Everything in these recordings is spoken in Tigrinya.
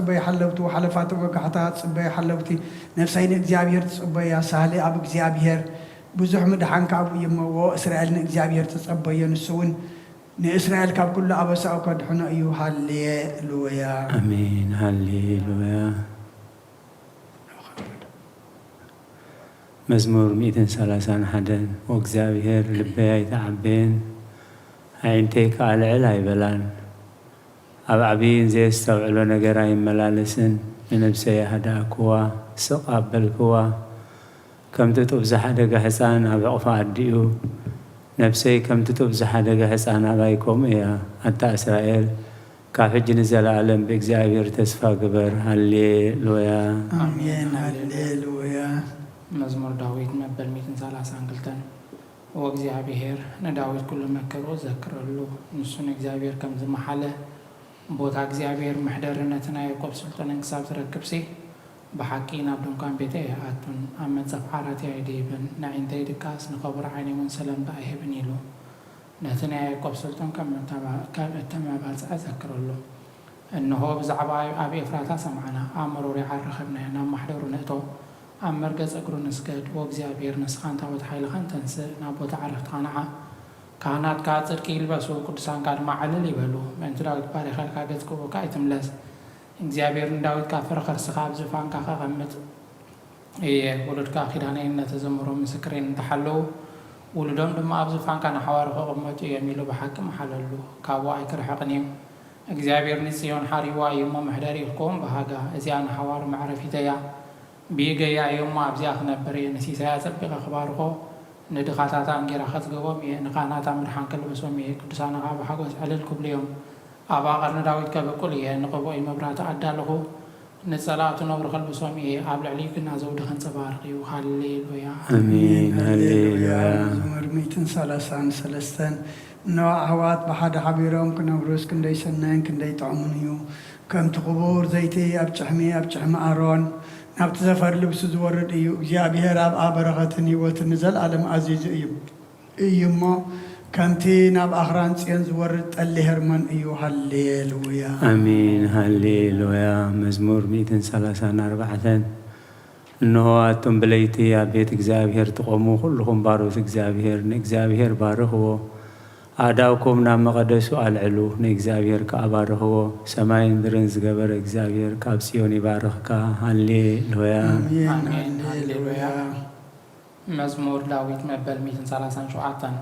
ጽበይ ሓለውቲ፣ ሓለፋት ወጋሕታ ጽበይ ሓለውቲ። ነፍሰይ ንእግዚኣብሔር ትጽበያ፣ ሳህለይ ኣብ እግዚኣብሔር። ብዙሕ ምድሓን ካብኡ እዩ እሞ፣ ወ እስራኤል ንእግዚኣብሔር ተጸበዮ፣ ንሱ እውን ንእስራኤል ካብ ኩሉ ኣበሳኡ ከድሕኖ እዩ። ሃሌሉያ። ኣሜን። ሃሌሉያ። መዝሙር ሚእትን ሰላሳን ሓደን። ወእግዚኣብሔር ልበይ ኣይተዓበየን፣ ኣዒንተይ ከኣ ልዕል ኣይበላን። ኣብ ዓብይን ዘየስተውዕሎ ነገር ኣይመላለስን። ንነብሰይ ኣህደኣክዋ፣ ስቕ ኣበልክዋ። ከምቲ ጡብ ዝሓደገ ሕፃን ኣብ ሕቑፋ ኣዲኡ፣ ነብሰይ ከምቲ ጡብ ዝሓደገ ሕፃን ኣባይ ከምኡ እያ። ኣታ እስራኤል፣ ካብ ሕጂ ንዘለኣለም ብእግዚኣብሔር ተስፋ ግበር። ሃሌሉያ። ኣሜን። ሃሌሉያ። መዝሙር ዳዊት መበል ሚእትን ሰላሳን ክልተን። ወእግዚኣብሔር ንዳዊት ኩሉ መከርኡ ዘክረሉ። ንሱ ንእግዚኣብሔር ከም ዝመሓለ፣ ቦታ እግዚኣብሔር መሕደሪ ነቲ ናይ ያዕቆብ ስልጡንን ክሳብ ዝረክብሲ፣ ብሓቂ ናብ ድንኳን ቤተይ ኣይኣቱን፣ ኣብ መንጸፍ ዓራተይ ኣይድይብን፣ ነዒንተይ ድቃስ ንኸቡር ዓይነይ እውን ሰለምታ ኣይህብን ኢሉ። ነቲ ናይ ያዕቆብ ስልጡን ከም እተማ-፣ ከም እተመባጽዐ ዘክረሉ። እንሆ፣ ብዛዕባ ኣብ ኤፍራታ ሰማዕና፣ ኣብ መሮር ይዓር ረኸብናዮ፣ ናብ ማሕደሩ ንእቶ፣ ኣብ መርገጽ እግሩ ንስገድ። ወእግዚኣብሔር፣ ንስኻ ንታቦት ሓይልኻን ተንስእ፣ ናብ ቦታ ዕረፍትኻ ንዓ። ካህናትካ ጽድቂ ይልበሱ፣ ቅዱሳንካ ድማ ዕልል ይበሉ። ምእንቲ ዳዊት ባሪኸልካ፣ ገጽ ክብኡካ ኣይትምለስ። እግዚኣብሔር ንዳዊት ካብ ፍረ ከርስኻ ኣብ ዝፋንካ ከቐምጥ እየ። ውሉድካ ኪዳነይን ነቲ ዘምሮ ምስክረይን እንተሓለዉ፣ ውሉዶም ድማ ኣብ ዝፋንካ ንሓዋሩ ክቕመጡ እዮም ኢሉ ብሓቂ መሓለሉ። ካብኡ ኣይክርሕቕን እዩ። እግዚኣብሔር ንጽዮን ሓሪዋ እዩ እሞ መሕደሪኡ ክኸውን ብሃጋ። እዚኣ ንሓዋሩ መዕረፊተያ። ብኢደያ እዩ እሞ ኣብዚኣ ክነብር እየ። ንሲሳያ ኣጸቢቐ ክባርኾ፣ ንድኻታታ እንጌራ ከጽግቦም እየ። ንካህናታ ምድሓን ከልብሶም እየ። ቅዱሳና ኸኣ ብሓጎስ ዕልል ክብሉ እዮም። ኣብ ኣቐርኒ ዳዊት ከብቁል እየ። ንቕብኡይ መብራህቲ ኣዳለኹ፣ ንጸላእቱ ነውሪ ከልብሶም እየ። ኣብ ልዕሊኡ ግና ዘውዲ ከንጸባርቕ እዩ። ሃሌሉያ። ኣሜን። ሃሌሉያ። መዝሙር ሚእትን ሰላሳን ሰለስተን። እነሆ ኣሕዋት ብሓደ ሓቢሮም ክነብሩስ ክንደይ ሰናይን ክንደይ ጥዑምን እዩ። ከምቲ ክቡር ዘይቲ ኣብ ጭሕሚ፣ ኣብ ጭሕሚ ኣሮን ናብቲ ዘፈር ልብሱ ዝወርድ እዩ። እግዚኣብሔር ኣብኣ በረኸትን ህይወትን ንዘለኣለም ኣዚዙ እዩ፣ እዩ እሞ ከምቲ ናብ ኣኽራን ጽዮን ዝወርድ ጠሊ ሄርሞን እዩ። ሃሌሉያ። ኣሜን። ሃሌሉያ። መዝሙር ሚእትን ሰላሳን ኣርባዕተን። እንሆ ኣቱም ብለይቲ ኣብ ቤት እግዚኣብሔር ትቖሙ፣ ኩልኹም ባሮት እግዚኣብሔር ንእግዚኣብሔር ባርኽዎ። ኣእዳውኩም ናብ መቐደሱ ኣልዕሉ፣ ንእግዚኣብሔር ከኣ ባርኽዎ። ሰማይን ምድርን ዝገበረ እግዚኣብሔር ካብ ጽዮን ይባርኽካ። ሃሌሉያ። ኣሜን። ኣሜን። ሃሌሉያ። ሃሌሉያ። መዝሙር ዳዊት መበል ሚእትን ሰላሳን ሸውዓተን።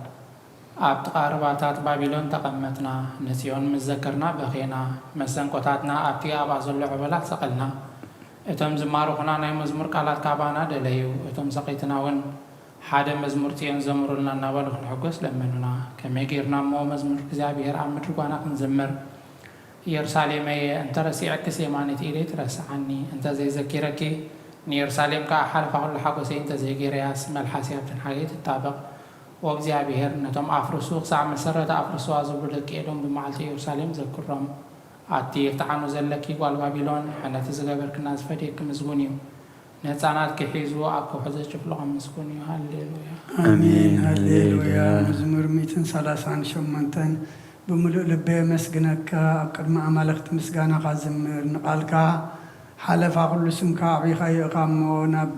ኣብ ጥቓ ርባታት ባቢሎን ተቐመጥና፣ ንጽዮን ምስ ዘከርና በኼና፣ መሰንቆታትና ኣብቲ ኣብኣ ዘሎ ዕበላት ሰቐልና። እቶም ዝማርኹና ናይ መዝሙር ቃላት ካባና ደለዩ፣ እቶም ሰቒትና እውን ሓደ መዝሙር ጽዮን ዘምሩልና እናበሉ ክንሕጎስ ለመኑና። ከመይ ጌርና እሞ መዝሙር እግዚኣብሔር ኣብ ምድሪ ጓና ክንዝምር? ኢየሩሳሌመየ፣ እንተ ረሲዐክስ የማነይቲ ኢደይ ትረስዓኒ፣ እንተ ዘይዘኪረኪ፣ ንኢየሩሳሌም ከኣ ሓለፋ ኩሉ ሓጎሰይ እንተ ዘይገይረያስ፣ መልሓሰይ ኣብተን ሓገይ ትጣበቕ። ኦ እግዚኣብሔር፣ ነቶም ኣፍርሱ ክሳዕ መሰረታ ኣፍርስዋ ዝብሉ ደቂ ኤዶም ብመዓልቲ ኢየሩሳሌም ዘክሮም። ኣቲ ይፍትሓኑ ዘለኪ ጓል ባቢሎን፣ ሕነቲ ዝገበርክና ዝፈድየኪ ምስጉን እዩ። ንህጻናትኪ ሒዙ ኣብ ከውሒ ዘጭፍልቖም ምስጉን እዩ። ሃሌሉያ። ኣሜን። ኣሜን። ሃሌሉያ። ሃሌሉያ። መዝሙር ሚእትን ሰላሳን ሸሞንተን። ብምሉእ ልበይ የመስግነካ፣ ኣብ ቅድሚ ኣማልኽቲ ምስጋናኻ ዝምር። ንቓልካ ሓለፋ፣ ኩሉ ስምካ ኣዕቢኻዮ ኢኻ እሞ፣ ናብ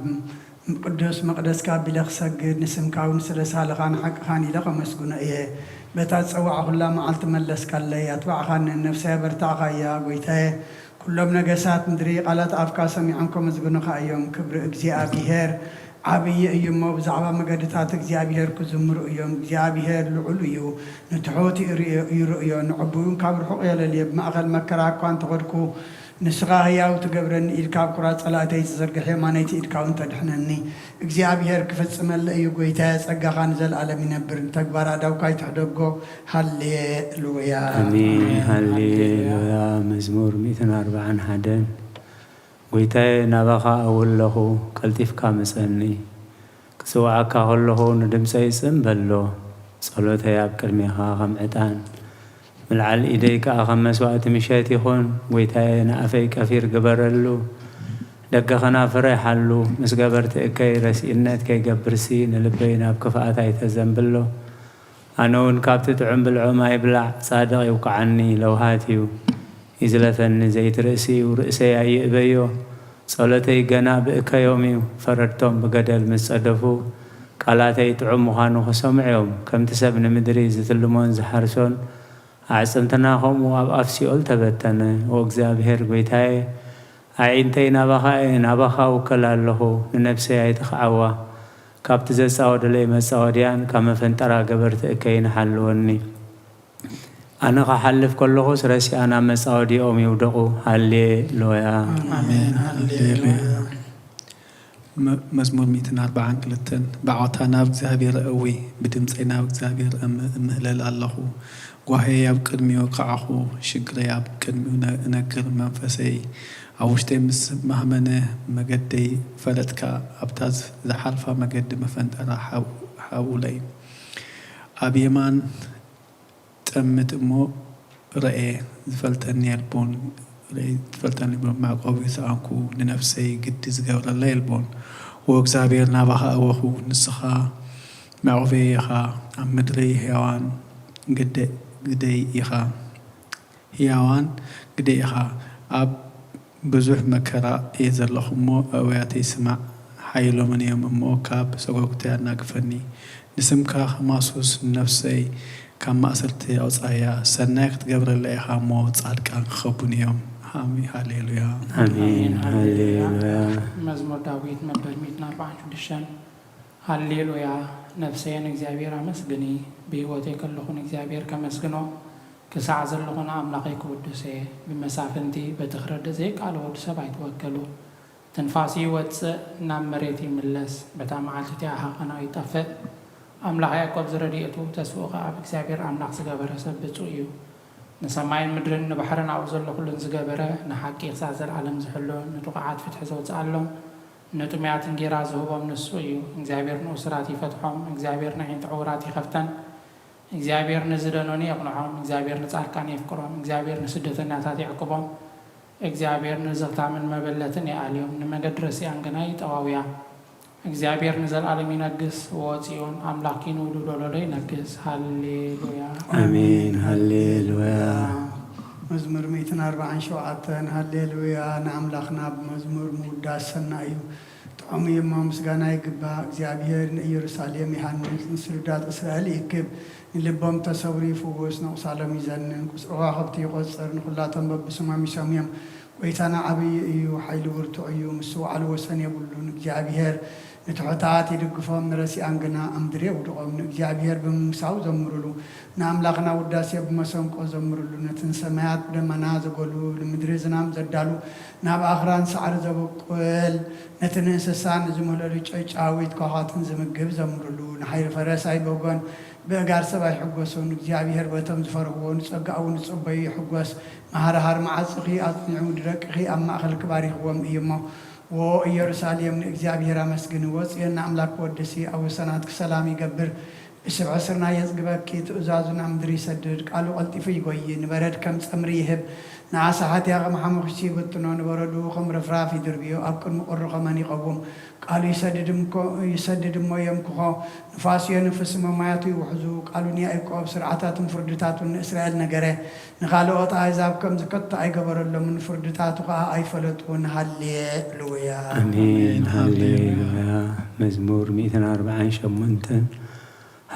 ቅዱስ መቕደስካ ኣቢለ ክሰግድ፣ ንስምካ እውን ስለ ሳልኻን ሓቅኻን ኢለ ከመስግኖ እየ። በታ ዝጸዋዕኹላ መዓልቲ መለስካለይ፣ ኣትባዕኻኒ፣ ነፍሰይ ኣበርታዕኻያ። ጐይታየ፣ ኩሎም ነገሳት ምድሪ ቃላት ኣፍካ ሰሚዖም ከመስግኑኻ እዮም። ክብሪ እግዚኣብሄር ዓብዪ እዩ እሞ፣ ብዛዕባ መገድታት እግዚኣብሄር ክዝምሩ እዮም። እግዚኣብሄር ልዑል እዩ፣ ንትሑት ይርእዮ፣ ይርእዮ፣ ንዕቡይ እውን ካብ ርሑቕ የለልዮ። ብማእከል መከራ እኳ እንተኸድኩ፣ ንስኻ ህያው ትገብረኒ፣ ኢድካ ኣብ ኩራት ጸላእተይ ትዘርግሕ፣ የማነይቲ ኢድካ እውን ተድሕነኒ። እግዚኣብሄር ክፍጽመለይ እዩ፣ ጐይታየ፣ ጸጋኻ ንዘለኣለም ይነብር። ንተግባር ኣእዳውካ ኣይትሕደጎ። ሃሌሉያ። ኣሜን። ኣሜን። ሃሌሉያ። ሃሌሉያ። መዝሙር ሚእትን ኣርባዓን ሓደን። ጐይታየ፣ ናባኻ እውለኹ፣ ቀልጢፍካ ምጸኒ። ክጽውዓካ ከለኹ ንድምጸይ ጽን በሎ። ጸሎተይ ኣብ ቅድሜኻ ከም ዕጣን፣ ምልዓል ኢደይ ከኣ ከም መስዋእቲ ምሸት ይኹን። ጐይታየ፣ ንኣፈይ ቀፊር ግበረሉ፣ ደገ ኸናፍረይ ሓሉ። ምስ ገበርቲ እከይ ረሲእነት ከይገብርሲ፣ ንልበይ ናብ ክፍኣት ኣይተዘንብሎ። ኣነ እውን ካብቲ ጥዑም ብልዖም ኣይብላዕ፣ ጻድቕ ይውቅዓኒ፣ ለውሃት እዩ። ይዝለፈኒ ዘይትርእሲ እዩ፣ ርእሰይ ኣይእበዮ። ጸሎተይ ገና ብእከዮም እዩ። ፈረድቶም ብገደል ምስ ጸደፉ፣ ቃላተይ ጥዑም ምዃኑ ክሰምዑ እዮም። ከምቲ ሰብ ንምድሪ ዝትልሞን ዝሓርሶን፣ ኣዕጽምትና ከምኡ ኣብ ኣፍ ሲኦል ተበተነ። ኦ እግዚኣብሔር ጐይታየ፣ ኣዒንተይ ናባኻ እየን፣ ናባኻ እውከል ኣለኹ። ንነፍሰይ ኣይትኽዓዋ። ካብቲ ዘጻወዱለይ መጻወድያን ካብ መፈንጠራ ገበርቲ እከይን ሓልወኒ። ኣነ ኽሓልፍ ከለኹስ ረሲኣን ኣብ መጻወድያኦም ይውደቑ። ሃሌ ሉያ። ኣሜን። ሃሌ ሉያ። መ-፣ መዝሙር ሚእትን ኣርባዓን ክልተን፣ ብዓውታ ናብ እግዚኣብሔር እእዊ፣ ብድምፀይ ናብ እግዚኣብሔር እም-፣ እምህለል ኣለኹ። ጓህየይ ኣብ ቅድሚኡ ከዓኹ፣ ሽግረይ ኣብ ቅድሚኡ ነ-፣ እነግር። መንፈሰይ ኣብ ውሽጠይ ምስ ማህመነ፣ መገደይ ፈለጥካ፣ ኣብታ ዝ-፣ ዝሓልፋ መገዲ መፈንጠራ ሓው-፣ ሓውለይ። ኣብ የማን ጠምት እሞ ረኤ፣ ዝፈልጠኒ የልቦን፣ ረኤ፣ ዝፈልጠኒ የልቦን፣ መዕቆቢ ሰኣንኩ፣ ንነፍሰይ ግዲ ዝገብረላ የልቦን። ዎ እግዚኣብሔር ናባኻ እወኹ፣ ንስኻ መዕቆበይ ኢኻ፣ ኣብ ምድሪ ህያዋን ግደ-፣ ግደይ ኢኻ፣ ህያዋን ግደይ ኢኻ። ኣብ ብዙሕ መከራ እየ ዘለኹ እሞ፣ ኣእውያተይ ስማዕ፣ ሓይሎምን እዮም እሞ፣ ካብ ሰጎግተይ ኣናግፈኒ። ንስምካ ከማሱስ ንነፍሰይ ካብ ማእሰርቲ ኣውጽኣያ። ሰናይ ክትገብረላ ኢኻ እሞ፣ ጻድቃን ክኸቡኒ እዮም። ሃሚ-፣ ሃሌሉያ። ኣሜን። ኣሜን። ሃሌሉያ። ሃሌሉያ። መዝሙር ዳዊት መበል ሚእትን ኣርባዓን ሽዱሽተን። ሃሌሉያ። ነፍሰየ ንእግዚኣብሔር ኣመስግኒ። ብህይወተይ ከለኹ ንእግዚኣብሔር ከመስግኖ፣ ክሳዕ ዘለኹ ንኣምላኸይ ክውድስ እየ። ብመሳፍንቲ በቲ ክረድእ ዘይከኣሎ ወዲ ሰብ ኣይትወከሉ። ትንፋሱ ይወጽእ፣ ናብ መሬት ይምለስ። በታ መዓልቲ እቲኣ ሃቐናኡ ይጠፍእ። ኣምላኽ ያዕቆብ ዝረድኤቱ፣ ተስፍኡ ኸኣ ኣብ እግዚኣብሔር ኣምላኽ ዝገበረ ሰብ ብጹእ እዩ። ንሰማይን ምድርን ንባሕርን ኣብኡ ዘሎ ኹሉን ዝገበረ፣ ንሓቂ ክሳዕ ዘለኣለም ዝሕሉ፣ ንጥቑዓት ፍትሒ ዘውጽኣሎም፣ ንጥሙያት እንጌራ ዝህቦም ንሱ እዩ። እግዚኣብሔር ንእሱራት ይፈትሖም፣ እግዚኣብሔር ነዒንቲ ዕዉራት ይኸፍተን። እግዚኣብሔር ንዝደነኑ የቕንዖም፣ እግዚኣብሔር ንጻድቃን የፍቅሮም፣ እግዚኣብሔር ንስደተኛታት ይዕቅቦም። እግዚኣብሔር ንዝኽታምን መበለትን ይኣልዮም፣ ንመገዲ ረሲኣን ግና ይጠዋውያ። እግዚኣብሔር ንዘለኣለም ይነግስ፣ ዎ ጽዮን ኣምላኽኪ ንውሉድ ወለዶ ይነግስ። ሃሌሉያ። ኣሜን። ሃሌሉያ። መዝሙር ሚእትን ኣርባዓን ሸውዓተን። ሃሌሉያ፣ ንኣምላኽና ብመዝሙር ምውዳስ ሰናይ እዩ። ጥዑም እዩ እሞ ምስጋና ይግባእ። እግዚኣብሔር ንኢየሩሳሌም ይሃንጽ፣ ንስሉዳት እስራኤል ይእክብ። ንልቦም ተሰብሩ ይፍውስ፣ ነቑሳሎም ይዘንን፣ ቁጽሪ ከዋኽብቲ ይቖጽር፣ ንኹላቶም በብስሞም ይሰምዮም። ጐይታና ዓብዪ እዩ፣ ሓይሉ ብርቱዕ እዩ፣ ምስኡ ዋዕሉ ወሰን የብሉን። እግዚኣብሔር ንትሑታት ይድግፎም፣ ንረሲኣን ግና ኣብ ምድሪ የውድቖም። ንእግዚኣብሔር ብምምሳው ዘምሩሉ፣ ንኣምላኽና ውዳሴ ብመሰንቆ ዘምሩሉ። ነቲ ንሰማያት ብደመና ዘጎሉ፣ ንምድሪ ዝናም ዘዳሉ፣ ናብ ኣኽራን ሳዕሪ ዘበቁል፣ ነቲ ንእንስሳን ንዝምህለሉ ጨጫዊት ኳዃትን ዝምግብ ዘምሩሉ። ንሓይሊ ፈረስ ኣይበጎን፣ ብእጋር ሰብ ኣይሕጎሱን። እግዚኣብሔር በቶም ዝፈርህዎ ንጸጋኡ ንጽበዩ ይሕጎስ። መሃርሃር መዓጽኺ ኣጽኒዑ ንደቅኺ ኣብ ማእከልኪ ባሪኽዎም እዩ እሞ። ዎ ኢየሩሳሌም ንእግዚኣብሔር ኣመስግኒ፣ ዎ ጽዮን ንኣምላክ ወድሲ። ኣብ ወሰናትኪ ሰላም ይገብር፣ ብስብሒ ስርናይ የጽግበኪ። ትእዛዙ ናብ ምድሪ ይሰድድ፣ ቃሉ ቀልጢፉ ይጎዪ። ንበረድ ከም ጸምሪ ይህብ፣ ንኣሳሓትያ ከም ሓሙኽሽቲ ይብትኖ። ንበረዱ ከም ርፍራፍ ይድርብዮ፣ ኣብ ቅድሚ ቁሪ ከመን ይቐውም። ቃሉ ይሰድድ እምኮ-፣ ይሰድድ እሞ የምክኾ፣ ንፋሱ የንፍስ እሞ ማያቱ ይውሕዙ። ቃሉ ንያዕቆብ ስርዓታቱን ፍርድታቱን ንእስራኤል ነገረ። ንኻልኦት ኣህዛብ ከምዚ ከቶ ኣይገበረሎምን፣ ፍርድታቱ ኸኣ ኣይፈለጡን። ሃሌሉያ። ኣሜን። ሃሌሉያ። መዝሙር ሚእትን ኣርባዓን ሸሞንተን።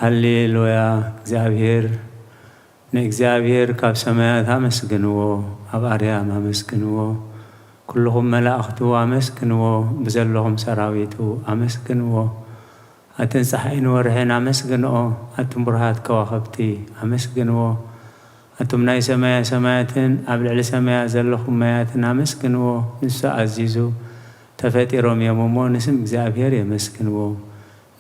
ሃሌሉያ። እግዚኣብሔር ንእግዚኣብሔር ካብ ሰማያት ኣመስግንዎ፣ ኣብ ኣርያም ኣመስግንዎ። ኩልኹም መላእኽቱ ኣመስግንዎ፣ ብዘለኹም ሰራዊቱ ኣመስግንዎ። ኣትን ጸሓይን ወርሕን ኣመስግንኦ፣ ኣቱም ብሩሃት ከዋኽብቲ ኣመስግንዎ። ኣቱም ናይ ሰማያ ሰማያትን ኣብ ልዕሊ ሰማያ ዘለኹም ማያትን ኣመስግንዎ። ንሱ ኣዚዙ ተፈጢሮም እዮም እሞ ንስም እግዚኣብሔር የመስግንዎ።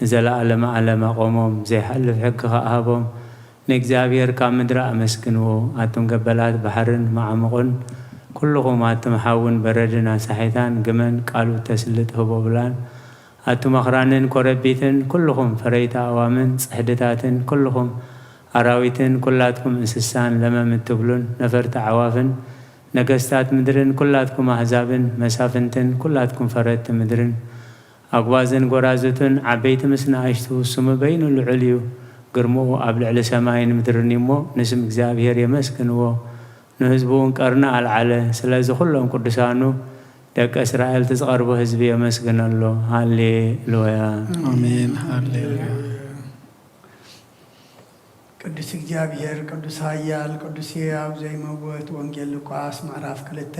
ንዘለኣለመ ዓለም ኣቖሞም፣ ዘይሓልፍ ሕጊ ኸኣ ሃቦም። ንእግዚኣብሔር ካብ ምድሪ ኣመስግንዎ፣ ኣቱም ገበላት ባሕርን መዓሙቕን፣ ኩልኹም ኣቱም ሓውን በረድን ኣሳሒታን ግመን ቃሉ እተስልጥ ህቦብላን፣ ኣቱም ኣኽራንን ኮረቢትን፣ ኩልኹም ፈረይቲ ኣእዋምን ጽሕድታትን፣ ኩልኹም ኣራዊትን፣ ኩላትኩም እንስሳን ለመም እትብሉን ነፈርቲ ኣዕዋፍን፣ ነገስታት ምድርን፣ ኩላትኩም ኣህዛብን መሳፍንትን፣ ኩላትኩም ፈረድቲ ምድርን፣ ኣጉባዝን ጐራዙትን፣ ዓበይቲ ምስ ንኣሽቱ፣ ስሙ በይኑ ልዑል እዩ። ግርምኡ ኣብ ልዕሊ ሰማይን ምድርን እዩ እሞ፣ ንስም እግዚኣብሔር የመስግንዎ። ንህዝቡ እውን ቀርኒ ኣልዓለ። ስለዚ ኩሎም ቅዱሳኑ ደቂ እስራኤል እቲ ዝቐርቦ ህዝቢ የመስግነሎ። ሃሌሉያ። ኣሜን። ሃሌሉያ። ቅዱስ እግዚኣብሔር፣ ቅዱስ ኃያል፣ ቅዱስ ሕያው ዘይመውት። ወንጌል ሉቃስ ምዕራፍ ክልተ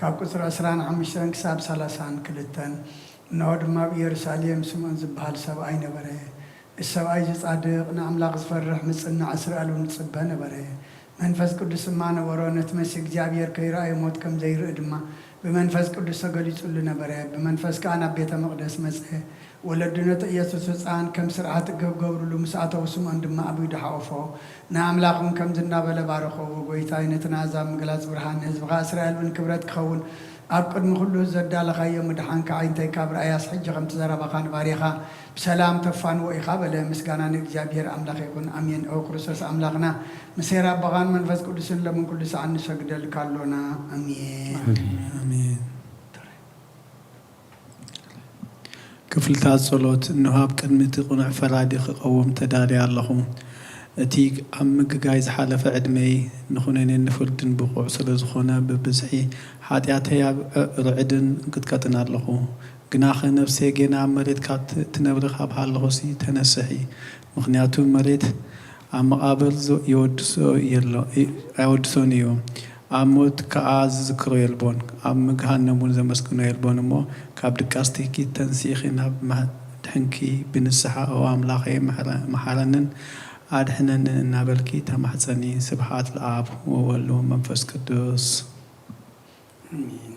ካብ ቁጽሪ ዕስራን ሓሙሽተን ክሳብ ሰላሳን ክልተን። እንሆ ድማ ኣብ ኢየሩሳሌም ስምዖን ዝበሃል ሰብኣይ ነበረ። እዚ ሰብኣይ እዚ ጻድቕ፣ ንኣምላኽ ዝፈርሕ፣ ምጽናዕ እስራኤል እውን ዝጽበ ነበረ። መንፈስ ቅዱስ ድማ ነበሮ። ነቲ መሲሕ እግዚኣብሔር ከይረኣየ ሞት ከም ዘይርኢ ድማ ብመንፈስ ቅዱስ ተገሊጹሉ ነበረ። ብመንፈስ ከኣ ናብ ቤተ መቕደስ መጸ። ወለዱ ነቲ ኢየሱስ ህፃን ከም ስርዓት ክገብሩሉ ምስ ኣተዉ፣ ስምዖን ድማ ኣብ ኢዱ ሓቆፎ፣ ንኣምላኽ እውን ከምዚ እናበለ ባረኾ፣ "ጎይታይ፣ ነቲ ናዛ ምግላጽ ብርሃን ንህዝብኻ እስራኤል እውን ክብረት ክኸውን ኣብ ቅድሚ ኩሉ ዘዳለኻዮ ምድሓንካ ኣዒንተይ ካብ ረኣያስ፣ ሕጂ ከምቲ ዘረባኻ ንባርያኻ ብሰላም ተፋንዎ ኢኻ" በለ። ምስጋና ንእግዚኣብሔር ኣምላኽ ይኹን፣ ኣሜን። ኦ ክርስቶስ ኣምላኽና፣ ምስ ኄር ኣቦኻን መንፈስ ቅዱስን ሎምን ኩሉ ሰዓት ንሰግደልካ ኣሎና። ኣሜን። ኣሜን። ክፍልታት ጸሎት። እንሆ ኣብ ቅድሚ እቲ ቅኑዕ ፈራዲ ክቐውም ተዳልየ ኣለኹ። እቲ ኣብ ምግጋይ ዝሓለፈ ዕድመይ ንኹነኔን ንፍርድን ብቑዕ ስለ ዝኾነ፣ ብብዝሒ ሓጢኣተይ ኣብ ርዕድን እንቅጥቀጥን ኣለኹ። ግናኸ ነፍሰይ ጌና ኣብ መሬት ካብ ት-፣ ትነብሪ ካብ ሃለኹሲ ተነስሒ። ምኽንያቱ መሬት ኣብ መቓብር ዝ-፣ የወድሶ የሎ-፣ እ-፣ ኣይወድሶን እዩ። ኣብ ሞት ከኣ ዝዝክሮ የልቦን፣ ኣብ ገሃነም እውን ዘመስግኖ የልቦን እሞ፣ ካብ ድቃስትኪ ተንሲእኺ ናብ መድሕንኪ ብንስሓ፣ "ኦ ኣምላኸይ፣ ምሕረ-፣ መሓረንን ኣድሕነንን" እናበልኪ ተማሕጸኒ። ስብሓት ለኣብ ወወልድ ወመንፈስ ቅዱስ። ኣሜን።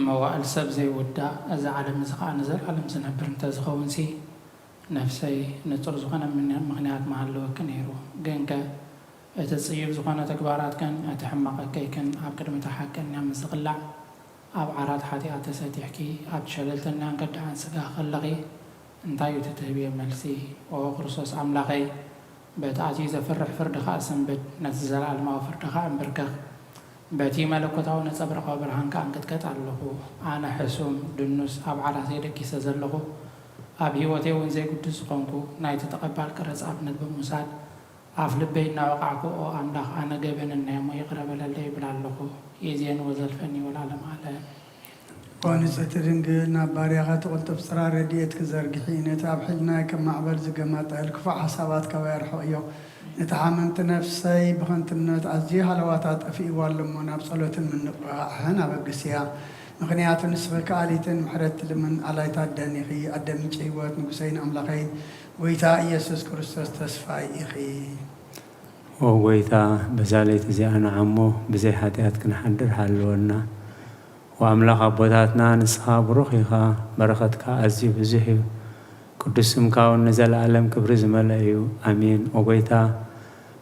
መዋእል ሰብ ዘይውዳእ፣ እዚ ዓለም እዚ ኸኣ ንዘለኣለም ዝነብር እንተዝኸውንሲ፣ ነፍሰይ፣ ንጹር ዝኾነ ምን-፣ ምኽንያት ምሃለወኪ ነይሩ። ግንከ፣ እቲ ጽዩፍ ዝኾነ ተግባራትክን እቲ ሕማቕ እከይክን ኣብ ቅድሚ እታ ሓቀኛ ምስ ዝቕላዕ፣ ኣብ ዓራት ሓጢኣት ተሰጢሕኪ፣ ኣብቲ ሸለልተኛን ከዳዕን ስጋ ከለኺ፣ እንታይ እዩ እቲ ትህብዮ መልሲ? ኦ ክርስቶስ ኣምላኸይ፣ በቲ ኣዝዩ ዘፍርሕ ፍርድኻ እሰንብድ፣ ነቲ ዘለኣለማዊ ፍርድኻ እንብርከኽ። በቲ መለኮታዊ ነጸብራቓዊ ብርሃንካ እንቅጥቀጥ ኣለኹ። ኣነ ሕሱም፣ ድኑስ፣ ኣብ ዓራተይ ደቂሰ ዘለኹ፣ ኣብ ህይወተይ እውን ዘይግዱስ ዝኾንኩ፣ ናይቲ ተቐባል ቅርጽ ኣብነት ብምውሳድ፣ ኣፍ ልበይ እናወቓዕኩ፣ "ኦ ኣምላኽ፣ ኣነ ገበነኛ እየ እሞ ይቕረ በለለይ" ይብል ኣለኹ። ኢዜን ወዘልፈኒ ወለዓለመ ዓለም። ኦ ንጽሕቲ ድንግል፣ ናብ ባርያኻ ትቕልጥፍ ጽራ ረድኤትኪ ዘርግሒ፣ ነቲ ኣብ ሕልናይ ከም ማዕበል ዝገማጠል ክፉእ ሓሳባት ካባይ ኣርሕቕዮ። ነቲ ሓመምቲ ነፍሰይ ብኸንቱነት ኣዝዩ ሃለዋታ ጠፊእዋ ኣሎ እሞ፣ ናብ ጸሎትን ምንቕቓሕን ኣበግስያ። ምኽንያቱ ንስኺ ከኣሊትን ምሕረት ትልምን ኣላይት ኣደን ኢኺ፣ ኣደ ምንጪ ህይወት፣ ንጉሰይን ኣምላኸይን፣ ጐይታ ኢየሱስ ክርስቶስ ተስፋይ ኢኺ። ኦ ጐይታ፣ በዛ ለይቲ እዚኣ ንዓሞ ብዘይ ሓጢኣት ክንሓድር ሃልወና። ወኣምላኽ ኣቦታትና፣ ንስኻ ብሩኽ ኢኻ፣ በረኸትካ ኣዝዩ ብዙሕ እዩ። ቅዱስ ስምካ እውን ንዘለኣለም ክብሪ ዝመልአ እዩ። ኣሜን። ኦ ጐይታ፣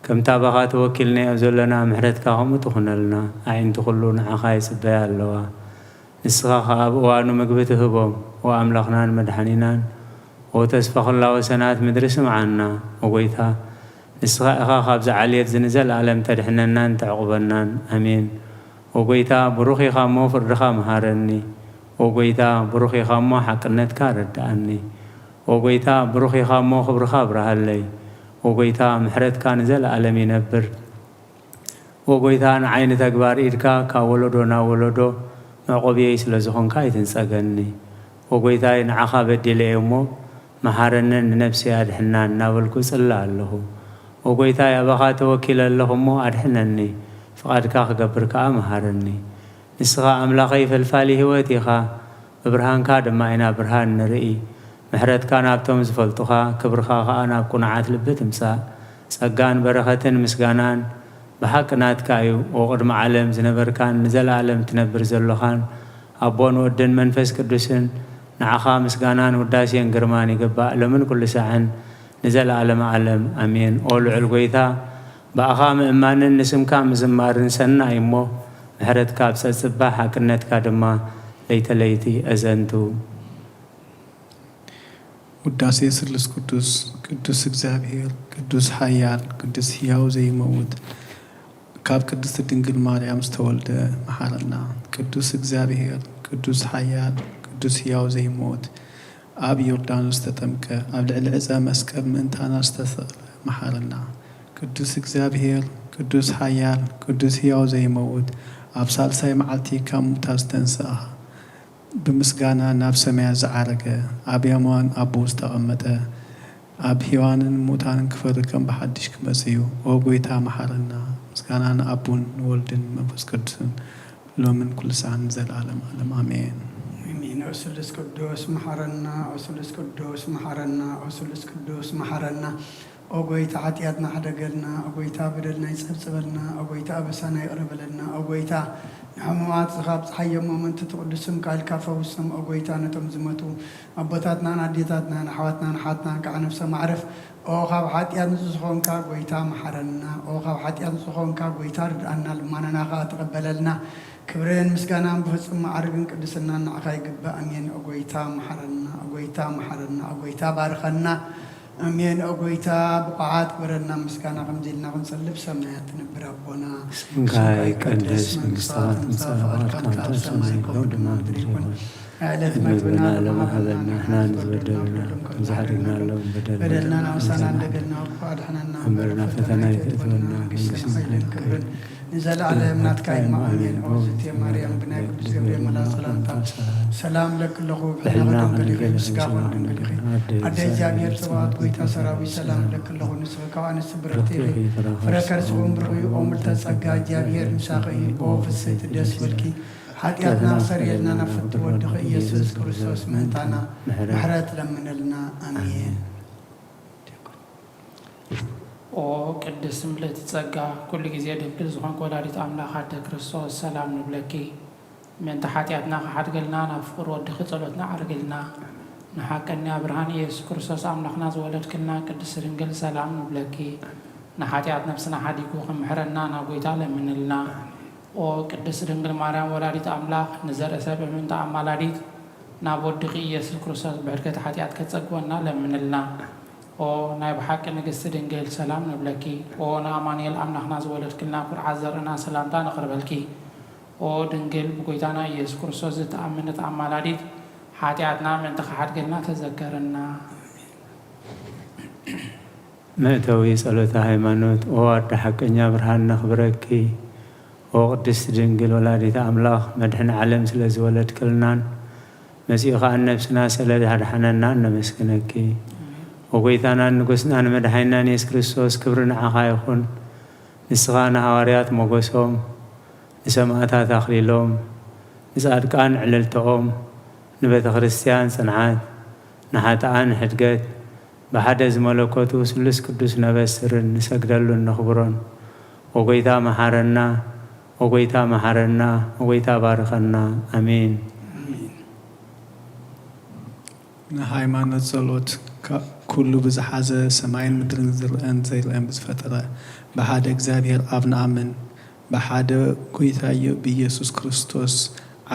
ከምቲ ኣባኻ ተወኪልናዮ ዘለና፣ ምሕረትካ ከምኡ ትኹነልና። ኣዒንቲ ኩሉ ንዓኻ ይጽበያ ኣለዋ። ንስኻ ኸኣ ኣብ እዋኑ ምግቢ ትህቦም። ኦ ኣምላኽናን መድሓኒናን፣ ኦ ተስፋ ኹላ ወሰናት ምድሪ፣ ስምዓና። ኦ ጐይታ፣ ንስኻ ኢኻ ካብዚ ዓሌት እዚ ንዘለኣለም ተድሕነናን ተዕቑበናን። ኣሜን። ኦ ጐይታ፣ ብሩኽ ኢኻ እሞ ፍርድኻ መሃረኒ። ኦ ጐይታ፣ ብሩኽ ኢኻ እሞ ሓቅነትካ ኣረድኣኒ። ኦ ጐይታ፣ ብሩኽ ኢኻ እሞ ክብርኻ ኣብርሃለይ። ኦ ጐይታ፣ ምሕረትካ ንዘለኣለም ይነብር። ኦ ጐይታ፣ ንዓይ ንተግባር ኢድካ ካብ ወለዶ ናብ ወለዶ መዕቆብየይ ስለ ዝኾንካ ኣይትንጸገኒ። ኦ ጐይታይ፣ ንዓኻ በዲለ እየ እሞ፣ መሓረንን ንነፍሰይ ኣድሕናን እናበልኩ እጽሊ ኣለኹ። ኦ ጐይታይ፣ ኣባኻ ተወኪለ ኣለኹ እሞ ኣድሕነኒ፣ ፍቓድካ ክገብር ከኣ መሃረኒ። ንስኻ ኣምላኸይ ፈልፋሊ ህይወት ኢኻ፣ ብብርሃንካ ድማ ኢና ብርሃን ንርኢ። ምሕረትካ ናብቶም ዝፈልጡኻ፣ ክብርኻ ኸኣ ናብ ቅኑዓት ልቢ ትምጻእ። ጸጋን በረኸትን ምስጋናን ብሓቂ ናትካ እዩ። ኦ ቅድሚ ዓለም ዝነበርካን ንዘለኣለም ትነብር ዘሎኻን፣ ኣቦን ወድን መንፈስ ቅዱስን፣ ንዓኻ ምስጋናን ውዳሴን ግርማን ይግባእ፣ ሎምን ኩሉ ሳዕን ንዘለኣለመ ዓለም። ኣሜን። ኦ ልዑል ጐይታ፣ ብኣኻ ምእማንን ንስምካ ምዝማርን ሰናይ እሞ፣ ምሕረትካ ኣብ ጸጽባ፣ ሓቅነትካ ድማ ለይተ ለይቲ ኣዘንቱ። ውዳሴ ስሉስ ቅዱስ። ቅዱስ እግዚኣብሔር፣ ቅዱስ ሓያል፣ ቅዱስ ሕያው ዘይመውት፣ ካብ ቅድስት ድንግል ማርያም ዝተወልደ መሓረና። ቅዱስ እግዚኣብሔር፣ ቅዱስ ሓያል፣ ቅዱስ ሕያው ዘይመውት፣ ኣብ ዮርዳኖስ ዝተጠምቀ፣ ኣብ ልዕሊ ዕፀ መስቀል ምእንታና ዝተሰቕለ መሓረና። ቅዱስ እግዚኣብሔር፣ ቅዱስ ሓያል፣ ቅዱስ ሕያው ዘይመውት፣ ኣብ ሳልሳይ መዓልቲ ካብ ሙታን ዝተንስኣ፣ ብምስጋና ናብ ሰማያት ዝዓረገ፣ ኣብ የማን ኣቦኡ ዝተቐመጠ፣ ኣብ ሕያዋንን ሙታንን ክፈርድ ከም ብሓድሽ ክመጽእ እዩ። ኦ ጐይታ፣ መሓረና። ምስጋና ንኣቦን ንወልድን ንመንፈስ ቅዱስን፣ ሎምን ኩሉ ሰዓትን ንዘለዓለም ዓለም። ኣሜን። ኣሜን። ኦ ስሉስ ቅዱስ መሓረና፣ ኦ ስሉስ ቅዱስ መሓረና፣ ኦ ስሉስ ቅዱስ መሓረና። ኦ ጐይታ፣ ሓጢኣትና ሕደገልና። ኦ ጐይታ፣ በደልና ይጸብጸበልና። ኦ ጐይታ፣ ኣበሳና ይቕረ በለልና። ኦ ጐይታ፣ ንሕሙማት ዝኻብ ጸሓዮም እሙን ትትቕዱስም ካልካ ፈውስም። ኦ ጐይታ፣ ነቶም ዝመቱ ኣቦታትናን ኣዴታትናን ኣሕዋትናን ኣሓትናን ከዓ ነፍሰ ማዕርፍ። ኦ ካብ ሓጢኣት ንጹህ ዝኾንካ ጐይታ መሓረና። ኦ ካብ ሓጢኣት ንጹህ ዝኾንካ ጐይታ ርድኣና፣ ልማናና ከዓ ተቐበለልና። ክብርን ምስጋናን ብፍጹም ማዕርግን ቅድስናን ንዓኻ ይግባእ። ኣሜን። ኦ ጐይታ መሓረና፣ ኦ ጐይታ መሓረና፣ ኦ ጐይታ ባርኸና። ኣሜን። ኦ ጐይታ ብቑዓት ግበረና። ምስጋና ከምዚ ኢልና ክንጸልብ ሰማያት ትነብር ኣቦና፣ ስምካ ይቀደስ፣ መንግስትኻ ትምጻእ፣ ፍቓድካ ከምቲ ኣብ ሰማይ ከምኡ ድማ ኣብ ምድሪ ይኹን። ዕለት መግብና ለመሃበና ንሕና ንዝበደሉና ከምዝሓደግናሎም በደልናን ኣበሳና እንደገና እኳ ኣድሕነና እምበር ናብ ፈተና ኣይተእትወና፣ መንግስትን ሓይልን ክብርን ንዘለዓለም ናትካ እዩ። ኣሜን። ኦ ዝቴ ማርያም ብናይ ቅዱስ ገብርኤል መልኣክ ሰላምታ ሰላም ለኪ ኣለኹ፣ ብሕልና ድንግል ኢኺ፣ ስጋኺ ድንግል ኢኺ። ኣደ እግዚኣብሔር ጽባኦት ጐይታ ሰራዊት ሰላም ለኪ ኣለኹ፣ ንስኺ ካብ ኣንስቲ ብርኽቲ ኢኺ፣ ፍረ ከርስኺ እውን ብሩኽ እዩ። ኦ ምልዕተ ጸጋ እግዚኣብሔር ምሳኺ እዩ። ኦ ፍስሕቲ ደስ ይበልኪ፣ ሓጢኣትና ኣስተሰርየልና ናብ ፍትው ወድኺ ኢየሱስ ክርስቶስ ምእንታና ምሕረት ለምነልና። ኣሜን። ኦ ቅድስት ምልእቲ ጸጋ፣ ኩሉ ግዜ ድንግል ዝኾንኪ ወላዲት ኣምላኽ ኣደ ክርስቶስ፣ ሰላም ንብለኪ። ምእንቲ ሓጢኣትና ክሓድገልና ናብ ፍቕሪ ወድኺ ጸሎትና ዓርግልና። ንሓቀኛ ብርሃን ኢየሱስ ክርስቶስ ኣምላኽና ዝወለድክልና ቅድስት ድንግል፣ ሰላም ንብለኪ። ንሓጢኣት ነፍስና ሓዲጉ ክምሕረና ናብ ጐይታ ለምንልና። ኦ ቅድስት ድንግል ማርያም ወላዲት ኣምላኽ፣ ንዘርኢ ሰብ እምንቲ ኣማላዲት፣ ናብ ወድኺ ኢየሱስ ክርስቶስ ብሕድገት ሓጢኣት ከጸግወና ለምንልና። ኦ ናይ ብሓቂ ንግስቲ ድንግል፣ ሰላም ንብለኪ። ኦ ንኣማኑኤል ኣምላኽና ዝወለድክልና ኩርዓት ዘርእና፣ ሰላምታ ነቕርበልኪ። ኦ ድንግል፣ ብጎይታና ኢየሱስ ክርስቶስ ዝተኣመነት ኣማላዲት፣ ሓጢኣትና ምእንቲ ክሓድገልና ተዘከርና። መእተዊ ጸሎተ ሃይማኖት። ኦ ኣደ ሓቀኛ ብርሃን ነኽብረኪ። ኦ ቅድስቲ ድንግል ወላዲተ ኣምላኽ፣ መድሕን ዓለም ስለ ዝወለድክልናን መጺኡ ኸኣ ነብስና ስለ ኣድሓነናን ነመስግነኪ። ኦ ጐይታናን ንጉስናን መድሓኒናን የሱስ ክርስቶስ፣ ክብሪ ንዓኻ ይኹን። ንስኻ ንሃዋርያት ሞገሶም፣ ንሰማእታት ኣኽሊሎም፣ ንጻድቃን ዕልልታኦም፣ ንቤተ ክርስቲያን ጽንዓት፣ ንሓጥኣን ሕድገት፣ ብሓደ ዝመለኮቱ ስሉስ ቅዱስ ነበስርን ንሰግደሉን ነኽብሮን። ኦ ጐይታ መሓረና፣ ኦ ጐይታ መሓረና፣ ኦ ጐይታ ባርኸና። ኣሜን። ንሃይማኖት ጸሎት። ካ-፣ ኩሉ ብዝሓዘ፣ ሰማይን ምድርን ዝረአን ዘይረአን ብዝፈጠረ ብሓደ እግዚኣብሔር ኣብ ንኣምን። ብሓደ ጐይታ ኢየ-፣ ብኢየሱስ ክርስቶስ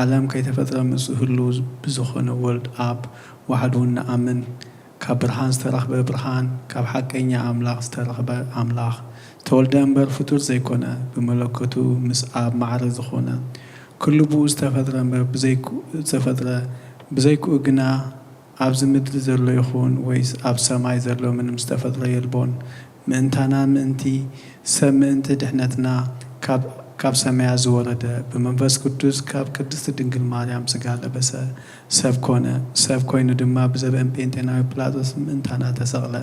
ዓለም ከይተፈጥረ ምስኡ ህሉው ብዝኾነ ወልድ ኣብ ዋሕዱ ንኣምን። ካብ ብርሃን ዝተረኽበ ብርሃን፣ ካብ ሓቀኛ ኣምላኽ ዝተረኽበ ኣምላኽ፣ ዝተወልደ እምበር ፍጡር ዘይኮነ፣ ብመለኮቱ ምስ ኣብ ማዕረ ዝኾነ፣ ኩሉ ብኡ ዝተፈጥረ እምበር ብዘይክኡ ዝተፈጥረ፣ ብዘይክኡ ግና ኣብዚ ምድሪ ዘሎ ይኹን ወይስ ኣብ ሰማይ ዘሎ ምንም ዝተፈጥረ የልቦን። ምእንታና ምእንቲ ሰብ ምእንቲ ድሕነትና ካብ፣ ካብ ሰማያት ዝወረደ፣ ብመንፈስ ቅዱስ ካብ ቅድስቲ ድንግል ማርያም ሥጋ ለበሰ፣ ሰብ ኮነ። ሰብ ኮይኑ ድማ ብዘበን ጴንጤናዊ ጲላጦስ ምእንታና ተሰቕለ፣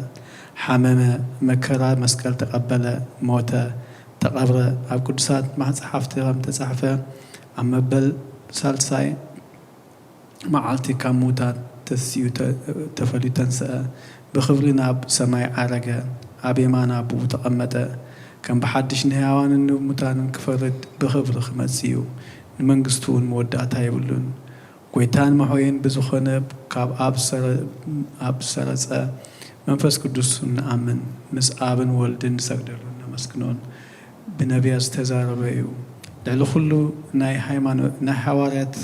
ሓመመ፣ መከራ መስቀል ተቐበለ፣ ሞተ፣ ተቐብረ። ኣብ ቅዱሳት መጻሕፍቲ ከም ተጻሕፈ፣ ኣብ መበል ሳልሳይ መዓልቲ ካብ ምዉታት ተሲኡ ተ-፣ ተፈልዩ ተንስአ፣ ብኽብሪ ናብ ሰማይ ዓረገ፣ ኣብ የማን ኣቦኡ ተቐመጠ። ከም ብሓድሽ ንሕያዋንን ንሙታንን ክፈርድ ብኽብሪ ክመጽእ እዩ፣ ንመንግስቱ እውን መወዳእታ የብሉን። ጐይታን መሕወይን ብዝኾነ ካብ ኣብ ሰረ-፣ ኣብ ዝሰረጸ መንፈስ ቅዱስ ንኣምን፣ ምስ ኣብን ወልድን ንሰግደሉን ነመስግኖን፣ ብነቢያት ዝተዛረበ እዩ። ልዕሊ ኹሉ ናይ ሃይማኖ-፣ ናይ ሃዋርያት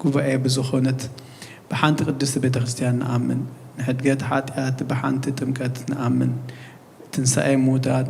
ጉባኤ ብዝኾነት ብሓንቲ ቅድስቲ ቤተ ክርስቲያን ንኣምን። ንሕድገት ሓጢኣት ብሓንቲ ጥምቀት ንኣምን። ትንሳኤ ምዉታት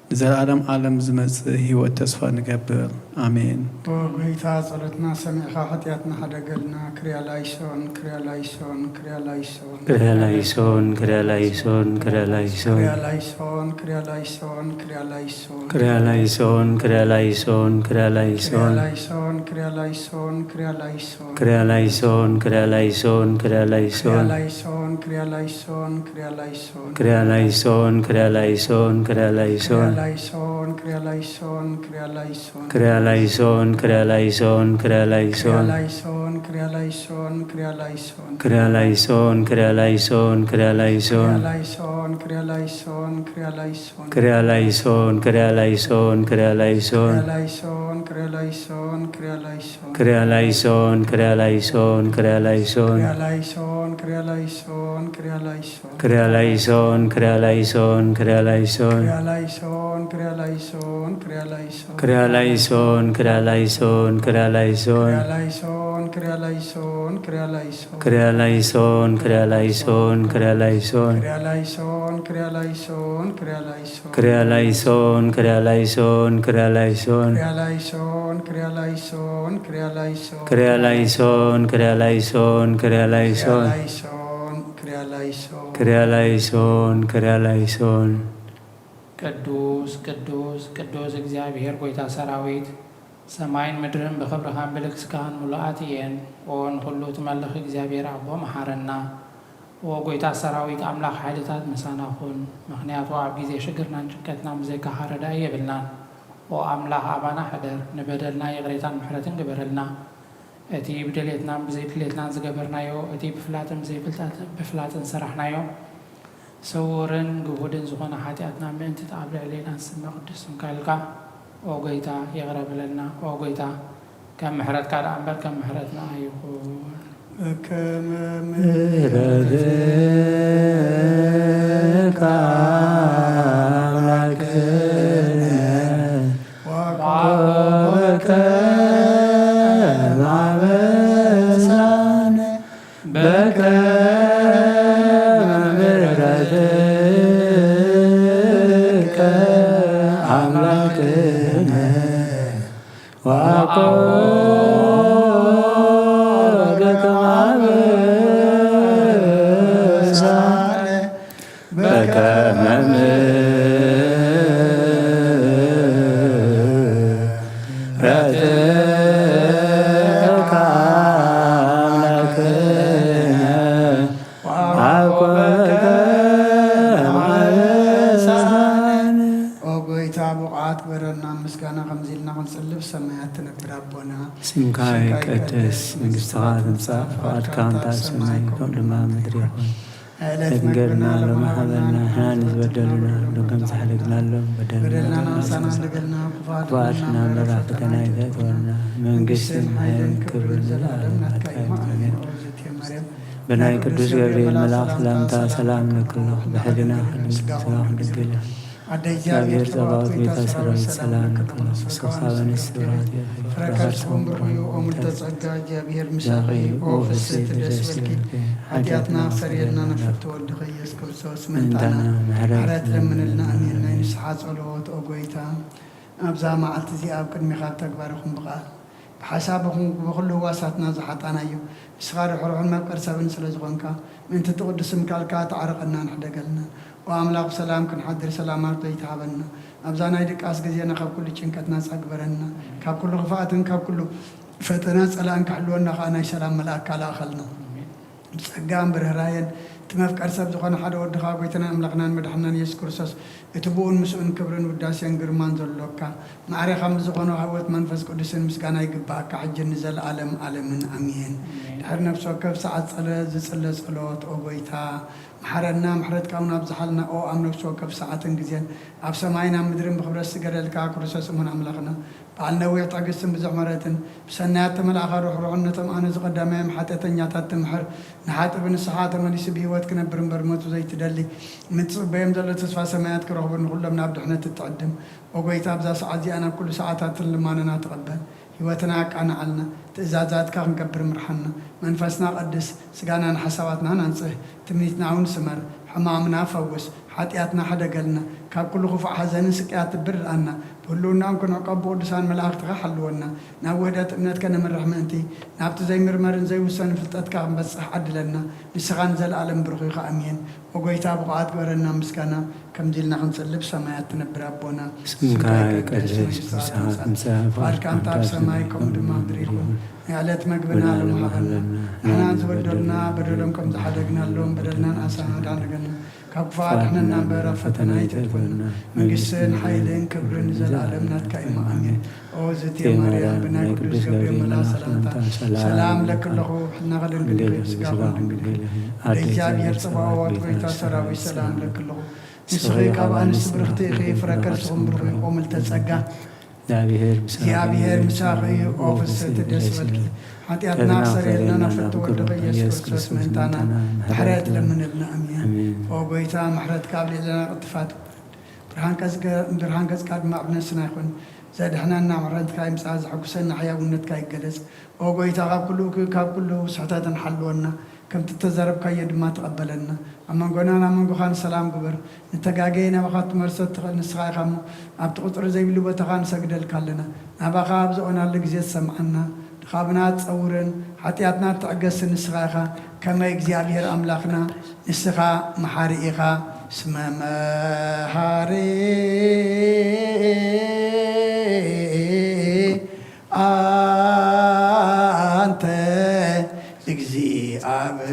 ንዘለኣለም ዓለም ዝመጽእ ህይወት ተስፋ ንገብር። ኣሜን። ኦ ጎይታ፣ ጸሎትና ሰሚዕካ ሓጢኣትና ሓደገልና። ክርያ ላይሶን፣ ክርያ ላይሶን፣ ክርያ ላይሶን። ክርያ ላይሶን፣ ክርያ ላይሶን፣ ክርያ ላይሶን። ክርያ ላይሶን፣ ክርያ ላይሶን፣ ክርያ ላይሶን። ክርያ ላይሶን፣ ክርያ ላይሶን፣ ክርያ ላይሶን። ክርያ ላይሶን፣ ክርያ ላይሶን፣ ክርያ ላይሶን። ክርያ ላይሶን፣ ክርያ ላይሶን፣ ክርያ ላይሶን። ላይሶን፣ ክርያ ላይሶን፣ ክርያ ላይሶን። ክርያ ላይሶን፣ ክርያ ላይሶን፣ ክርያ ላይሶን። ላይሶን፣ ክርያ ላይሶን፣ ክርያ ላይሶን። ክርያ ላይሶን፣ ክርያ ላይሶን፣ ክርያ ላይሶን። ላይሶን፣ ክርያ ላይሶን፣ ክርያ ላይሶን። ክርያ ላይሶን፣ ክርያ ላይሶን፣ ክርያ ላይሶን። ላይሶን፣ ክርያ ላይሶን፣ ክርያ ላይሶን። ክርያ ላይሶን፣ ክርያ ላይሶን፣ ክርያ ላይሶን። ላይሶን፣ ክርያ ላይሶን፣ ክርያ ላይሶን። ክርያ ላይሶን፣ ክርያ ላይሶን፣ ክርያ ላይሶን። ላይሶን፣ ክርያ ላይሶን፣ ክርያ ላይሶን። ክርያ ላይሶን፣ ክርያ ላይሶን፣ ክርያ ላይሶን። ላይሶን፣ ክርያ ላይሶን፣ ክርያ ላይሶን። ክርያ ላይሶን፣ ክርያ ላይሶን፣ ክርያ ላይሶን። ላይሶን፣ ክርያ ላይሶን፣ ክርያ ላይሶን። ክርያ ላይሶን፣ ክርያ ላይሶን፣ ክርያ ላይሶን። ክርያ ላይሶን፣ ክርያ ላይሶን፣ ክርያ ላይሶን። ክርያ ላይሶን፣ ክርያ ላይሶን፣ ክርያ ላይሶን። ክርያ ላይሶን፣ ክርያ ላይሶን፣ ክርያ ላይሶን። ክርያ ላይሶን፣ ክርያ ላይሶን፣ ክርያ ላይሶን። ላይሶን፣ ክርያ ላይሶን። ክርያ ላይሶን፣ ክርያ ላይሶን። ቅዱስ ቅዱስ ቅዱስ እግዚኣብሔር ጐይታ ሰራዊት፣ ሰማይን ምድርን ብኽብርኻን ብልግስካን ምሉኣት እየን። ኦ ንኹሉ ትመልኽ እግዚኣብሔር ኣቦ፣ መሓረና። ኦ ጐይታ ሰራዊት ኣምላኽ፣ ሓይልታት ምሳና ኩን። ምኽንያቱ ኣብ ግዜ ሽግርናን ጭንቀትናን ብዘይካኻ ረዳኢ የብልናን። ኦ ኣምላኽ፣ ኣባና ሕደር፣ ንበደልና ይቕሬታን ምሕረትን ግበረልና። እቲ ብድሌትናን ብዘይድሌትናን ዝገበርናዮ፣ እቲ ብፍላጥን ብዘይፍልጠት ብፍላጥን ዝሰራሕናዮ፣ ስዉርን ግሁድን ዝኾነ ሓጢኣትና ምእንቲ ኣብ ልዕሌና ዝስመ ቅዱስ ስምካ ኢልካ፣ ኦ ጐይታ፣ ይቕረ በለልና። ኦ ጐይታ፣ ከም ምሕረትካ ደኣ እምበር ከም ምሕረትና ኣይኹን። በከመ ምሕረትካ ኣምላክነ ወበከመ አበሳነ በከመ ምሕረትከ አምላክነ ወአኮ በከመ አበሳነ በከመ ምሕረትከ አምላክነ ወአኮ በከመ አበሳነ። ኦ ጐይታ፣ ብቑዓት ግበረና ምስጋና ከምዚ ኢልና ክንጽሊ፣ ብሰማያት ትነብር ኣቦና። ስምካ ይቀደስ፣ መንግስትኻ ትምጻእ፣ ፍቓድካ ከምታ ኣብ ሰማይ ከምኡ ድማ ኣብ ምድሪ ይኹን። ዕለት መግብና ሎሚ ሃበና፣ ንሕና ንዝበደሉና ንበድሎም ከም ዝሓደግናሎም በደልና ምሳና ንበድሎም። በደልና ምሳና ንበድሎም። ክፉኣት ክፉኣት ንበድልና፣ ናብ መራኸ ፈተና ኣይተእትወና። መንግስትን ሓይልን ክብርን ዘለኣለም ናትካ እዩ። ኣሜን። ኦ እግዝእትየ ማርያም፣ ብናይ ቅዱስ ገብርኤል መልኣኽ ሰላምታ ሰላም ንብለኪ፣ ብሕሊናኺ ድንግል፣ ብስጋኺ ድንግል ኢኺ። ኣደ እግዚኣብሔር ጸባኦት፣ ጐይታ ሰራዊት ሰላም ንብለኪ። ንስኻ በንስ ስብራት ኢኺ። ፍረ ከርስኹም ብሩኽ እዩ። ኦ ምልዕተ ጸጋ፣ እግዚኣብሔር ምሳኺ። ኦ ፍስሕቲ ደስ ይበልኪ። ሓጢኣትና ክሰርየልና ንፍዕቲ ወድኺ ኢየሱስ ክርስቶስ ምእንታና ምሕረት ለምንልና። ኣሜን። ናይ ንስሓ ጸሎት። ኦ ጐይታ፣ ኣብዛ መዓልቲ እዚኣ ኣብ ቅድሜኻ ኣብ ተግባር ይኹን ብቓል፣ ብሓሳብ ይኹን ብኹሉ ህዋሳትና ዝሓጣናዮ፣ ንስኻ ርሕሩሕን መፍቀር ሰብን ስለ ዝኾንካ፣ ምእንቲ እቲ ቅዱስ ስምካ ኢልካ ተዓረቐናን ሕደገልናን። ኦ ኣምላኽ፣ ብሰላም ክንሓድር ሰላም ኣርቶ ይትሃበና። ኣብዛ ናይ ድቃስ ግዜና ካብ ኩሉ ጭንቀት ናጻ ግበረና። ካብ ኩሉ ክፍኣትን ካብ ኩሉ ፈተና ጸላእን ክሕልወና ከኣ ናይ ሰላም መልኣክካ ልኣኸልና። ብጸጋን ብርህራሄን እቲ መፍቀር ሰብ ዝኾነ ሓደ ወድኻ፣ ጐይታናን ኣምላኽናን መድሓንናን ኢየሱስ ክርስቶስ፣ እቲ ብኡን ምስኡን ክብርን ውዳሴን ግርማን ዘሎካ፣ ማዕሬኻ ምስ ዝኾነ ሃወት መንፈስ ቅዱስን ምስጋና ይግብኣካ፣ ሕጂ ንዘለኣለም ኣለምን ኣሜን። ኣሜን። ድሕሪ ነፍሲ ወከፍ ሰዓት ጸለ-፣ ዝጽለ ጸሎት፣ ኦ ጐይታ፣ መሓረና፣ ምሕረትካ እውን ኣብዝሓልና። ኦ ኣብ ነፍሲ ወከፍ ሰዓትን ግዜን ኣብ ሰማይን ኣብ ምድርን ብኽብረት ዝስገደልካ ክርስቶስ እሙን ኣምላኽና፣ በዓል ነዊሕ ትዕግስትን ብዙሕ ምሕረትን፣ ብሰናያት ተመልኣኻ ርሕሩሕን ነቶም ኣነ ዝቐዳማዮም ሓጢኣተኛታት ትምሕር፣ ንሓጥእ ብንስሓ ተመሊሱ ብህይወት ክነብር እምበር ሞቱ ዘይትደሊ፣ ንትጽበዮም ዘሎ ተስፋ ሰማያት ክረኽቡ ንኹሎም ናብ ድሕነት እትዕድም። ኦ ጐይታ፣ ኣብዛ ሰዓት እዚኣ ናብ ኩሉ ሰዓታትን ልማኖና ተቐበል። ህይወትና ኣቃንዓልና፣ ትእዛዛትካ ክንገብር ምርሓና። መንፈስና ቀድስ፣ ስጋናን ሓሳባትናን ኣንጽህ፣ ትምኒትና እውን ስመር። ሕማምና ፈውስ፣ ሓጢኣትና ሕደገልና፣ ካብ ኩሉ ክፉእ ሓዘንን ስቅያት ብርኣና፣ ብህልውናን ክንዕቀብ ብቅዱሳን መላእኽትኻ ሓልወና፣ ናብ ውህደት እምነት ከነምርሕ ምእንቲ፣ ናብቲ ዘይምርመርን ዘይውሰንን ፍልጠትካ ክንበጽሕ ዓድለና፣ ንስኻ ንዘለኣለም ብሩኽ ኢኻ፣ ኣሜን። ኦ ጎይታ፣ ብቑዓት ግበረና ምስጋና፣ ከምዚ ኢልና ክንጽሊ፣ ብሰማያት ትነብር ኣቦና፣ ስምካ ይቀደስ፣ መንግስትኻ ትምጻእ፣ ፍቓድካ እንተ ኣብ ሰማይ ከምኡ ድማ ኣብ ምድሪ ይኹን። ናይ ዕለት መግብና ሎሚ ሃበና፣ ንሕና ዝበደሉና በደሎም ከም ዝሓደግናሎም በደልና ንኣሳና ዳሕንገና፣ ካብ ክፉእ ኣድሕነና እምበር ኣብ ፈተና ኣይተእትወና። መንግስትን ሓይልን ክብርን ንዘለኣለም ናትካ እዩ፣ ኣሜን። ኦ ዝእቲ ማርያም፣ ብናይ ቅዱስ ገብርኤል መልኣኽ ሰላምታ ሰላም እለኪ ኣለኹ፣ ብሕልናኺ ድንግል ኢኺ፣ ብስጋኺ እውን ድንግል ኢኺ። ኣደ እግዚኣብሔር ጸባኦት፣ ጎይታ ሰራዊት፣ ሰላም እለኪ ኣለኹ። ንስኺ ካብ ኣንስቲ ብርኽቲ ኢኺ፣ ፍረ ከርስኺ እውን ብሩኽ እዩ። ኦ ምልዕተ ጸጋ፣ እግዚኣብሔር ምሳኺ እዩ። ኦ ፍስሕቲ ደስ በልኪ፣ ሓጢኣትና ክሰርየልና ናብ ፍትው ወድኺ ኢየሱስ ክርስቶስ ምእንታና ምሕረት ለምንልና። ኣሜን። ኣሜን። ኦ ጎይታ፣ ምሕረትካ ኣብ ልዕሌና ቅጥፋት፣ ብርሃን ቀጽከ-፣ ብርሃን ገጽካ ድማ ኣብ ነፍስና ይኹን። ዘድሕነና ምሕረትካ ይምጻእ፣ ዘሐጉሰና ሕያውነትካ ይገለጽ። ኦ ጎይታ፣ ካብ ኩሉ፣ ካብ ኩሉ ስሕተትን ሓልወና፣ ከምቲ እተዛረብካዮ ድማ ተቐበለና። ኣብ መንጎናን ኣብ መንጎኻን ሰላም ግበር። ንተጋገየ ናባኻ ክትመልሶ እትኽእል ንስኻ ኢኻ እሞ፣ ኣብቲ ቁጽሪ ዘይብሉ ቦታኻ ንሰግደልካ ኣለና። ናባኻ ኣብ ዝኦናሉ ግዜ ትሰምዓና፣ ድኻምና ትጸውርን ሓጢኣትና ትዕገስን ንስኻ ኢኻ። ከመይ እግዚኣብሔር ኣምላኽና፣ ንስኻ መሓሪ ኢኻ። እስመ መሓሪ ኣንተ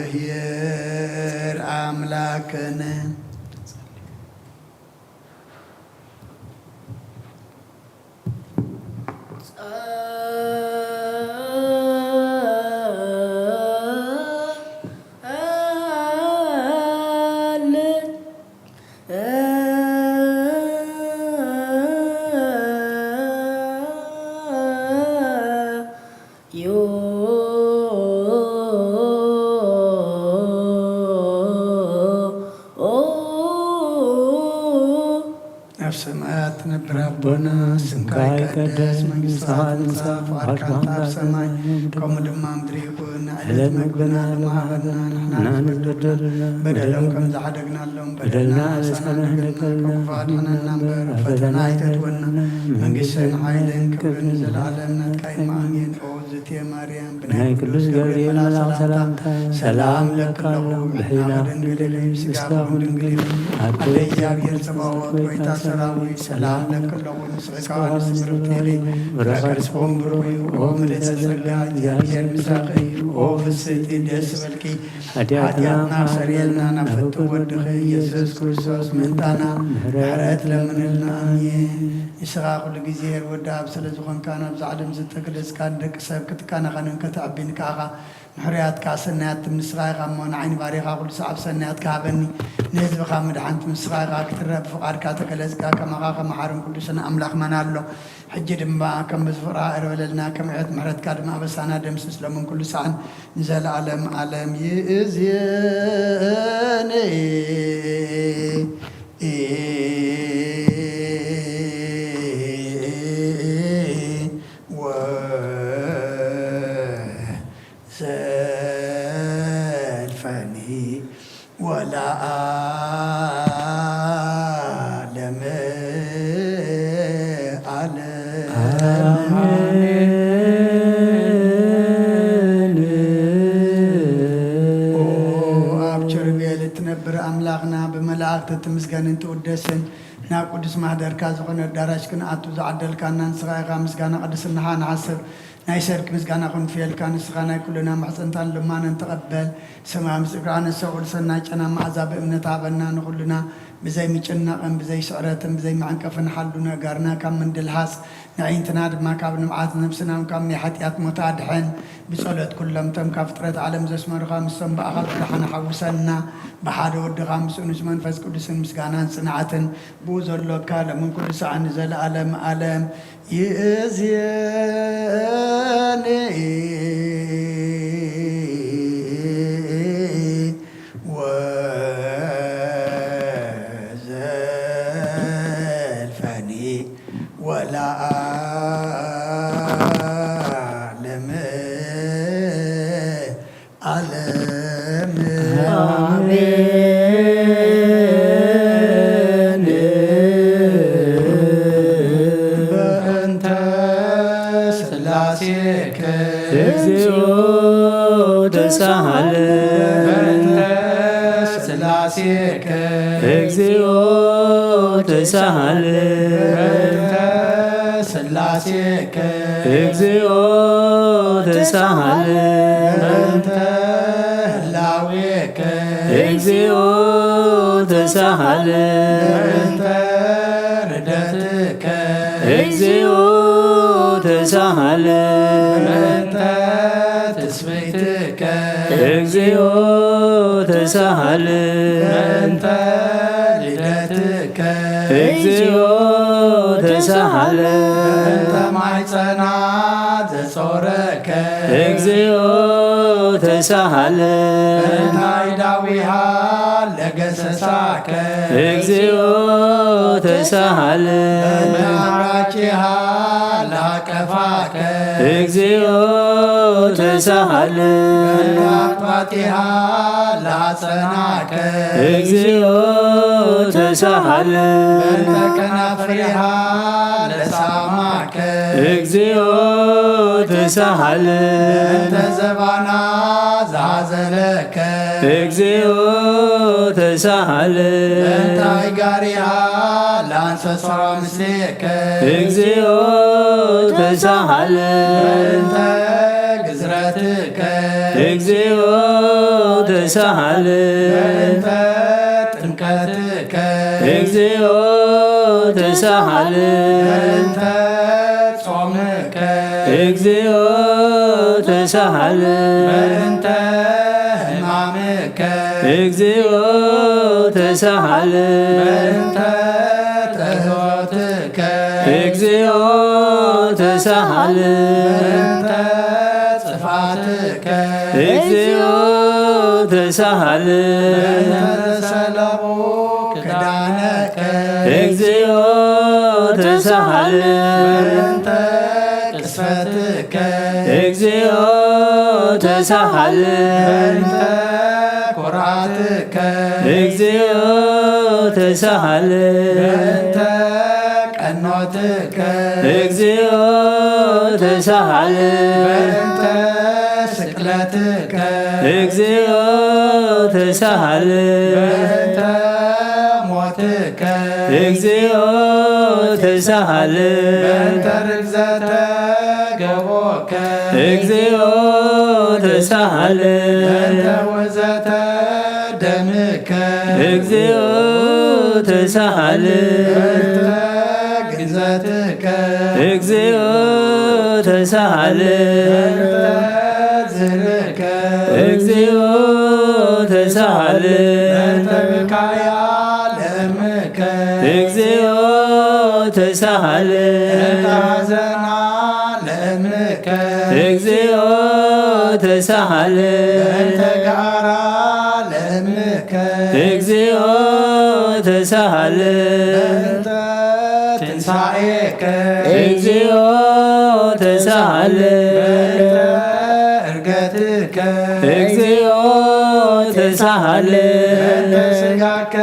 እግዚኣብሔር ኣምላክነ። ኣብ ሰማያት ትነብር ኣቦና፣ ስምካ ይቀደስ፣ መንግስትኻ ትምጻእ፣ ፍቓድካ እንተ ኣብ ሰማይ ከምኡ ድማ ኣብ ምድሪ ይኹን። ዕለት መግብና ሎሚ ሃበና፣ ንሕና ንበደል በደሎም ከም ዝሓደግናሎም በደልና ኣበሳና ንሕደገልና፣ ካብ ክፉእ ኣድሕነና እምበር ኣብ ፈተና ኣይተእትወና። መንግስትን ሓይልን ክብርን ንዘለኣለም ናትካ እዩ፣ ኣሜን። ኦ ዝእቲ ማርያም፣ ብናይ ቅዱስ ገብርኤል መልኣኽ ሰላምታ ሰላም እለኪ ኣለኹ፣ ብሕልናኺ ድንግል ኢኺ፣ ብስጋኺ እውን ድንግል ኢኺ። ኣደ እግዚኣብሔር ጸባኦት፣ ጎይታ ሰራዊት፣ ሰላም እለኪ ኣለኹ፣ ንስኺ ካብ ኣንስቲ ብርኽቲ ኢኺ፣ ፍረ ከርስኺ እውን ብሩኽ እዩ። ኦ ምልዕተ ጸጋ፣ እግዚኣብሔር ምሳኺ እዩ። ኦ ፍስሕቲ፣ ደስ ይበልኪ፣ ሓጢኣትና ኣስተሰርየልና፣ ናብ ፍትው ወድኺ ኢየሱስ ክርስቶስ ምእንታና ምሕረት ለምንልና። ኣሜን። ንስኻ ኩሉ ግዜ ሄር ወዲ ኣብ ስለ ዝኾንካ፣ ናብዛ ዓለም ዝተገለጽካ፣ ንደቂ ሰብ ክትከናኸንን ከተዕቢን ከኣኻ፣ ንሕሩያትካ ሰናያት ትም ንስኻ ኢኻ እሞ፣ ንዓይኒ ባሪኻ ኩሉ ሰዓብ ሰናያትካ ሃበኒ። ንህዝብኻ ምድሓን ትም ንስኻ ኢኻ፣ ክትረአ ብፍቓድካ ተገለጽካ፣ ከማኻ ከመሓርን ቅዱስን ኣምላኽ መን ኣሎ? ሕጂ ድማ ከም ብዙሕ ፍቕርኻ ይቕረ በለልና፣ ከም ዕቤት ምሕረትካ ድማ ኣበሳና ደምስስ፣ ሎምን ኩሉ ሰዓን ንዘለኣለም ዓለም። ይእዜኒ ወዘልፈኒ ወለዓለመ ዓለም። ኣሜን። ኦ ኣብ ኪሩቤል እትነብር ኣምላኽና፣ ብመላእኽቲ ትምስገንን ትውደስን፣ ናብ ቅዱስ ማህደርካ ዝኾነ ኣዳራሽ ክንኣቱ ዝዓደልካና ንስኻ ኢኻ። ምስጋና ቅድስናኻ ንሓስብ፣ ናይ ሰርክ ምስጋና ክንፍየልካ፣ ንስኻ ናይ ኩልና ማሕፀንታን ልማነን ተቐበል። ሰማያዊ ምስጢር ነሰ ቁልሰና ጨና መዓዛ ብእምነት ሃበና፣ ንኹልና ብዘይ ምጭናቕን ብዘይ ስዕረትን ብዘይ መዕንቀፍን ሓሉ ነጋርና ካብ ምንድልሃስ፣ ንዕይንትና ድማ ካብ ንብዓት፣ ነብስና እውን ካብ ናይ ሓጢኣት ሞት ኣድሕን። ብጸሎት ኩሎም እቶም ካብ ፍጥረት ዓለም ዘስመሩኻ፣ ምስቶም ብኣኻ ዝደሓኑ ሓውሰና። ብሓደ ወድኻ ምስኡ ንሱ መንፈስ ቅዱስን ምስጋናን ጽንዓትን ብኡ ዘሎካ፣ ሎምን ኩሉ ሰዓን ንዘለኣለም ዓለም። ይእዜኒ ወዘልፈኒ ወለዓለመ ዓለም። ኣሜን። ተሳሃለ። በእንተ ስላሴከ። እግዚኦ ተሳሃለ። በእንተ ስላሴከ። እግዚኦ ተሳሃለ። በእንተ ህላዌከ። እግዚኦ ተሳሃለ። በእንተ ርደትከ። እግዚኦ ተሳሃለ። በእንተ ትስብእትከ። እግዚኦ ተሳሃለ። በእንተ ልደትከ። እግዚኦ ተሳሃለ። በእንተ ማሕፀና ዘጾረከ። እግዚኦ ተሳሃለ። በእንተ አይዳዊሃ ለገሰሳከ። እግዚኦ ተሳሃለ። በእንተ አምራኪሃ ላቀፋከ። እግዚኦ ተሳሃለ። በእንተ አጥባጢሃ ላጸናከ። እግዚኦ ተሳሃለ። በእንተ ከናፍሪሃ ለሳማከ። እግዚኦ ተሳሃለ። በእንተ ዘባና ዛዘለከ። እግዚኦ ተሳሃለ። በእንተ አይጋሪሃ ለአንሰስራ ምስሌከ። እግዚኦ ተሳሃለ። በእንተ ግዝረትከ። እግዚኦ ተሳሃለ። በእንተ ጥምቀትከ። እግዚኦ ተሳሃለ። በእንተ ጾምከ። እግዚኦ ተሳሃለ። በእንተ ሕማምከ። እግዚኦ ተሳሃለ። በእንተ ጥህወትከ። እግዚኦ ተሳሃለ። በእንተ ጽፋትከ። እግዚኦ ተሳሃለ። በእንተ ተሰለቡ ክዳነከ። እግዚኦ ተሳሃለ። በእንተ ቅስፈትከ። እግዚኦ ተሳሃለ። በእንተ ኩራትከ። እግዚኦ ተሳሃለ። በእንተ ቀኖትከ። እግዚኦ ተሳሃለ። በእንተ ስቅለትከ። እግዚኦ ተሳሃለ። በእንተ ሞትከ። እግዚኦ ተሳሃለ። በእንተ ርግዘተ ገቦከ። እግዚኦ ተሳሃለ። በእንተ ውእዘተ ደምከ። እግዚኦ ተሳሃለ። በእንተ ግንዘትከ። እግዚኦ ተሳሃለ። በእንተ ዝርክ እግዚኦ ተሳሃለ። በእንተ ብካያ ለእምከ። እግዚኦ ተሳሃለ። በእንተ ሐዘና ለእምከ። እግዚኦ ተሳሃለ። በእንተ ጋራ ለእምከ። እግዚኦ ተሳሃለ። በእንተ ትንሳኤከ። እግዚኦ ተሳሃለ። በእንተ እርገትከ። እግዚኦ ተሳሃለ። በእንተ ስጋከ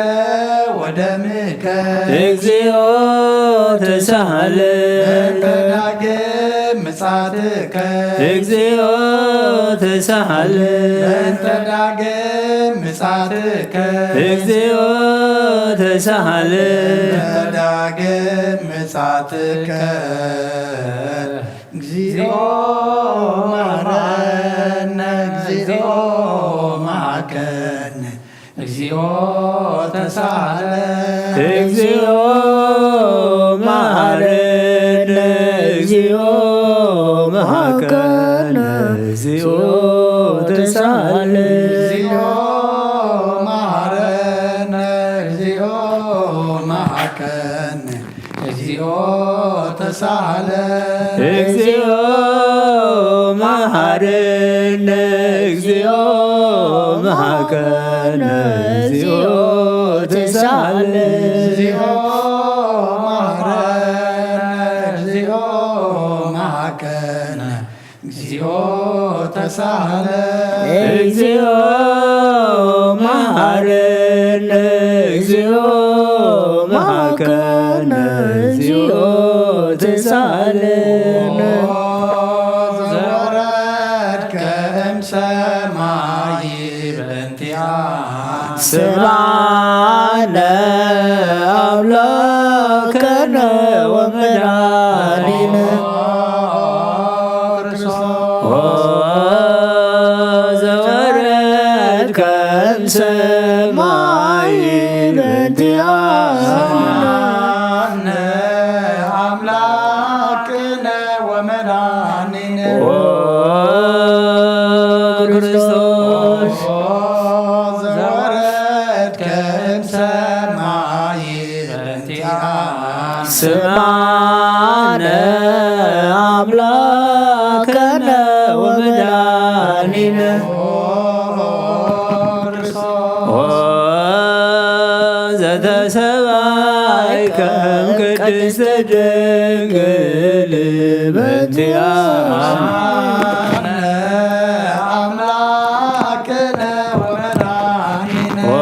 ወደምከ። እግዚኦ ተሳሃለ። በእንተ ዳግም ምጻትከ። እግዚኦ ተሳሃለ። በእንተ ዳግም ምጻትከ። እግዚኦ ተሳሃለ። በእንተ ዳግም ምጻትከ። እግዚኦ መሐረነ፣ እግዚኦ መሐከነ፣ እግዚኦ ተሳሃለ። እግዚኦ መሐረነ፣ እግዚኦ መሐከነ፣ እግዚኦ ተሳሃለ። እግዚኦ መሐረነ፣ እግዚኦ መሐከነ፣ እግዚኦ ተሳሃለ። እግዚኦ መሐረነ፣ እግዚኦ መሐከነ፣ እግዚኦ ተሳሃለ። እግዚኦ መሐረነ፣ እግዚኦ መሐከነ፣ እግዚኦ ተሳሃለ። እግዚኦ መሐረነ፣ እግዚኦ መሐከነ፣ እግዚኦ ተሳሃለ። ኦ ዘወረድከ እም ሰማይ በእንቲኣነ ስምዓነ ኣምላከነ ወመድኃኒነ። ኦ ዘወረድከ እምሰማይ በእንቲኣነ ስምዓነ ኣምላክነ ወመድኃኒነ። ኦ ክርስቶስ ኦ ዘወረድከ እምሰማይ በእንቲኣነ ስምዓነ ኣምላከነ ወመድኃኒነ። ኦ ዘተሰባይከ እምቅድስት ድንግል በእንቲኣነ ኣምላክነ ወመድኃኒነ። ኦ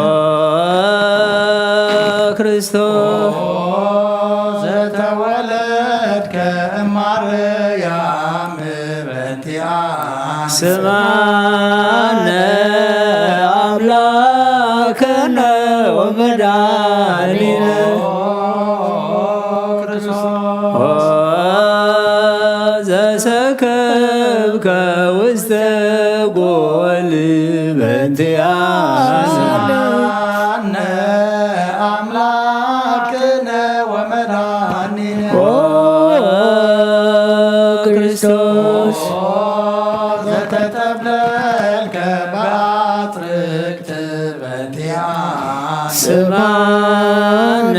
ክርስቶስ ኦ ዘተወለድከ እማርያም በእንቲኣነ ስምዓነ ኣምላከነ ወመድኃኒነ። ኦ ዘሰከብከ ውስተ ጎል በእንቲኣነ ስምዓነ ኣምላክነ ወመድኃኒነ። ኦ ክርስቶስ ኦ ዘተጠብለልከ በአጽርቅት በእንቲኣነ ስምዓነ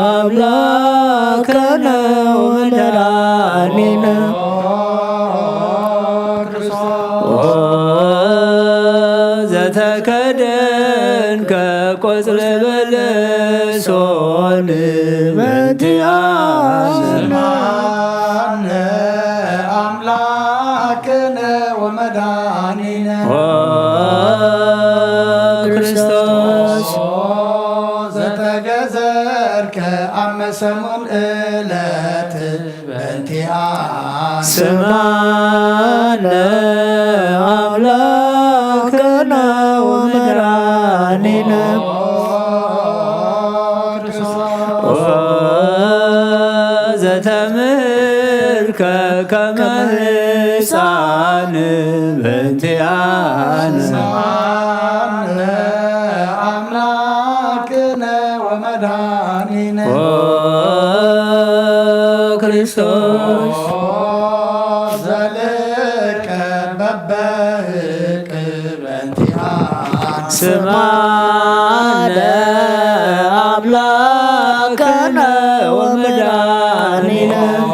ኣምላከነ ወመድኃኒነ። ኦ ዘተከደንከ ቆጽለ በለሶን በእንቲኣነ ስምዓነ ኣምላክነ ወመድኃኒነ። ኦ ክርስቶስ ኦ ዘተገዘርከ ኣብ መሰሙን ዕለት በእንቲኣነ ስምዓነ ኣምላክነ ወመድኃኒነ። ኦ ዘተምህርከ ከመ ህፃን በእንቲኣነ ስምዓነ ኣምላክነ ወመድኃኒነ። ኦ ክርስቶስ ኦ ዘልቀ በበህቅ በእንቲኣነ ስምዓነ ኣምላከነ ወመድኃኒነ። ኦ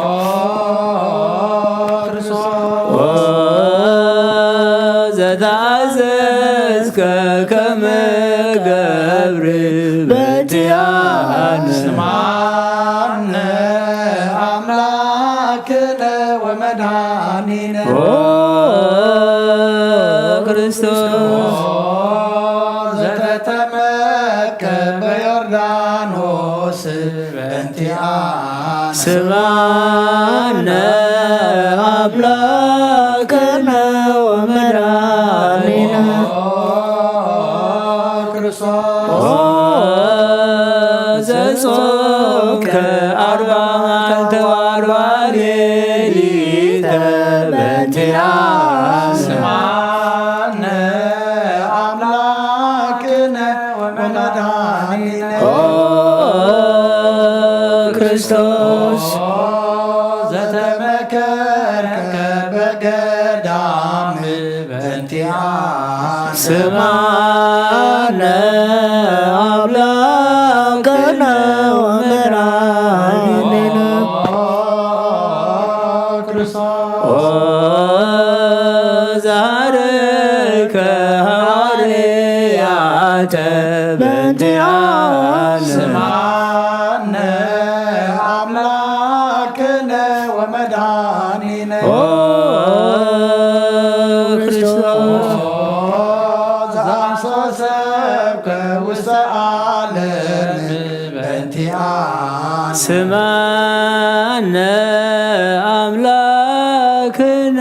ዘተኣዘዝከ ከመ ገብር በእንቲኣነ ስምዓነ ኣምላክነ ወመድኃኒነ። ኦ ክርስቶስ ኦ ዘተጠመቀ በዮርዳኖስ በእንቲኣነ ስምዓነ ኣምላክነ ወመድኃኒነ። ኦ ክርስቶስ ኦ ዘጾምከ ኣርባ መዓልተ ወኣርባ ሌሊተ በእንቲኣነ ስምዓነ ኣምላክነ ወመድኃኒነ። ኦ ክርስቶስ ኦ ዘተመከርከ በገዳም በእንቲኣነ ስምዓነ ኣምላክነ ወመድኃኒነ። ኦ ክርስቶስ ኦ ዘሃረይከ ሃዋርያተ በእንቲኣነ ስምዓነ ኣምላክነ ወመድኃኒነ። ኦ ክርስቶስ ኦ ዘአምሰሰብከ ውስተ ዓለም በእንቲኣነ ስምዓነ ኣምላክነ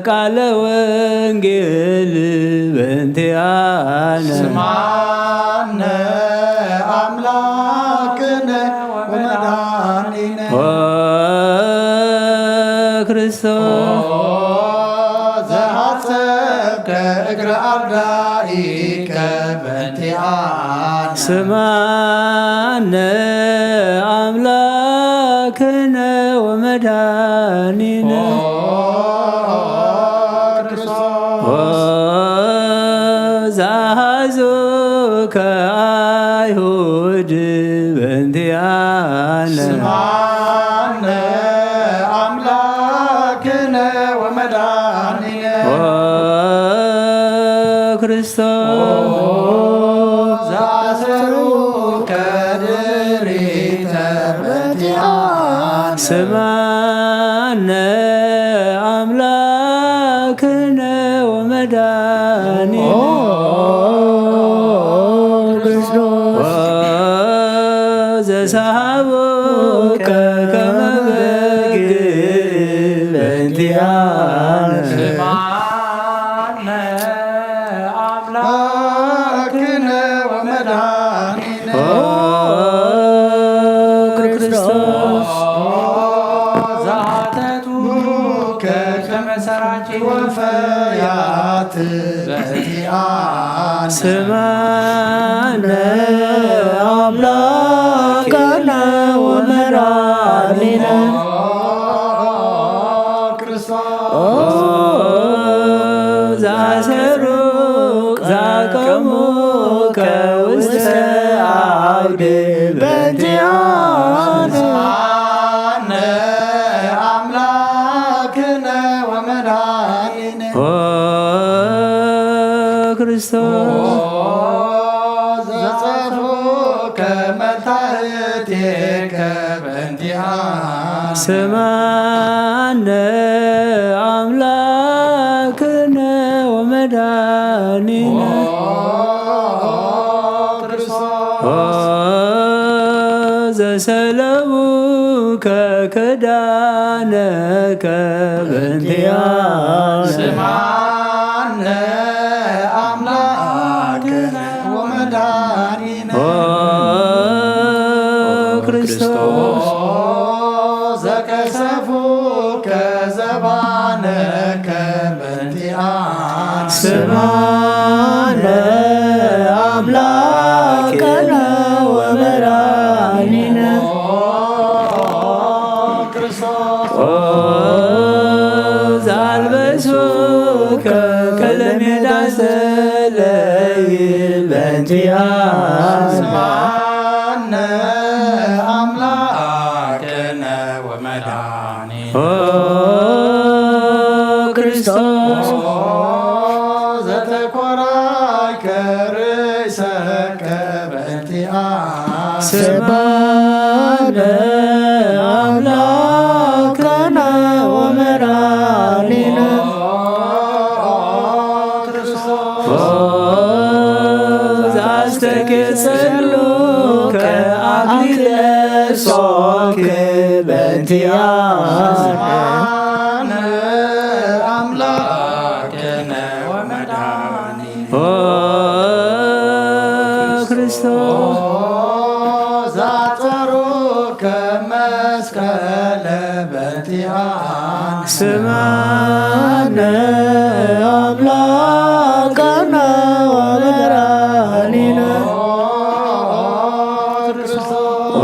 ቃለ ወንጌል በእንቲአነ። ስምዓነ ኣምላክነ ወመድኃኒነ። ኦ ክርስቶስ። ኦ ዘሐጸብከ እግረ አርዳኢከ በእንቲአነ። ስምዓነ አምላክነ ወመድኃኒነ። ኦ ክርስቶስ። ኦ ዘሐዙከ አይሁድ በእንቲአነ። ስምዓነ አምላክነ ወመድኃኒነ። ኦ ክርስቶስ። ኦ ዘአሰሩከ ድሪተ በእንቲአነ። ስምዓነ አምላክነ ወመድኃኒነ። ኦ ክርስቶስ። ኦ ዘሰሃቡከ ከመ በግ በእንቲአነ። ስምዓነ አምላክነ ወመድኃኒነ። ኦ ክርስቶስ። ኦ ዘአተቱ ከመ ሠራቂ ወፈያት በእንቲአነ። ስምዓነ አምላክነ ወመድኃኒነ። ኦ ክርስቶስ። ኦ ዘአሰሩ ዘአቀሙከ ውስተ አውድ በእንቲአነ። ስምዓነ አምላክነ ወመድኃኒነ። ኦ ክርስቶስ። ኦ ዘጸፉከ መታህቴከ በእንቲአነ። ስምዓነ አምላክነ ወመድኃኒነ። ኦ ክርስቶስ። ኦ ዘሰለቡከ ክዳነከ በእንቲአነ። ስምዓነ አምላክነ ወመድኃኒነ። ኦ ክርስቶስ። ኦ ዘቀሰፉከ ዘባነከ በእንቲአነ። ስምዓነ አምላክነ ወመድኃኒነ። ኦ ክርስቶስ። ኦ ዘአልበሱከ ከለሜዳ ዘለይል በእንቲአነ። ስምዓነ አምላክነ ወመድኃኒነ። ኦ ክርስቶስ። ኦ ዘተኮራይከ ርእሰከ በእንቲአነ። ስምዓነ አምላክነ ወመድኃኒነ። ኦ ክርስቶስ። ኦ ዘአስተኬጸሉ ከአክሊለ ሶክ በእንቲአነ። ስምዓነ አምላክነ ወመድኃኒነ። ኦ ክርስቶስ። ኦ ዘአጸሩከ መስቀለ በእንቲአነ። ስምዓነ አምላክነ ወመድኃኒነ። ኦ ክርስቶስ። ኦ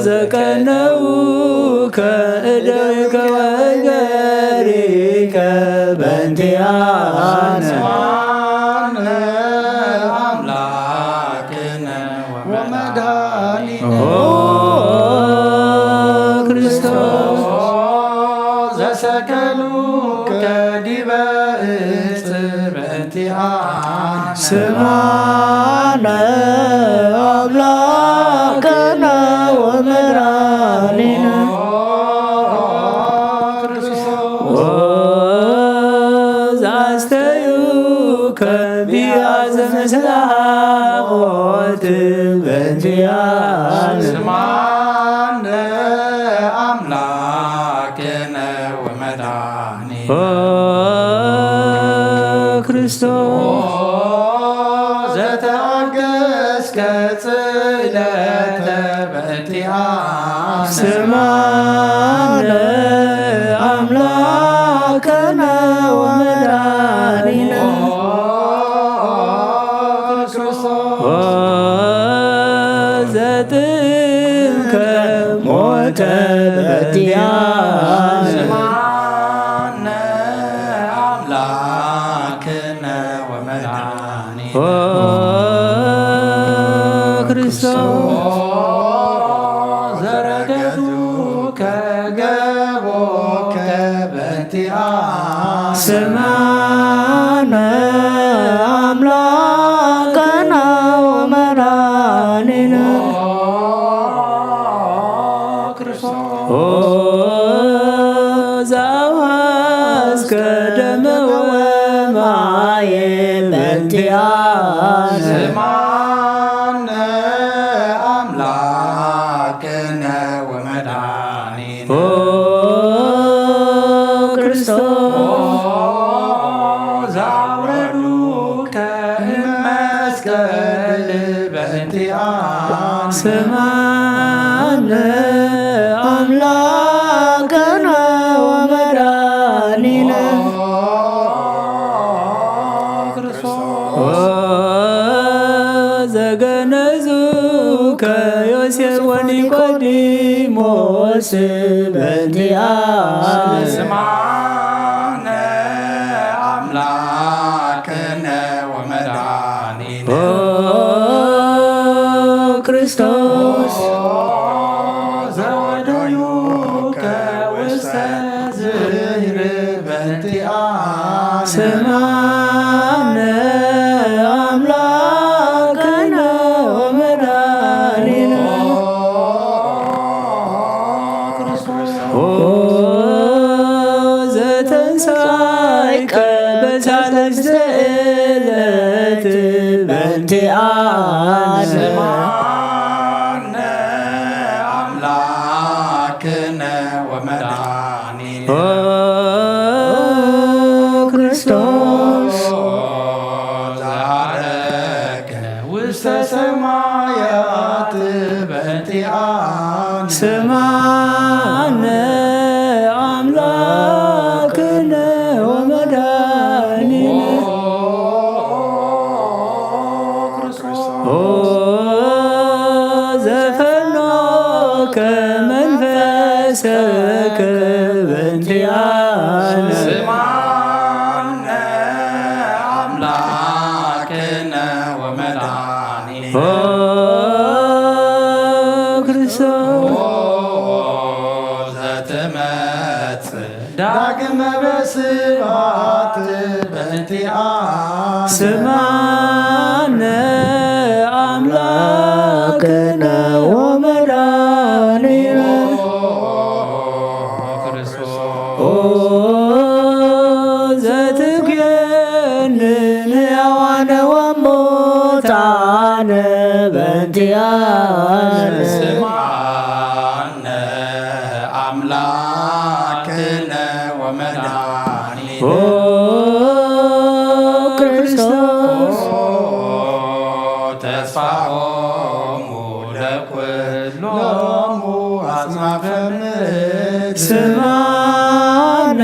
ዘቀነውከ እደዊከ ወእገሪከ በእንቲአነ። ስምዓነ አምላክነ ወመድኃኒነ። ኦ ክርስቶስ። ዘሰቀሉከ ዲበ ዕፅ በእንቲአነ። ስምዓነ አምላክነ ወመድኃኒነ። ኦ ክርስቶስ። ኦ ዘአስተዩከ ቢያዘ ምስለ ሐሞት በእንቲአነ። ስምዓነ አምላክነ ወመድኃኒነ። ስእለተ በእንቲኣነ ስማነ ኣምላክነ ወመድኃኒነ ኦ ክርስቶስ ዘጥምከ ሞተ በእንቲኣነ ስማነ ኣምላክነ ወመድኃኒነ ኦ ክርስቶስ ዘረገቱ ከገቦ ከበንቲኣ ስማነ ኣምላክነ ወመድኃኒነ ኦ ክርስቶስ ኦ ዘአውሐዝከ ደመ ወማየ በእንቲአነ ስማነ አምላክነ ወመድኃኒነ ኦ ክርስቶስ ኦ ዘአውረዱከ እመ መስቀል በእንቲአነ ስማነ አምላክነ ወመድኃኒነ ኦ ክርስቶስ ኦ ዘገነዙከ ዮሴፍ ወኒቆዲሞስ በእንቲአነ ስማነ አምላክነ ወመድኃኒነ ኦ ክርስቶስ ኦ ዘወደዩከ ውስተ ዝይር በእንቲአነ ስማነ አምላክነ ወመድኃኒነ ኦ ክርስቶስ ኦ ዘተንሳይከ በሳልስተ ዕለት በእንቲአነ ስማነ አምላክነ ወመድኃኒነ ኦ ክርስቶስ ኦ ዘዐረገ ውስተ ሰማያት በእንቲአነ ስማነ አምላክነ ወመድኃኒነ ኦ ክርስቶስ ኦ ዘፈኖከ መንፈሰከ በእንቲአነ ስማነ አምላክነ ወመድኃኒነ ኦ ክርስቶስ ኦ ዘትመጽእ ዳግመ በስብሐት በእንቲአነ ስማነ አምላክነ ወመድኃኒነ ኦ ክርስቶስ ኦ ዘትኩየንን ሕያዋነ ወሙታነ በእንቲአነ ስማነ አምላክነ ወመድኃኒነ ኦ ክርስቶስ ኦ ተስፋሆሙ ለኩሎሙ አጽናፈ ምድር ስማነ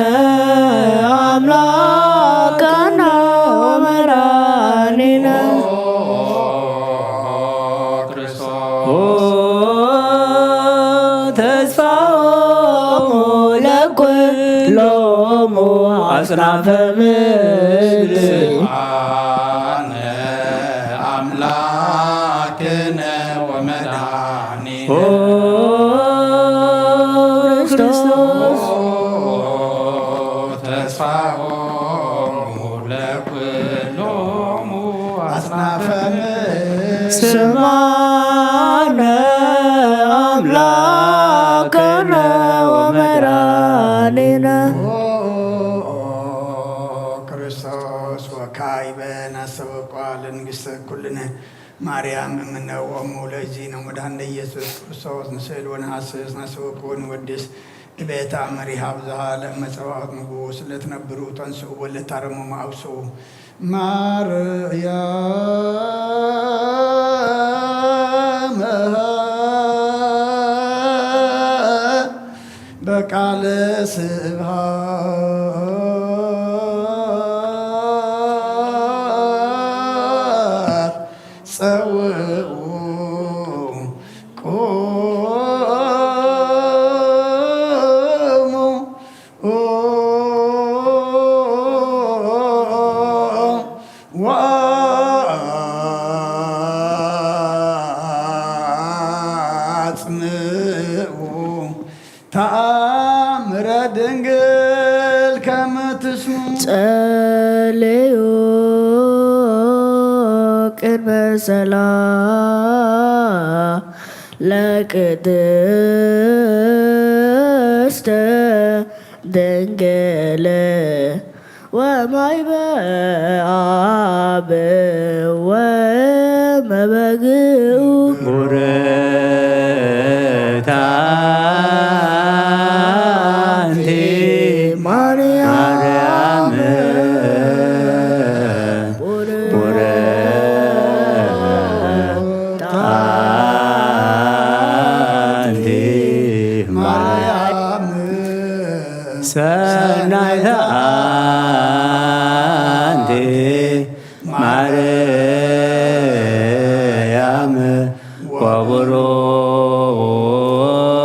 አምላክነ ወመድኃኒነ ኦ ክርስቶስ ኦ ተስፋሆሙ ለኩሎሙ አጽናፈ ምድር ስማነ አምላክነ ወመድኃኒነ ኦ ክርስቶስ ኦ ተስፋሆሙ ለኩሎሙ አጽናፈ ምድር ስማነ አምላክነ ወመድኃኒነ ኦ ክርስቶስ ወካዕበ ናስተበቋ ለንግሥተ ኩልነ ማርያም እምነ ወእሙ ለእግዚእነ ወመድኃኒነ ኢየሱስ ክርስቶስ ንስእል ወንሃስስ ናስተበቁ ወንወድስ እቤታ መሪሃ ብዝሃ ለእመ ጸባኦት ንጉስ ለትነብሩ ተንስኡ ወለታረሙ ማውስኡ ማርያም ቃለ ስብሐት ጸውዑ ቁሙ ወአጽምዑ ተአምረ ድንግል ከመ ትስሙ። ጸልዩ ቅድመ ጸላም ለቅድስት ድንግል ወማይበ አብ ወመበግኡ። ቡርክት አንቲ ማርያም፣ ቡርክት አንቲ ማርያም፣ ሰናይት አንቲ ማርያም፣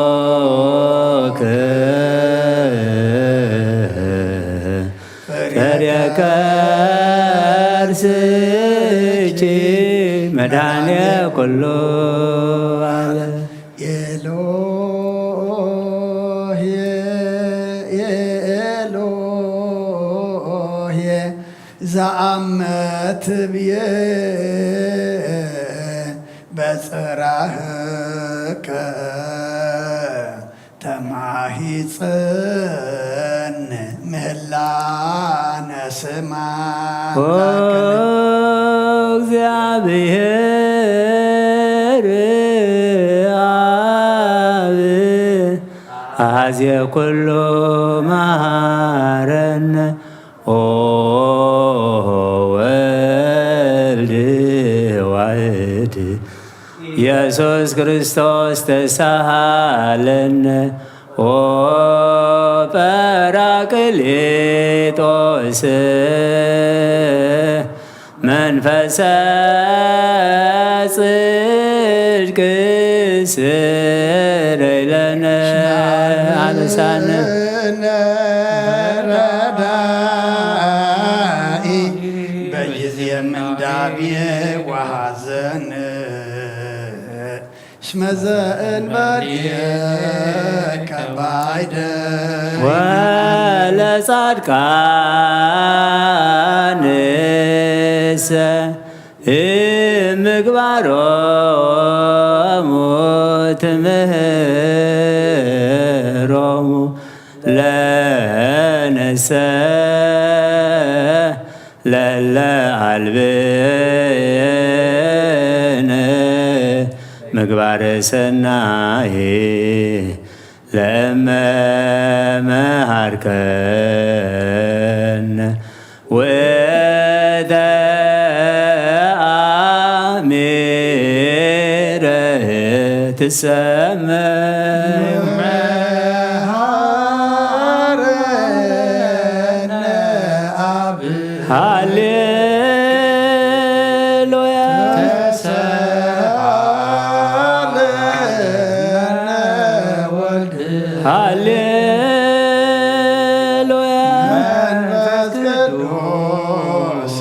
ወቡሩክ ፍሬ ከርስኪ መድኃኔ ኩሉ ዓለም። ኤሎሄ፣ ኤሎሄ፣ ዘአመ ትብዬ በጽራህከ ተማሂጸን ምህላነ ስማ ኦ እግዚአብሔር አብ አዜ ኩሉ መሃረነ ኦ ወልድ ዋሕድ ኢየሱስ ክርስቶስ ተሳሃለነ ኦ ጳራቅሊጦስ መንፈሰ ጽድቅ ስረይ ለነ አበሳነ ረዳኢ በጊዜ ምንዳቤ ወሐዘን እስመ ዘእንበሌከ ባይደ ወለጻድቃንሰ ምግባሮሙ ትምህሮሙ ለነሰ ለለ አልብነ ምግባረ ሰናይ ለእመ መሃርከነ ውእተ አሚረ ትሰመ መሃረነ አብ ሃሌሉያ ተሳለነ ወልድ ሃሌሉያ መንፈስ ቅዱስ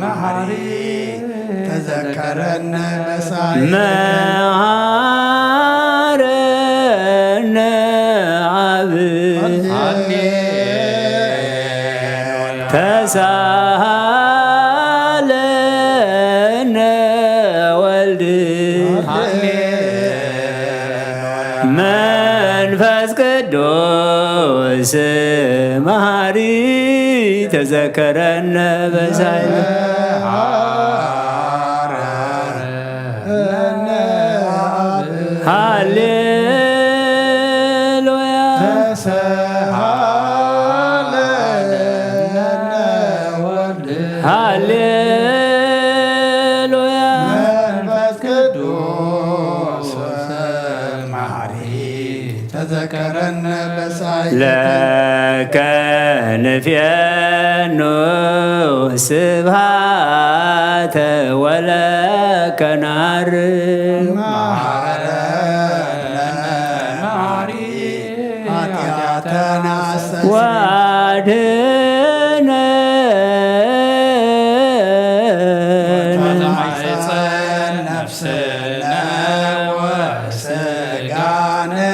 መሐሪ ተዘከረነ በሳይ መሐረነ አብ ሃሌሉያ ተሳሃለነ ወልድ ሃሌሉያ መንፈስ ቅዱስ መሐሪ ተዘከረነ በሳይለ ሃሌሉያ ሃሌሉያ መንፈስ ቅዱስ መሐሪ ለከ ንፌኑ ስብሃተ ወለከ ናር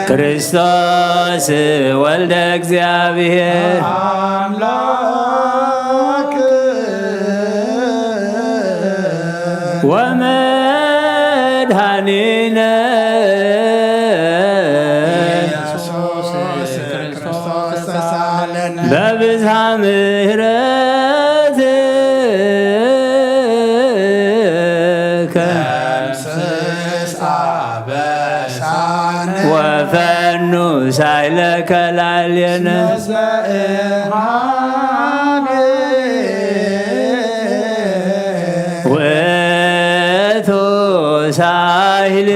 ክርስቶስ ወልደ እግዚኣብሔር ወመድኃኒነ በብዝሃ ምሕረትከ ወፈኑ ሳይለከ ላዕሌነ ውእቱ ሳይል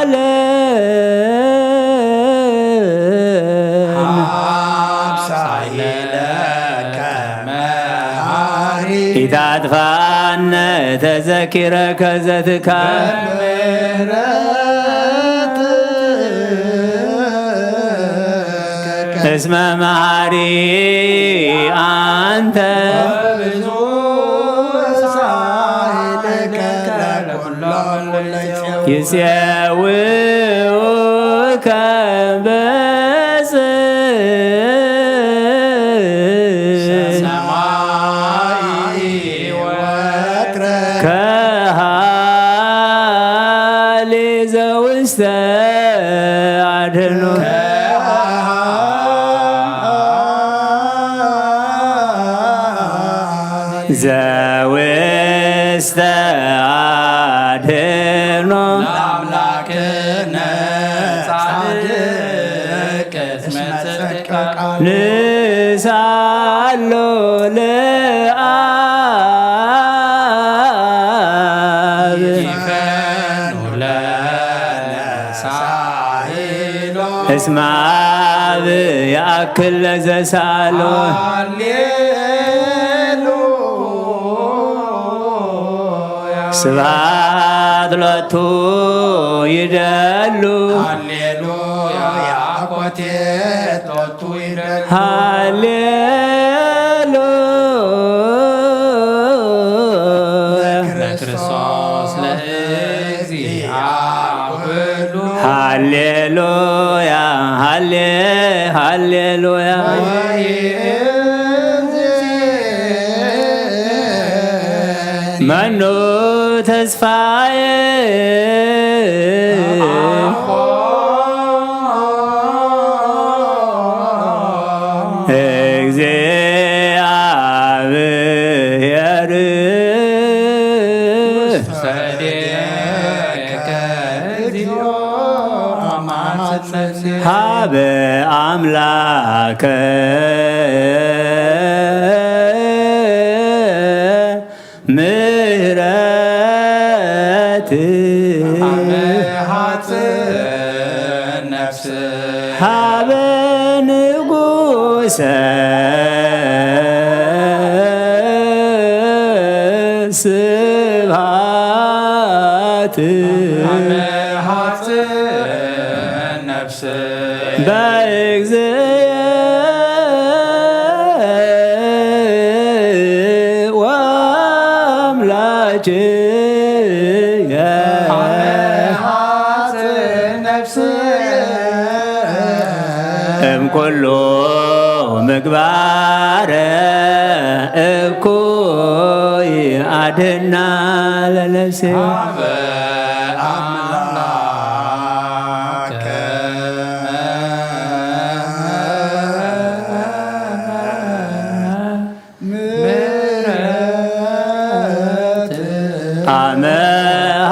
ወተሳለን ኢታጥፋነ ተዘኪረከ ዘትካል እስመ መሃሪ አንተ ይጼውከ በጽ ከሃሌ ዘውስተ አድኖ ዘውስተ አድኖ ለአምላክነ ጻድቅ እስመ ጽድቀ ቃሉ ንሳሎ ለአብ ይፈኑ ለነ ሳይሎ እስመ አብ ያእክል ለዘሳሎ ሃሌሉያ ስብሐት ሎቱ ይደሉ ሃሌሉያ አኮቴት ሎቱ ይደሉ ሃሌሉያ ለክርስቶስ ለእግዚአ ኩሉ ሃሌሉያ ሃሌ ሃሌሉያ መኑ ተስፋዬ እግዚአብሔር ሀበ አምላከ ምህረት ሀበ ንጉሰ ስብሐት በእግዚእ ወአምላክየ እምኩሉ ምግባረ እኩይ አድና ለነፍሴ አመ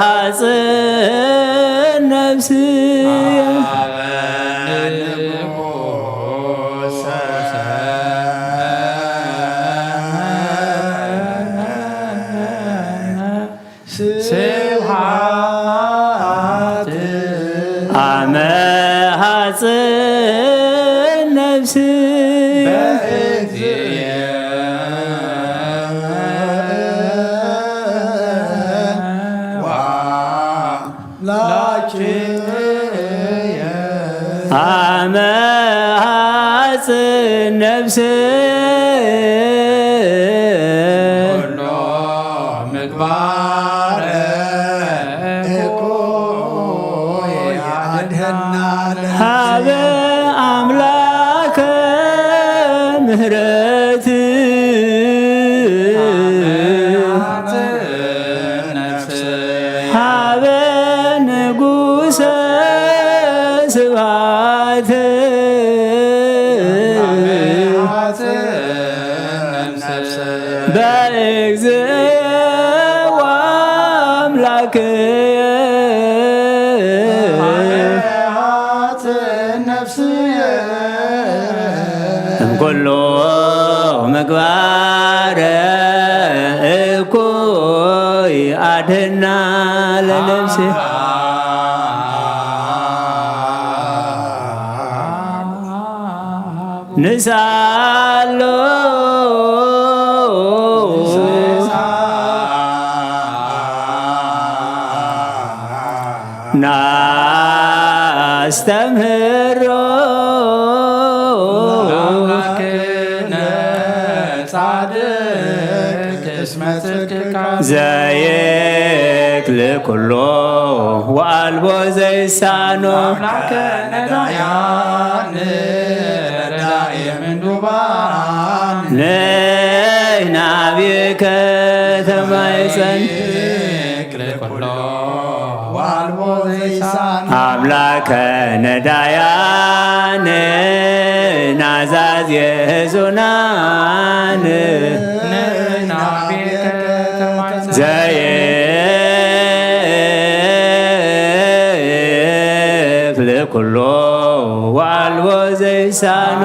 ሐጽን ነፍስየ መሃጽን ነፍስ ኩሎ ምግባረ እኩይ ኣድህና ለነፍስ። ሃበ ኣምላከ ምህረት ሃበ ንጉሰ ስብሐት በእግዚእ ወአምላክየ እምኩሉ ምግባረ እኩይ አድህና ለነፍሴ። ንሳሎ ናስተምህሮ ለአምላክነ ጻድቅ እስመ ጽድቅከ ዘይክል ኩሎ ወአልቦ ዘይሳኖ ለአምላክነ ዳያን ረዳኢ ምንዱባን ንሕና አብየከ ተማይጸን ኩሎ ወአልቦ ዘይሳን አምላከ ነዳያን ናዛዝ የህዙናን ዘይክል ኩሎ ወአልቦ ዘይሳኖ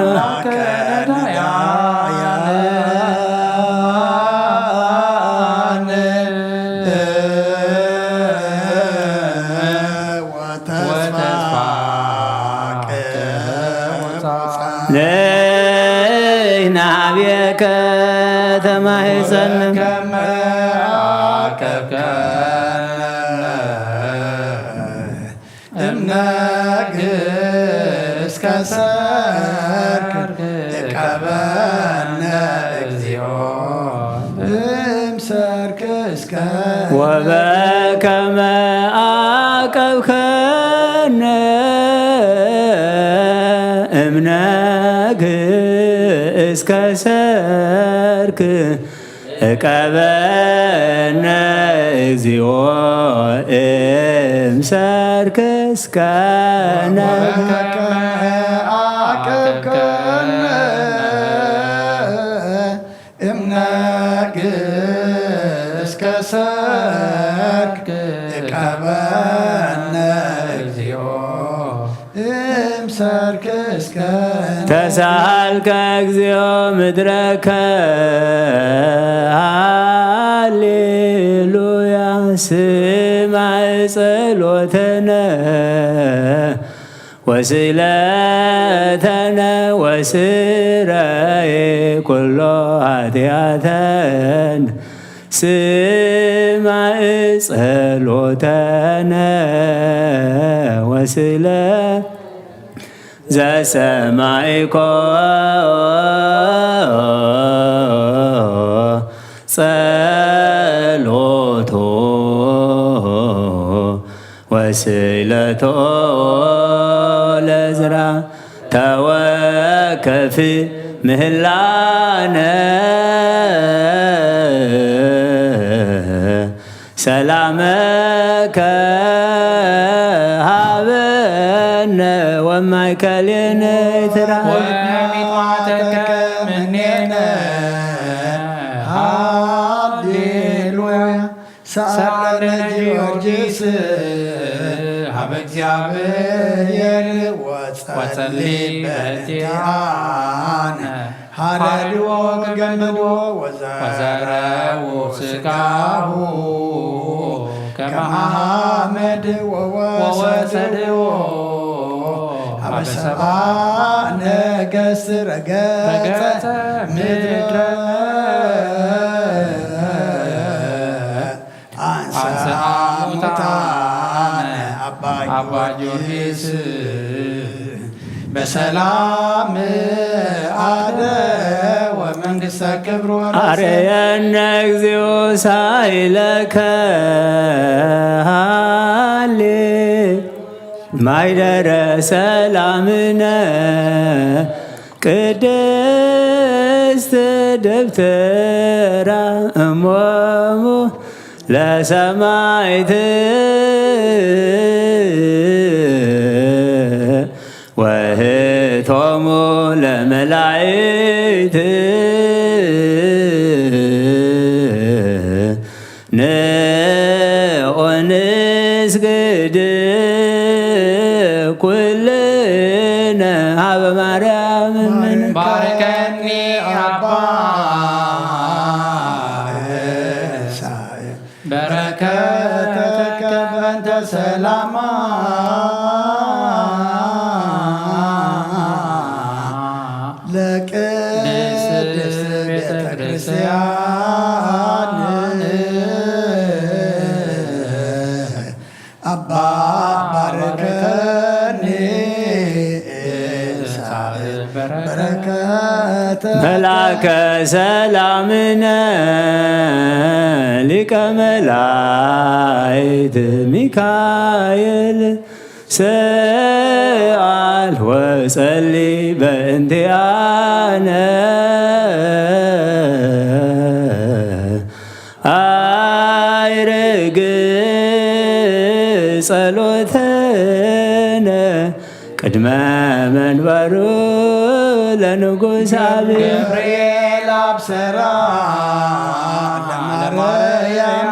ንሕና አብየከ ተማሂጸን ከመ አቀብከነ እምነግ እስከ ሰርክ እቀበነ እግዚኦ እምሰርክ እስከ ወበከመ አቀብከነ እምነግ እስከ ሰርክ እቀበነ እግዚኦ እምሰርክ እስከ ነግ አቀብከነ እምነግ እስከ ሰርክ እቀበነ እግዚኦ እምሰርክ እስከ ተሳልከ እግዚኦ ምድረከ ሃሌሉያ ስማዕ ጸሎተነ ወስእለተነ ወስረይ ኩሎ ኃጢአተን ስማዕ ጸሎተነ ወስለ ዘሰማይኮ ጸሎቶ ወስእለቶ ለዝራ ተወከፍ ምህላነ ሰላመከ ሃበነ ወማእከሌነ ትራ ወሚጥዋተከ ምኔነ ሃሌሉያ። ሰአለነ ጊዮርጊስ ሀበ እግዚአብሔር ወጸሊ በእንቲአነ ሀረድዎ ገመድዎ ወዘረው ስጋሁ ከመ ሐመድ ወወሰድዎ ሀበ ሰባ ነገስት ረገጸ ምድረ አንሰአ ሙታነ አባ ጊዮርጊስ በሰላም አደ ወመንግስተ ክብር ወረሰ። አርየነ እግዚኦ ሳይለከ ሃሌ ማይደረ ሰላምነ ቅድስት ደብተራ እሞሙ ለሰማይት ወህቶሙ ለመላእክት ንዑ ንስግድ ኩልነ ሀበ ማርያም እምነ። ባርከኒ አባ ሳይ በረከተከ በእንተ ሰላማ ለቅድስት ቤተ ክርስቲያን አባ ባርከኒ ሳብ በረከተ መላከ ሰላምነ ሊቀ መላእክት ሚካኤል ሰአል ወጸሊ በእንቲአነ አይርግ ጸሎተነ ቅድመ መንበሩ ለንጉስ አብ ገብርኤል አብሰራ ለማርያም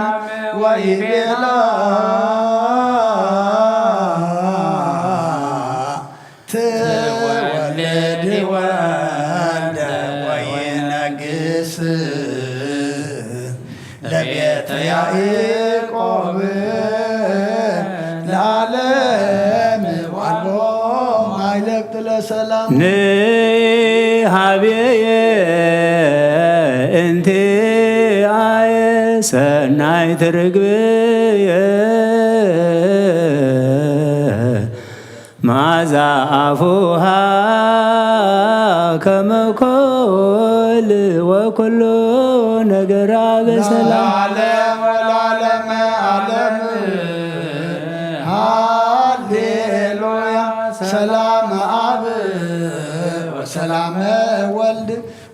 ወይቤላ ትወልድ ወልደ ወይነግስ ለቤተ ያዕቆብ ለዓለም ዋልቦ ማይለብጥ ለሰላም ንሃብየ እንቲ አየ ሰናይ ትርግብየ መዓዛ አፉሃ ከመ ኮል ወኩሉ ነገራ በሰላም ለዓለም ወለዓለመ ዓለም። ሃሌሉያ። ሰላም አብ ወሰላም ወልድ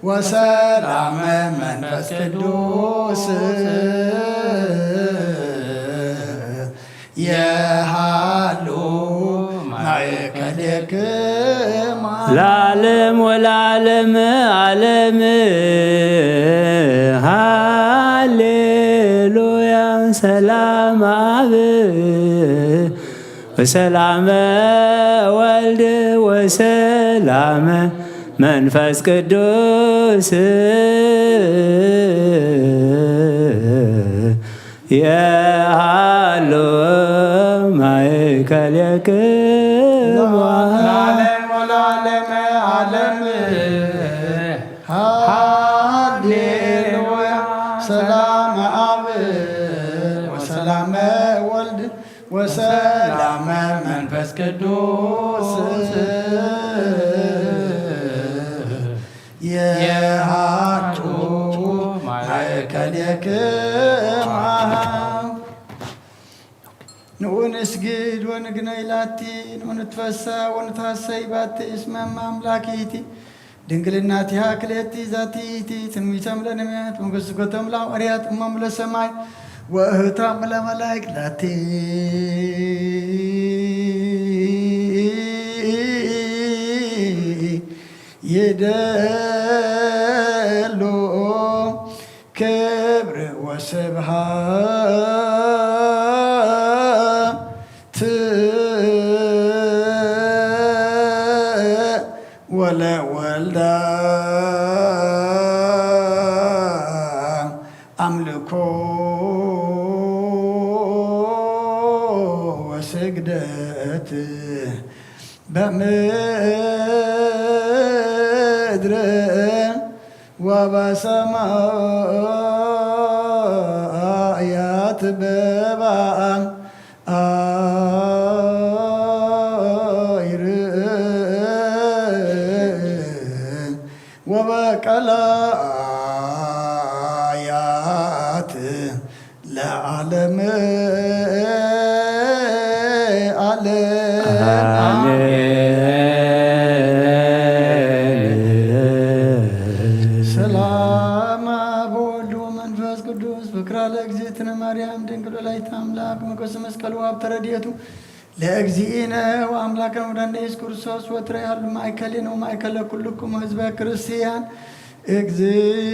ወሰላም መንፈስ ቅዱስ የሃሉ ማእከሌክማ ለዓለም ወለዓለም ዓለም። ሃሌሉያ። ሰላም አብ ወሰላመ ወልድ ወሰላመ መንፈስ ቅዱስ የሃሉ ማእከሌክማ ለዓለም ወለዓለመ ዓለም። ሃሌሉያ። ሰላም አብ ወሰላመ ወልድ ወሰላመ መንፈስ ቅዱስ የሃሉ ማእከሌክማ። ንዑ ንስግድ ወንግነይ ላቲ፣ ንዑ ንትፈሳ ወንትሃሰይ ባቲ፣ እስመ እመ አምላክ ይእቲ፣ ድንግልናቲሃ ክልኤቲ ዛቲ ይእቲ፣ ትንቢቶም ለነቢያት፣ መንግስት ጎቶም ለሐዋርያት፣ እሞም ለሰማይ ወእህታም ለመላእክት ላቲ ይደሉ ክብር ወስብሃት ወለወልዳ አምልኮ ወስግደት በምድር ወበሰማያት በባ አይር ዓለም ዓለም። ኣሜን። ሰላም አብ ወወልድ ወመንፈስ ቅዱስ። ፍቅራ ለእግዝእትነ ማርያም ድንግል ወላዲተ አምላክ። ሞገሰ መስቀሉ ሀብተ ረድኤቱ ለእግዚእነ ወአምላክነ ወመድኃኒነ ኢየሱስ ክርስቶስ ወትረ ያሉ ማእከሌነ ወማእከለ ኩልክሙ ህዝበ ክርስቲያን። እግዚእ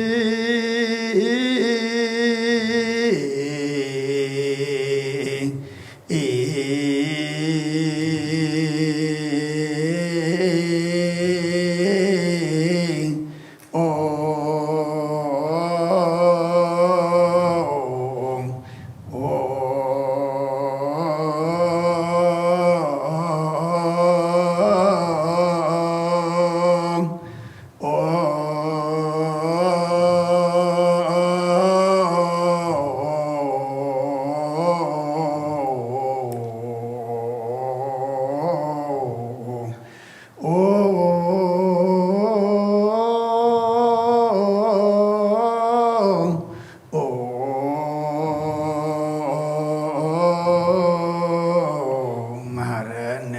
መሐረነ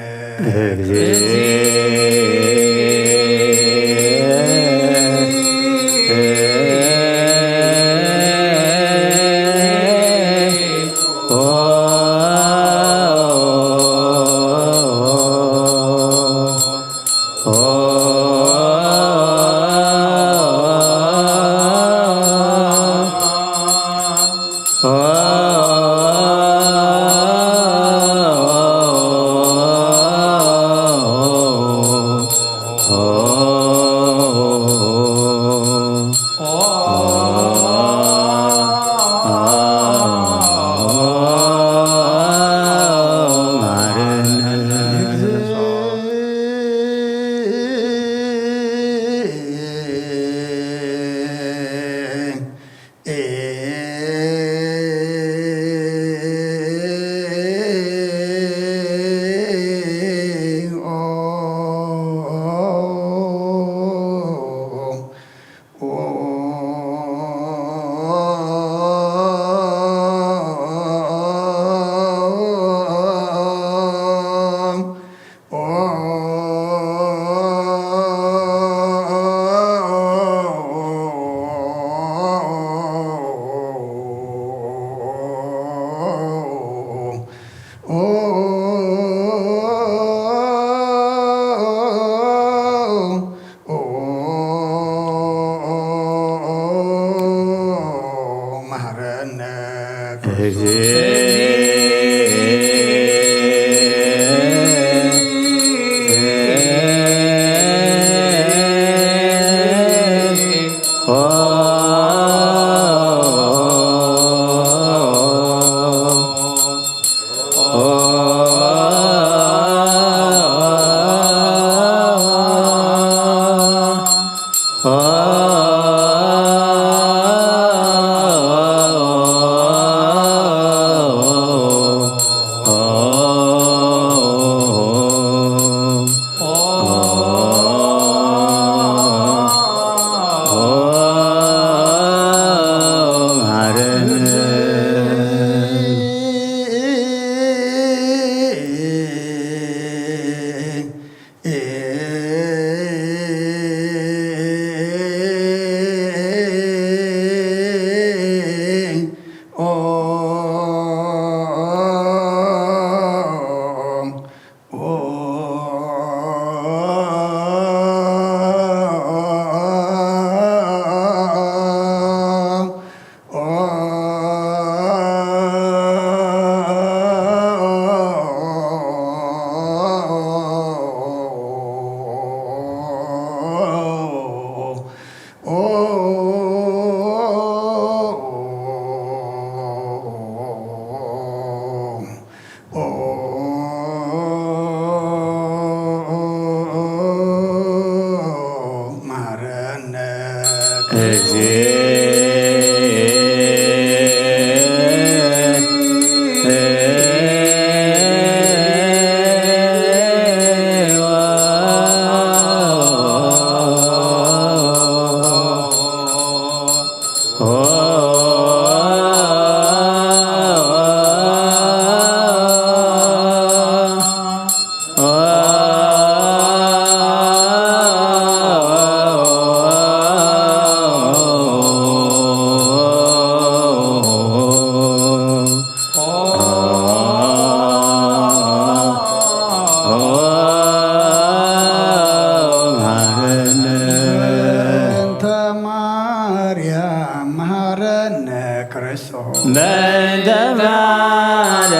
ክርስቶስ። በእንተ ማርያም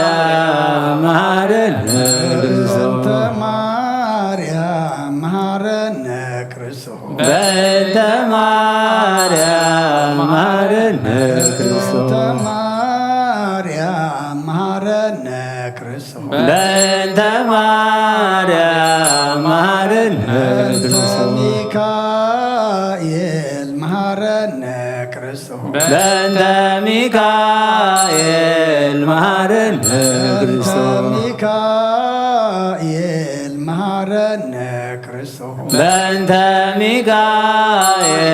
መሐረነ ክርስቶስ። በእንተ ማርያም መሐረነ ክርስቶስ። በእንተ ማርያም መሐረነ ክርስቶስ። በእንተ ማርያም መሐረነ ክርስቶስ። በእንተ ማርያም መሐረነ በእንተ ክርስቶስ። ሚካኤል መሐረነ ክርስቶስ። በእንተ ሚካኤል መሐረነ በእንተ ክርስቶስ። ሚካኤል መሐረነ ክርስቶስ። በእንተ ሚካኤል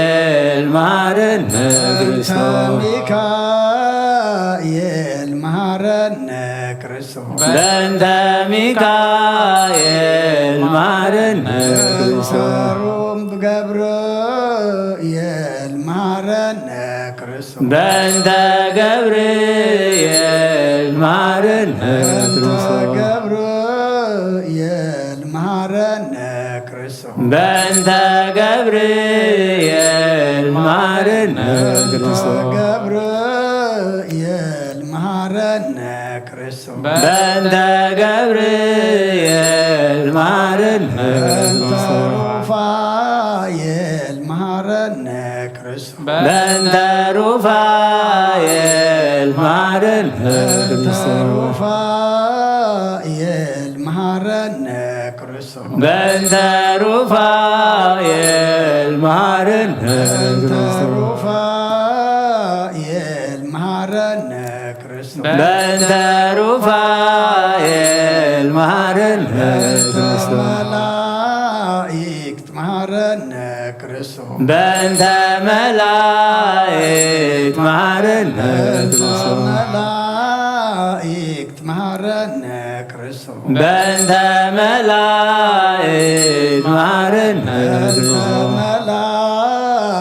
መሐረነ በእንተ ክርስቶስ። ሚካኤል መሐረነ ክርስቶስ። በእንተ ሚካኤል መሐረነ በእንተ ክርስቶስ። ሩም ገብርኤል መሐረነ ክርስቶስ። በእንተ ገብርኤል መሐረነ በእንተ ክርስቶስ። ገብርኤል መሐረነ ክርስቶስ። በእንተ ገብርኤል መሐረነ በእንተ ክርስቶስ። ገብርኤል መሐረነ ክርስቶስ። በእንተ ገብርኤል መሐረነ በእንተ ክርስቶስ። ሩፋኤል መሐረነ ክርስቶስ። በእንተ ሩፋኤል መሐረነ በእንተ ክርስቶስ። ሩፋኤል መሐረነ ክርስቶስ። በእንተ ሩፋኤል መሐረነ በእንተ ክርስቶስ። ሩፋኤል መሐረነ ክርስቶስ። በእንተ ሩፋኤል መሐረነ በእንተ ክርስቶስ። መላእክት መሐረነ ክርስቶስ። በእንተ መላእክት መሐረነ በእንተ ክርስቶስ። መላእክት መሐረነ ክርስቶስ። በእንተ መላእክት መሐረነ በእንተ ክርስቶስ። መላእክት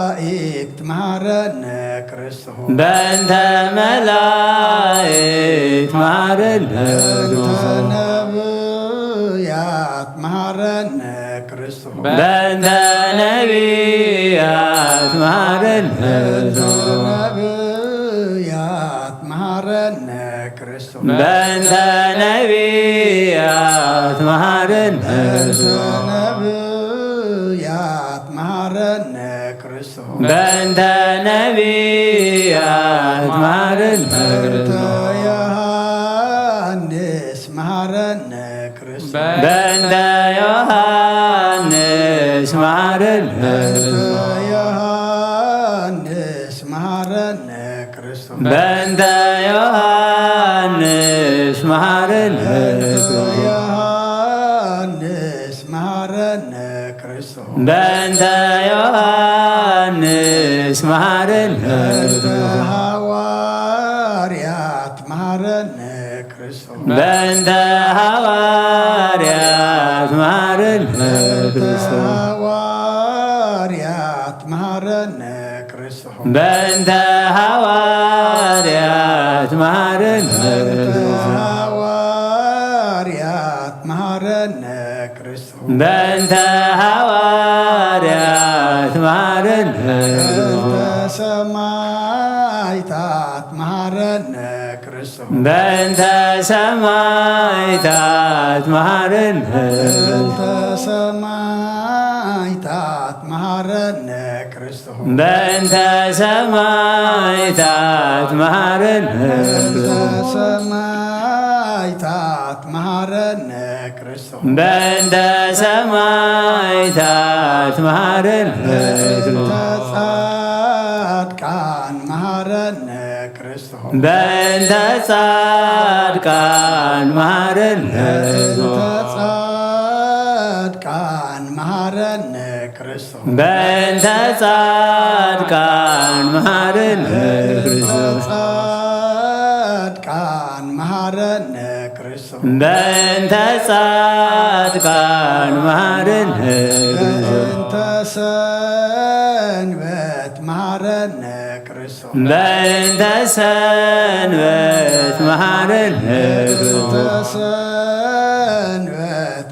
መሐረነ ክርስቶስ። በእንተ መላእክት መሐረነ በእንተ ክርስቶስ። ነብያት መሐረነ ክርስቶስ። በእንተ ነቢያት መሐረነ በእንተ ክርስቶስ። ነብያት መሐረነ ክርስቶስ። በእንተ ነቢያት መሐረነ በእንተ ክርስቶስ። ነብያት መሐረነ ክርስቶስ። በእንተ ነቢያት መሐረነ በእንተ ክርስቶስ። ዮሐንስ መሐረነ ክርስቶስ። በእንተ ዮሐንስ መሐረነ በእንተ ዮሐንስ መሐረነ ክርስቶስ። በእንተ ዮሐንስ መሐረነ በእንተ ዮሐንስ መሐረነ ክርስቶስ። በእንተ ዮሐንስ መሐረነ በእንተ ሐዋርያት መሐረነ ክርስቶስ። በእንተ ሐዋርያት መሐረነ በእንተ ክርስቶስ። ሐዋርያት መሐረነ ክርስቶስ። በእንተ ሐዋርያት መሐረነ በእንተ ክርስቶስ። ሐዋርያት መሐረነ ክርስቶስ። በእንተ ሐዋርያት መሐረነ በእንተ ሰማዕታት መሐረነ ክርስቶስ። በእንተ ሰማዕታት መሐረነ በእንተ ሰማዕታት መሐረነ ክርስቶስ። በእንተ ሰማዕታት መሐረነ በእንተ ሰማዕታት መሐረነ ክርስቶስ። በእንተ ሰማዕታት መሐረነ በእንተ ክርስቶስ። ጻድቃን መሐረነ ክርስቶስ። በእንተ ጻድቃን መሐረነ በእንተ ጻድቃን መሐረነ ክርስቶስ። በእንተ ጻድቃን መሐረነ በእንተ ክርስቶስ። ጻድቃን መሐረነ ክርስቶስ። በእንተ ጻድቃን መሐረነ በእንተ ሰንበት መሐረነ ክርስቶስ። በእንተ ሰንበት መሐረነ በእንተ ክርስቶስ። ሰንበት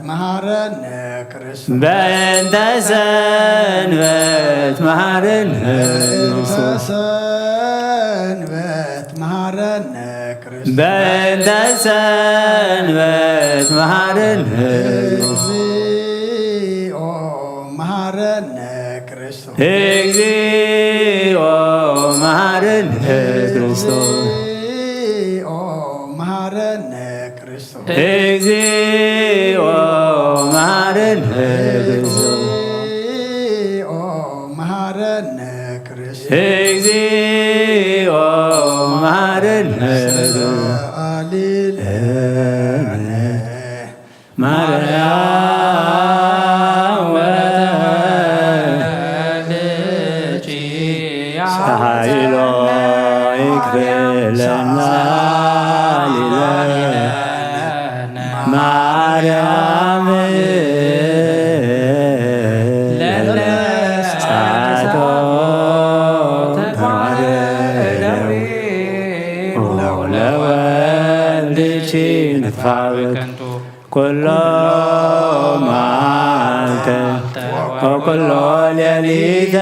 መሐረነ ክርስቶስ። በእንተ ሰንበት መሐረነ በእንተ ክርስቶስ። ሰንበት መሃረነ ክርስቶስ። በእንተ ሰንበት መሃረነ። እግዚኦ መሃረነ ክርስቶስ። እግዚኦ መሃረነ ክርስቶስ። እግዚኦ መሃረነ ክርስቶስ። እግዚኦ መሃረነ ክርስቶስ። እግዚኦ መሃረነ ክርስቶስ። እግዚኦ መሃረነ ክርስቶስ። አሊለነ ማርያም ወልድኪ ሳይሎ ይክፍለና ሊለነ ማርያም ለነስአቶ ተዋረደዊ ለወልድኪ ንትፋበ ከንቱ ኩሎ መዓልተ ወኩሎ ሌሊተ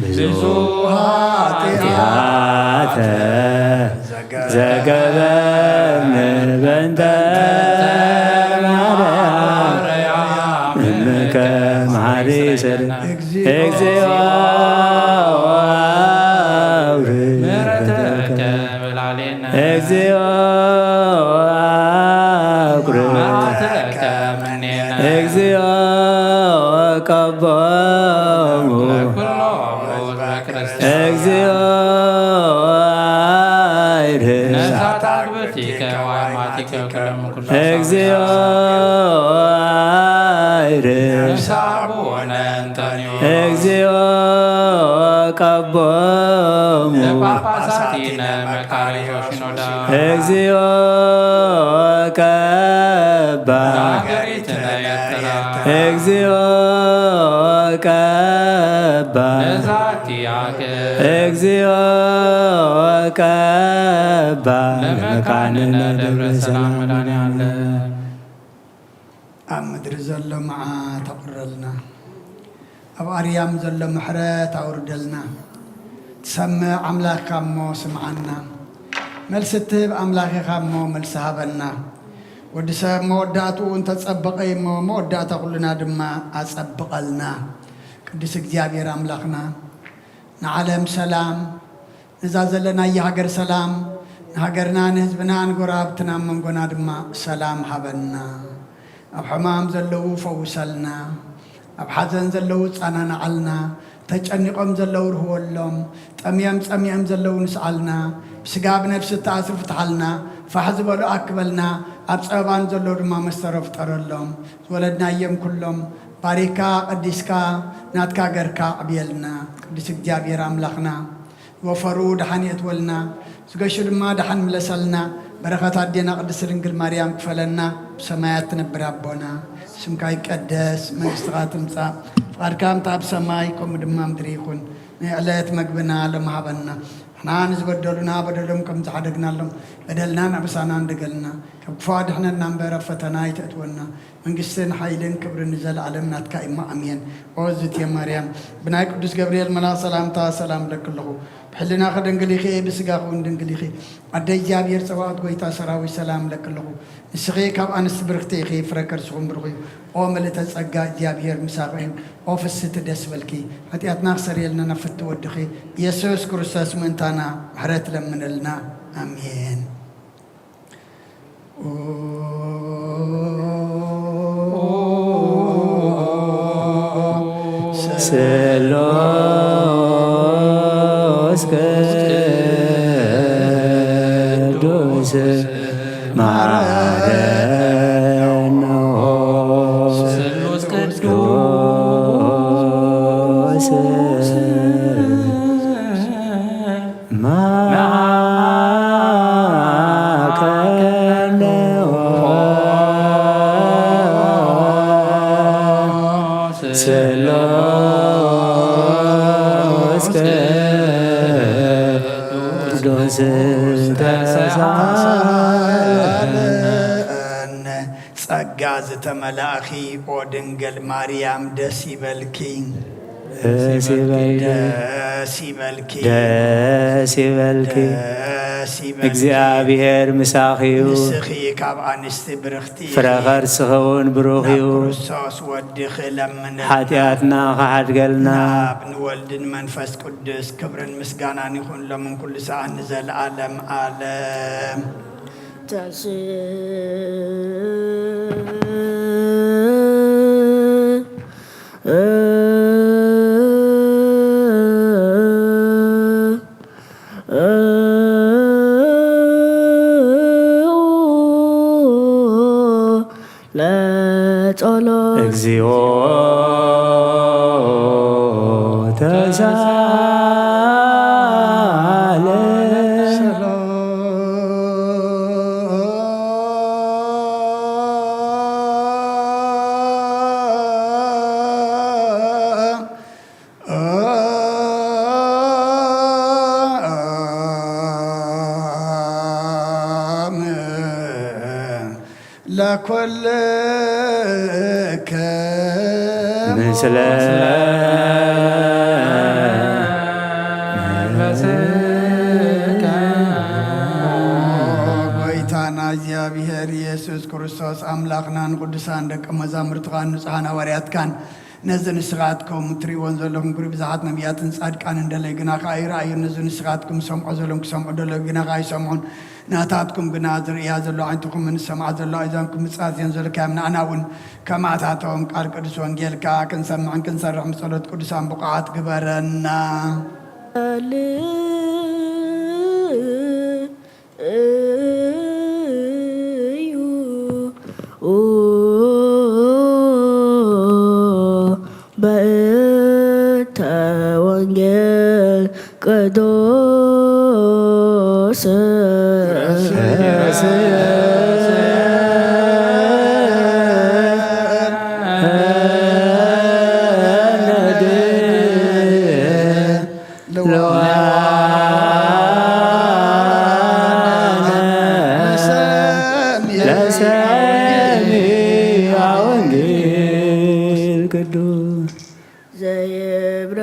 ብዙ ኃጢአተ ዘገበርነ በእንተ ማርያም እምከ መሐሪ ስር እግዚኦ አውርድ ምሕረትከ በላዕሌነ። እግዚኦ አቁርብ። መዓትከ እምኔነ። እግዚኦ ቀቦሙ። ለኩሎሙ ህዝበ ክርስቲያን። እግዚኦ አይርህ። ነሳት አግብርቲከ ወአማቲከ ኩሎም ኩሎ እግዚኦ አይርህ። ነፍሰ አቡነ እንጠንዮ። እግዚኦ ቀቦሙ። ለጳጳሳቲነ መካርዮ ሲኖዳ። እግዚኦ ቀባ። ለሀገሪትነ ኤርትራ። እግዚኦ ቀባ። ለዛቲ አገር። እግዚኦ ቀባ። ለመካንነ ደብረ ሰላም መድኃኔዓለም። ኣብ ምድሪ ዘሎ መዓት ኣቑረልና፣ ኣብ ኣርያም ዘሎ ምሕረት ኣውርደልና። ትሰምዕ ኣምላኽ ኢኻ እሞ ስምዓና፣ መልሲ እትህብ ኣምላኽ ኢኻ እሞ መልሲ ሃበና። ወዲ ሰብ መወዳእትኡ እንተጸበቐ እዩ እሞ፣ መወዳእታ ኩልና ድማ ኣጸብቐልና። ቅዱስ እግዚኣብሔር ኣምላኽና፣ ንዓለም ሰላም፣ ነዛ ዘለናያ ሃገር ሰላም፣ ንሃገርና፣ ንህዝብና፣ ንጎረባብትና፣ ኣብ መንጎና ድማ ሰላም ሃበና። ኣብ ሕማም ዘለዉ ፈውሰልና፣ ኣብ ሓዘን ዘለዉ ጸናንዓልና፣ ተጨኒቖም ዘለዉ ርህወሎም፣ ጠምዮም ጸሚኦም ዘለዉ ንስዓልና፣ ብስጋ ብነፍሲ እተኣስሩ ፍትሓልና፣ ፋሕ ዝበሉ ኣክበልና፣ ኣብ ጸበባን ዘለዉ ድማ መስተሮ ፍጠረሎም። ዝወለድናዮም ኩሎም ባሪካ ቀዲስካ ናትካ ገርካ ኣዕብየልና። ቅዱስ እግዚኣብሔር ኣምላኽና፣ ዝወፈሩ ደሓን የእትወልና፣ ዝገሹ ድማ ደሓን ምለሰልና። በረኸት ኣዴና ቅድስት ድንግል ማርያም ክፈለና። ብሰማያት ትነብር ኣቦና፣ ስምካ ይቀደስ፣ መንግስትኻ ትምጻእ፣ ፍቓድካ ከምቲ ኣብ ሰማይ ከምኡ ድማ ምድሪ ይኹን። ናይ ዕለት መግብና ሎም ሃበና። ንሕና ንዝበደሉና በደሎም ከም ዝሓደግናሎም በደልናን ኣበሳናን ደገልና። ካብ ክፉ ኣድሕነና እምበር ኣብ ፈተና ኣይተእትወና። መንግስትን ሓይልን ክብርን ንዘለኣለም ናትካ እዩ። ኣሜን። ኦ ዝትየ ማርያም፣ ብናይ ቅዱስ ገብርኤል መልኣኽ ሰላምታ ሰላም እብለኪ ኣለኹ። ብሕልናኺ ድንግል ኢኺ፣ ብስጋኺ እውን ድንግል ኢኺ። ኣደ እግዚኣብሔር ጸባኦት፣ ጐይታ ሰራዊት፣ ሰላም እብለኪ ኣለኹ። ንስኺ ካብ ኣንስቲ ብርኽቲ ኢኺ፣ ፍረ ከርስኹም ብሩኽ እዩ። ኦ ምልእተ ጸጋ፣ እግዚኣብሔር ምሳኺ እዩ። ኦ ፍስቲ ደስ በልኪ፣ ሓጢኣትና ክሰርየልና ናብ ፍቲ ወድኺ ኢየሱስ ክርስቶስ ምእንታና ምሕረት ለምነልና። ኣሜን። ስሉስ ቅዱስ መሐረነ። ስሉስ ቅዱስ መሐረነ። ስሉስ ቅዱስ ተሳለነ። ጸጋ ዝተመላእኺ ኦ ድንግል ማርያም ደስ ይበልኪ። ደስ ይበልኪ። ደስ ይበልኪ። ደስ ይበልኪ። ደስ ይበልኪ። እግዚኣብሔር ምሳኺ እዩ። ንስኺ ካብ ኣንስቲ ብርኽቲ ኢኺ። ፍረ ከርስኺ እውን ብሩኽ እዩ። ናብ ክርስቶስ ወድኺ ለምንልና። ሓጢኣትና ክሓድገልና። ናብ ንወልድን መንፈስ ቅዱስ ክብርን ምስጋናን ይኹን ሎምን ኩሉ ሰዓት ንዘለዓለም ዓለም። ተንስ ለጸሎት። እግዚኦ ተሳለ። ለኩልከ ምስለ መንፈስከ። ጎይታና እግዚኣብሔር ኢየሱስ ክርስቶስ ኣምላኽናን ቅዱሳን ደቀ መዛሙርትኻን ንጹሓን ሃዋርያትካን ነዚ ንስኻትኩም እትርእይዎን ዘለኹም ግብሪ ብዙሓት ነቢያትን ጻድቃንን ደለዩ ግና ከኣ ኣይረኣዩን። ነዚ ንስኻትኩም ዝሰምዖ ዘለኹም ክሰምዑ ደለዩ ግና ከኣ ኣይሰምዑን። ናታትኩም ግና ዝርእያ ዘሎ ዓይንትኹምን ዝሰምዓ ዘሎ ኣእዛንኩም ምጽኣት እየን ዘለካዮም። ንኣና እውን ከማታቶም ቃል ቅዱስ ወንጌልካ ክንሰምዕን ክንሰርሕን ብጸሎት ቅዱሳን ብቑዓት ግበረና። እዩ። በእንተ ወንጌል ቅዱስ ለሰሚዐ ወንጌል ቅዱስ ዘይብራ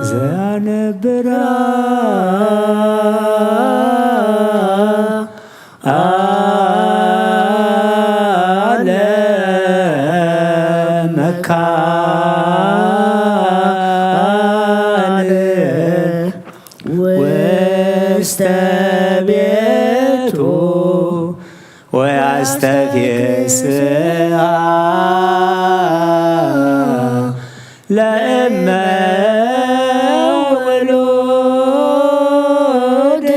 ዘያነብራ ለመካን ውስተ ቤቱ ወያስተፌስሃ ለእመ ውሉድ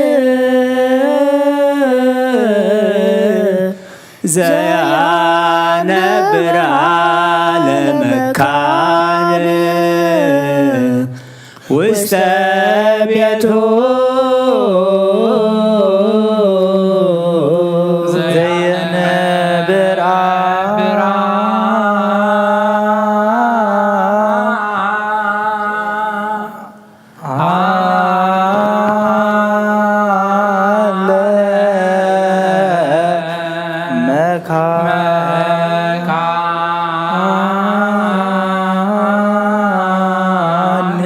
ዘያነብራ ለመካን ውስተ ቤቱ ዘየነብራ አለ መካ መካን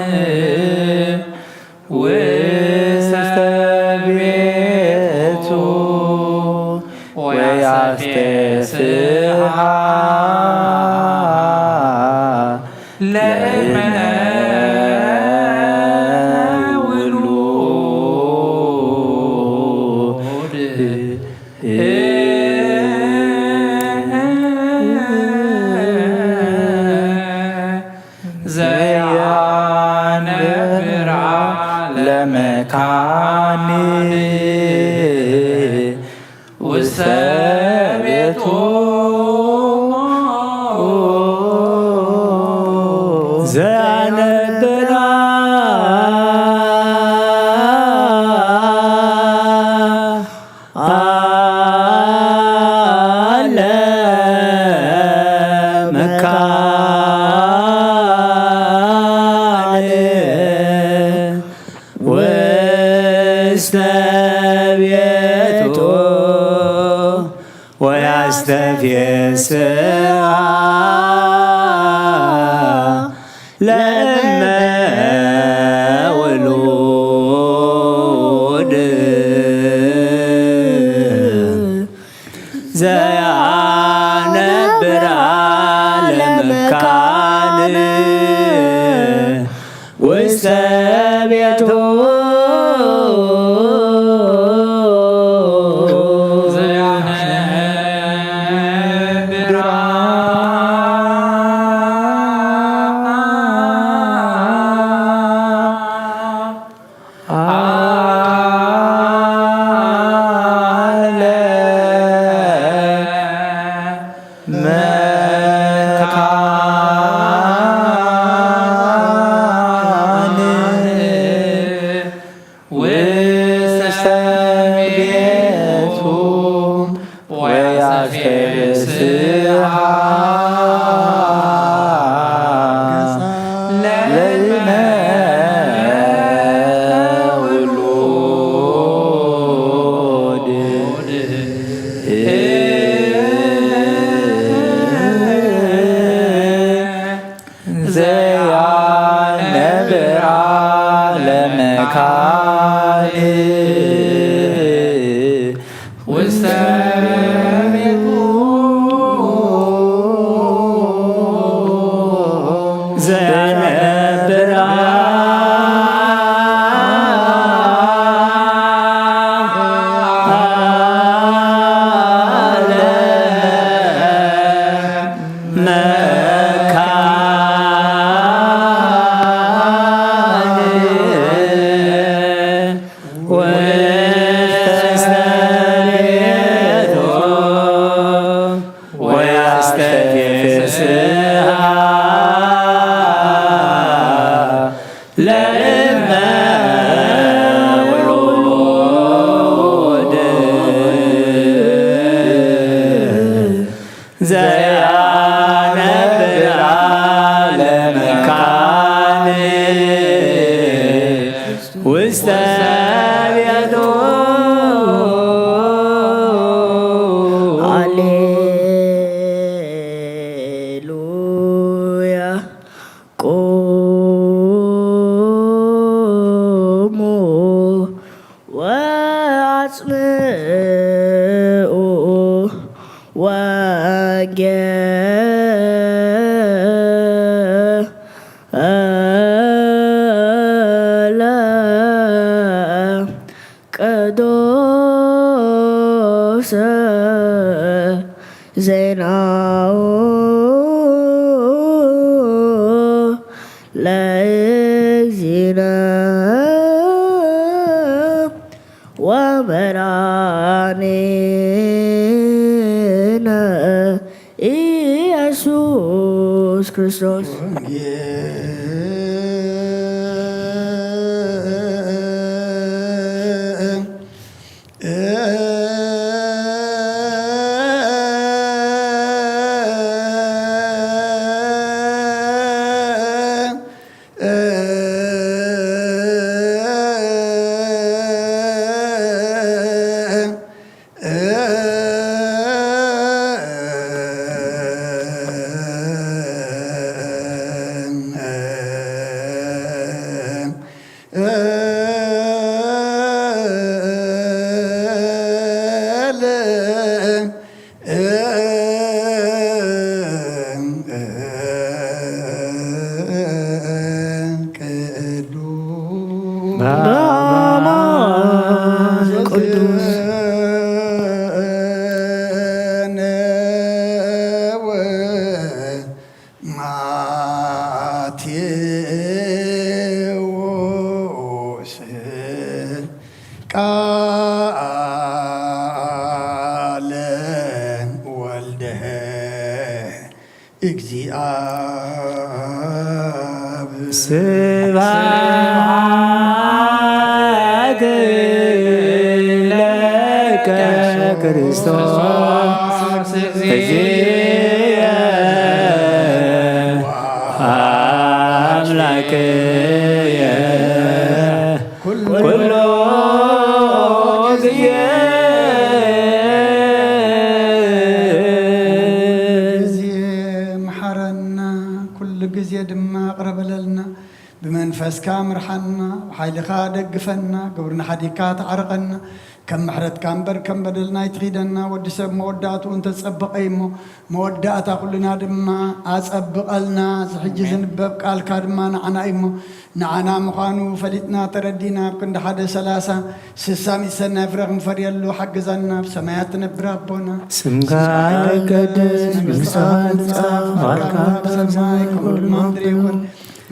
ውስተ ቤቱ ወያስተፍስሃ ለእመ ውሉድ ዘያነብራ ለመካን ውስተ ቤቱ ዘያነብራ አለ መካን ውስተ ቤቱ ወያስተፌስሃ ለእመ ቤቱ መካን ውስተ ቤቱ ወያስተፍስሃ ለእመ ውሉድ ዘያነብራ ለመካን ውስተ ቤቱ ዘያነብራ ለመካን ውስተ ቤቱ ወያስተፍስሃ ለእመ ውሉድ ዘያነብራ ለመካን ውስተ ቤቱ። ሃሌሉያ። ቁሙ ወአጽምዑ ወንጌለ ቅዱስ ዜናሁ ለእግዚእነ ወመድኃኒነ ኢየሱስ ክርስቶስ። ቅዱስ ማቴዎስ ቃለ ወልደ እግዚአብ። ስብሐት ለከ ክርስቶስ እግዚእ አምላክየ ኩሎ ጊዜ። ጊዜ መሓረና፣ ኩሉ ግዜ ድማ ቅረበለልና። ብመንፈስካ ምርሓና፣ ብሓይልኻ ደግፈና፣ ግብርና ሓዲግካ ተዓርቐና። ከም ምሕረትካ እምበር ከም በደልና ኣይትኺደና። ወዲ ሰብ መወዳእትኡ እንተጸበቐ እዩ እሞ፣ መወዳእታ ኩልና ድማ ኣጸብቐልና። እዚ ሕጂ ዝንበብ ቃልካ ድማ ንዓና እዩ እሞ፣ ንዓና ምዃኑ ፈሊጥና ተረዲና፣ ኣብ ክንዲ ሓደ ሰላሳ ስሳ ሚእቲ ሰናይ ፍረ ክንፈርየሉ ሓግዛና። ኣብ ሰማያት ትነብር ኣቦና፣ ስምካ ይቀደስ፣ መንግስትኻ ትምጻእ፣ ፍቓድካ ከም ኣብ ሰማይ ከምኡ ድማ ኣብ ምድሪ ይኹን።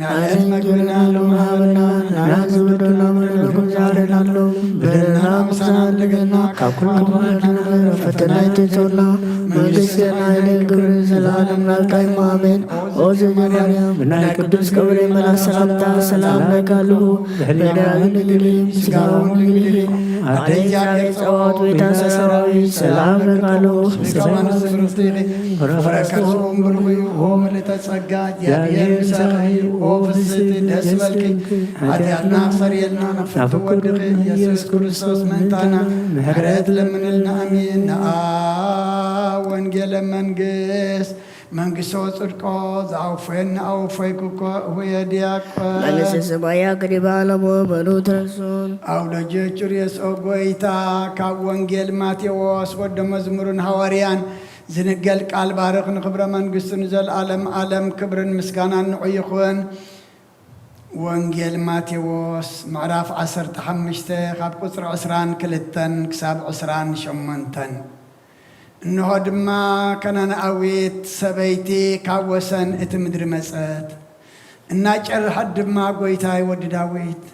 ንዕለት መግብና ሎም ሃበና፣ ንዓና ዝበደሉና በደል ንበድለኩም ዛሬ ላሎም በደልና ምሳና ኣለገልና፣ ካብ ኩሉ ክፉእ ኣድሕነና፣ ፈተና ኣይትእትወና፣ መንግስቲ ናይነ ክብሪ ዘለዓለም ናትካ እዩ፣ ኣሜን። ኦ ዘጀማርያ ብናይ ቅዱስ ገብርኤል መልኣክ ሰላምታ ሰላም እለካ ኣለኹ፣ በዳዊ ንግዲ ምስጋናዊ ንግዲ ኣደ እግዚኣብሔር ጸባኦት ቤታ ሰራዊት ሰላም እለካ ኣለኹ። ስጋዋን ስብርትኺ ፍረ ከርስኹም ብሩኽ እዩ። ኦ ምልእተ ጸጋ እግዚኣብሔር ምሳኺ፣ ኦ ፍስሕቲ ደስ በልኪ። ኃጢአትና ክሰርየልና ናብ ፍቱ ወድኺ ኢየሱስ ክርስቶስ ምእንታና ምሕረት ለምንልና። ኣሜን። ነኣ ወንጌለ መንግስት መንግስቶ ጽድቆ ዝኣውፈየኒ ኣወፈይኩ እኮ እሁየ ዲያቆን። መንግስተ ሰማያ ቅሪባ ኣለሞ በሉ ተነሱን። ኣውሎጆ ጩርየስ ኦ ጎይታ፣ ካብ ወንጌል ማቴዎስ ወደ መዝሙርን ሃዋርያን ዝንገል ቃል ባርኽ ንኽብረ መንግስቱ ንዘለዓለም ዓለም ክብርን ምስጋናን ንዑ ይኹን። ወንጌል ማቴዎስ ምዕራፍ ዓሰርተ ሓሙሽተ ካብ ቁጽሪ ዕስራን ክልተን ክሳብ ዕስራን ሸሞንተን። እንሆ ድማ ከነናኣዊት ሰበይቲ ካብ ወሰን እቲ ምድሪ መጸት። እናጨርሐት ድማ፣ "ጐይታይ፣ ወዲ ዳዊት፣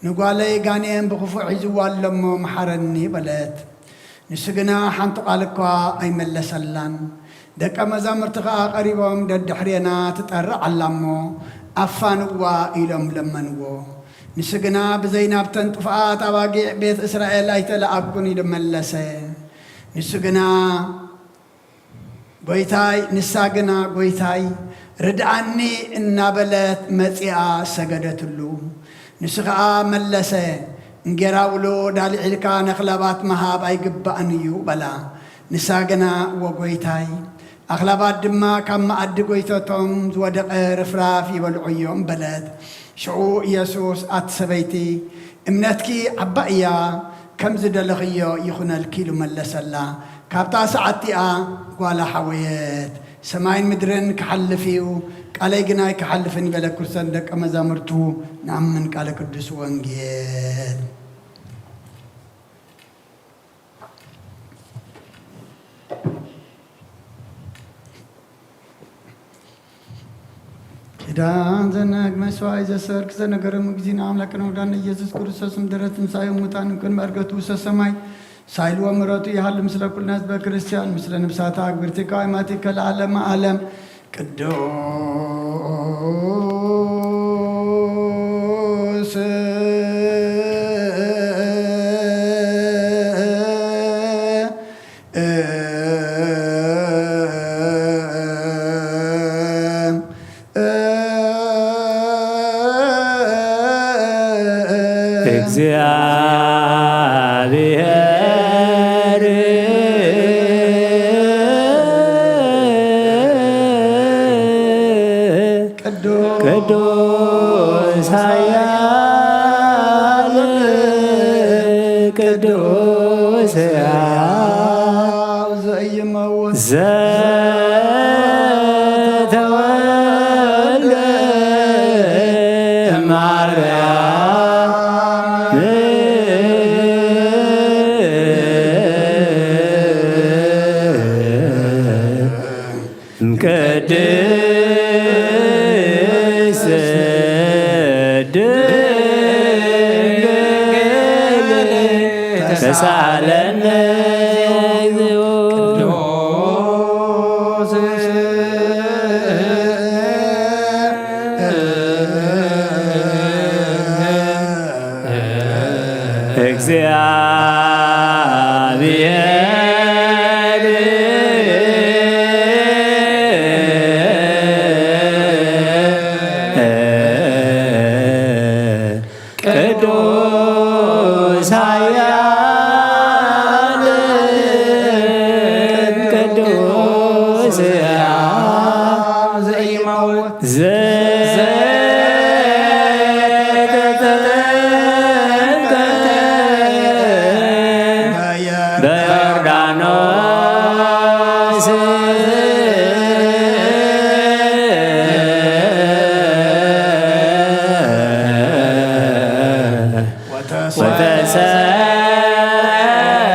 ንጓለይ ጋኔን ብኽፉእ ሒዝዋ ኣሎ እሞ፣ መሓረኒ" በለት። ንሱ ግና ሓንቲ ቃል እኳ ኣይመለሰላን። ደቀ መዛሙርቲ ኸኣ ቀሪቦም፣ "ደድሕሬና ትጠርዕ ኣላ እሞ፣ ኣፋንዋ" ኢሎም ለመንዎ። ንሱ ግና፣ "ብዘይ ናብተን ጥፉኣት ኣባጊዕ ቤት እስራኤል ኣይተለኣኩን" ኢሉ መለሰ። ንሱ ግና፣ "ጐይታይ"፣ ንሳ ግና፣ "ጐይታይ፣ ርድኣኒ" እናበለት መጺኣ ሰገደትሉ። ንሱ ኸኣ መለሰ፣ "እንጌራ ውሉድ ኣልዒልካ ነኽላባት ምሃብ ኣይግባእን እዩ" በላ። ንሳ ግና፣ "እወ ጐይታይ፣ ኣኽላባት ድማ ካብ መኣዲ ጐይተቶም ዝወደቐ ርፍራፍ ይበልዑ እዮም" በለት። ሽዑ ኢየሱስ፣ "ኣቲ ሰበይቲ፣ እምነትኪ ዓባይ እያ፣ ከም ዝደለኽዮ ይኹነልኪ" ኢሉ መለሰላ። ካብታ ሰዓት እቲኣ ጓላ ሓወየት። "ሰማይን ምድርን ክሓልፍ እዩ፣ ቃለይ ግና ኣይክሓልፍን" በለ ክርስቶስ ንደቀ መዛሙርቱ። ንኣምን ቃለ ቅዱስ ወንጌል። ኪዳን ዘነግ መስዋዕይ ዘሰርክ ዘነገረ ምግዚ ንኣምላክ ነውዳን ኢየሱስ ክርስቶስ ምድረ ትንሳኤ ሙታን እንክን መርገቱ ውሰ ሰማይ ሳይል ወምረቱ ይሃሉ ምስለ ኩልና ህዝበ ክርስቲያን ምስለ ነብሳታ ኣግብርቲ ቃይማቲ ከለዓለመ ዓለም። ቅዱስ እግዚአብሔር ቅዱስ ቅዱስ ኃያል ቅዱስ ሕያው ዘኢይመውት ዘተወልደ እማርያም እምቅድስት ድንግል ተሳለነ። እግዚአብሔር ቅዱስ ኃያል ቅዱስ ሕያው ዘኢይመውት ዘተጠምቀ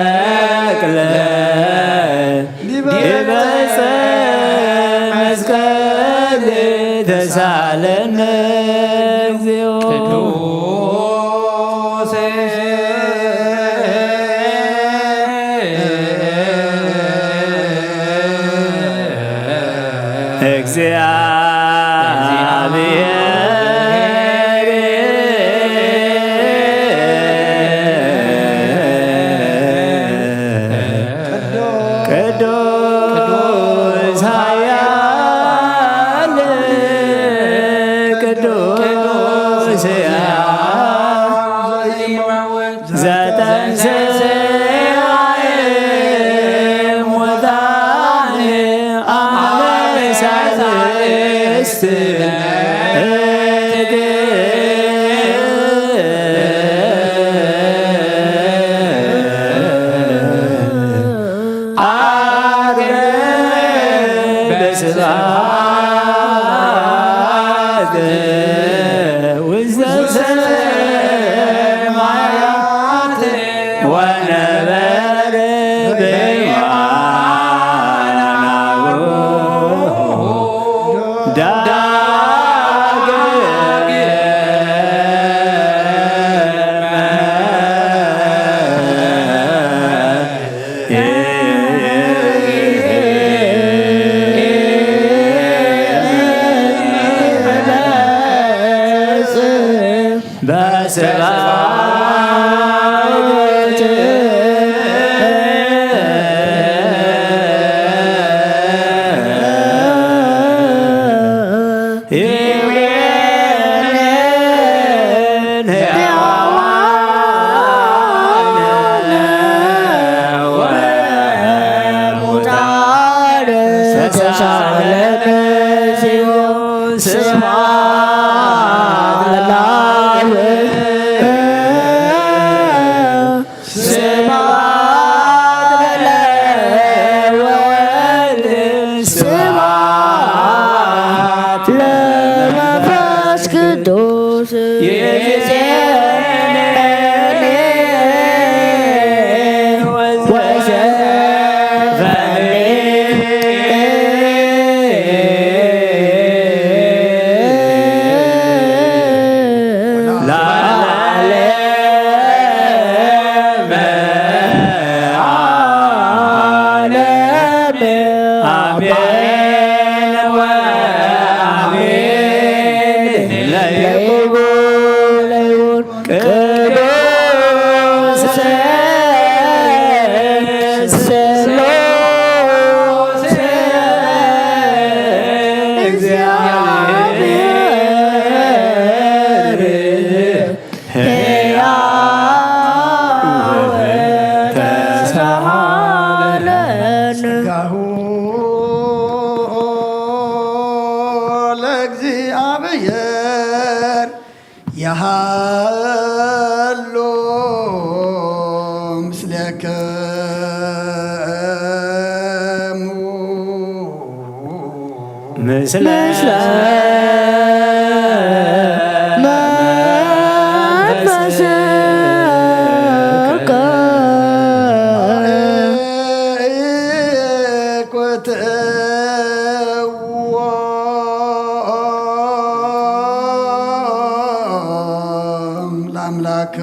ወተሰቅለ ዲበ ዕፀ መስቀል ተሳለነ እግዚኦ። ቅዱስ እግዚአብሔር ቅዱስ ኃያል ቅዱስ ሕያው ዘተንሥአ እሙታን አመ ሳልስት አርገ በስብሐት ውስተ ሰማያት ወነበረ በየማነ አቡሁ ዳግመ። ስብሐት ለወልድ ስብሐት ለመንፈስ ቅዱስ። ቅዱስ ስሉስ እግዚአብሔር ሕያው ተሳሃለን። ጸጋሁ ለእግዚአብሔር ያሃሉ ምስሌክሙ። ምስለ መንፈስከ። ለአምላክ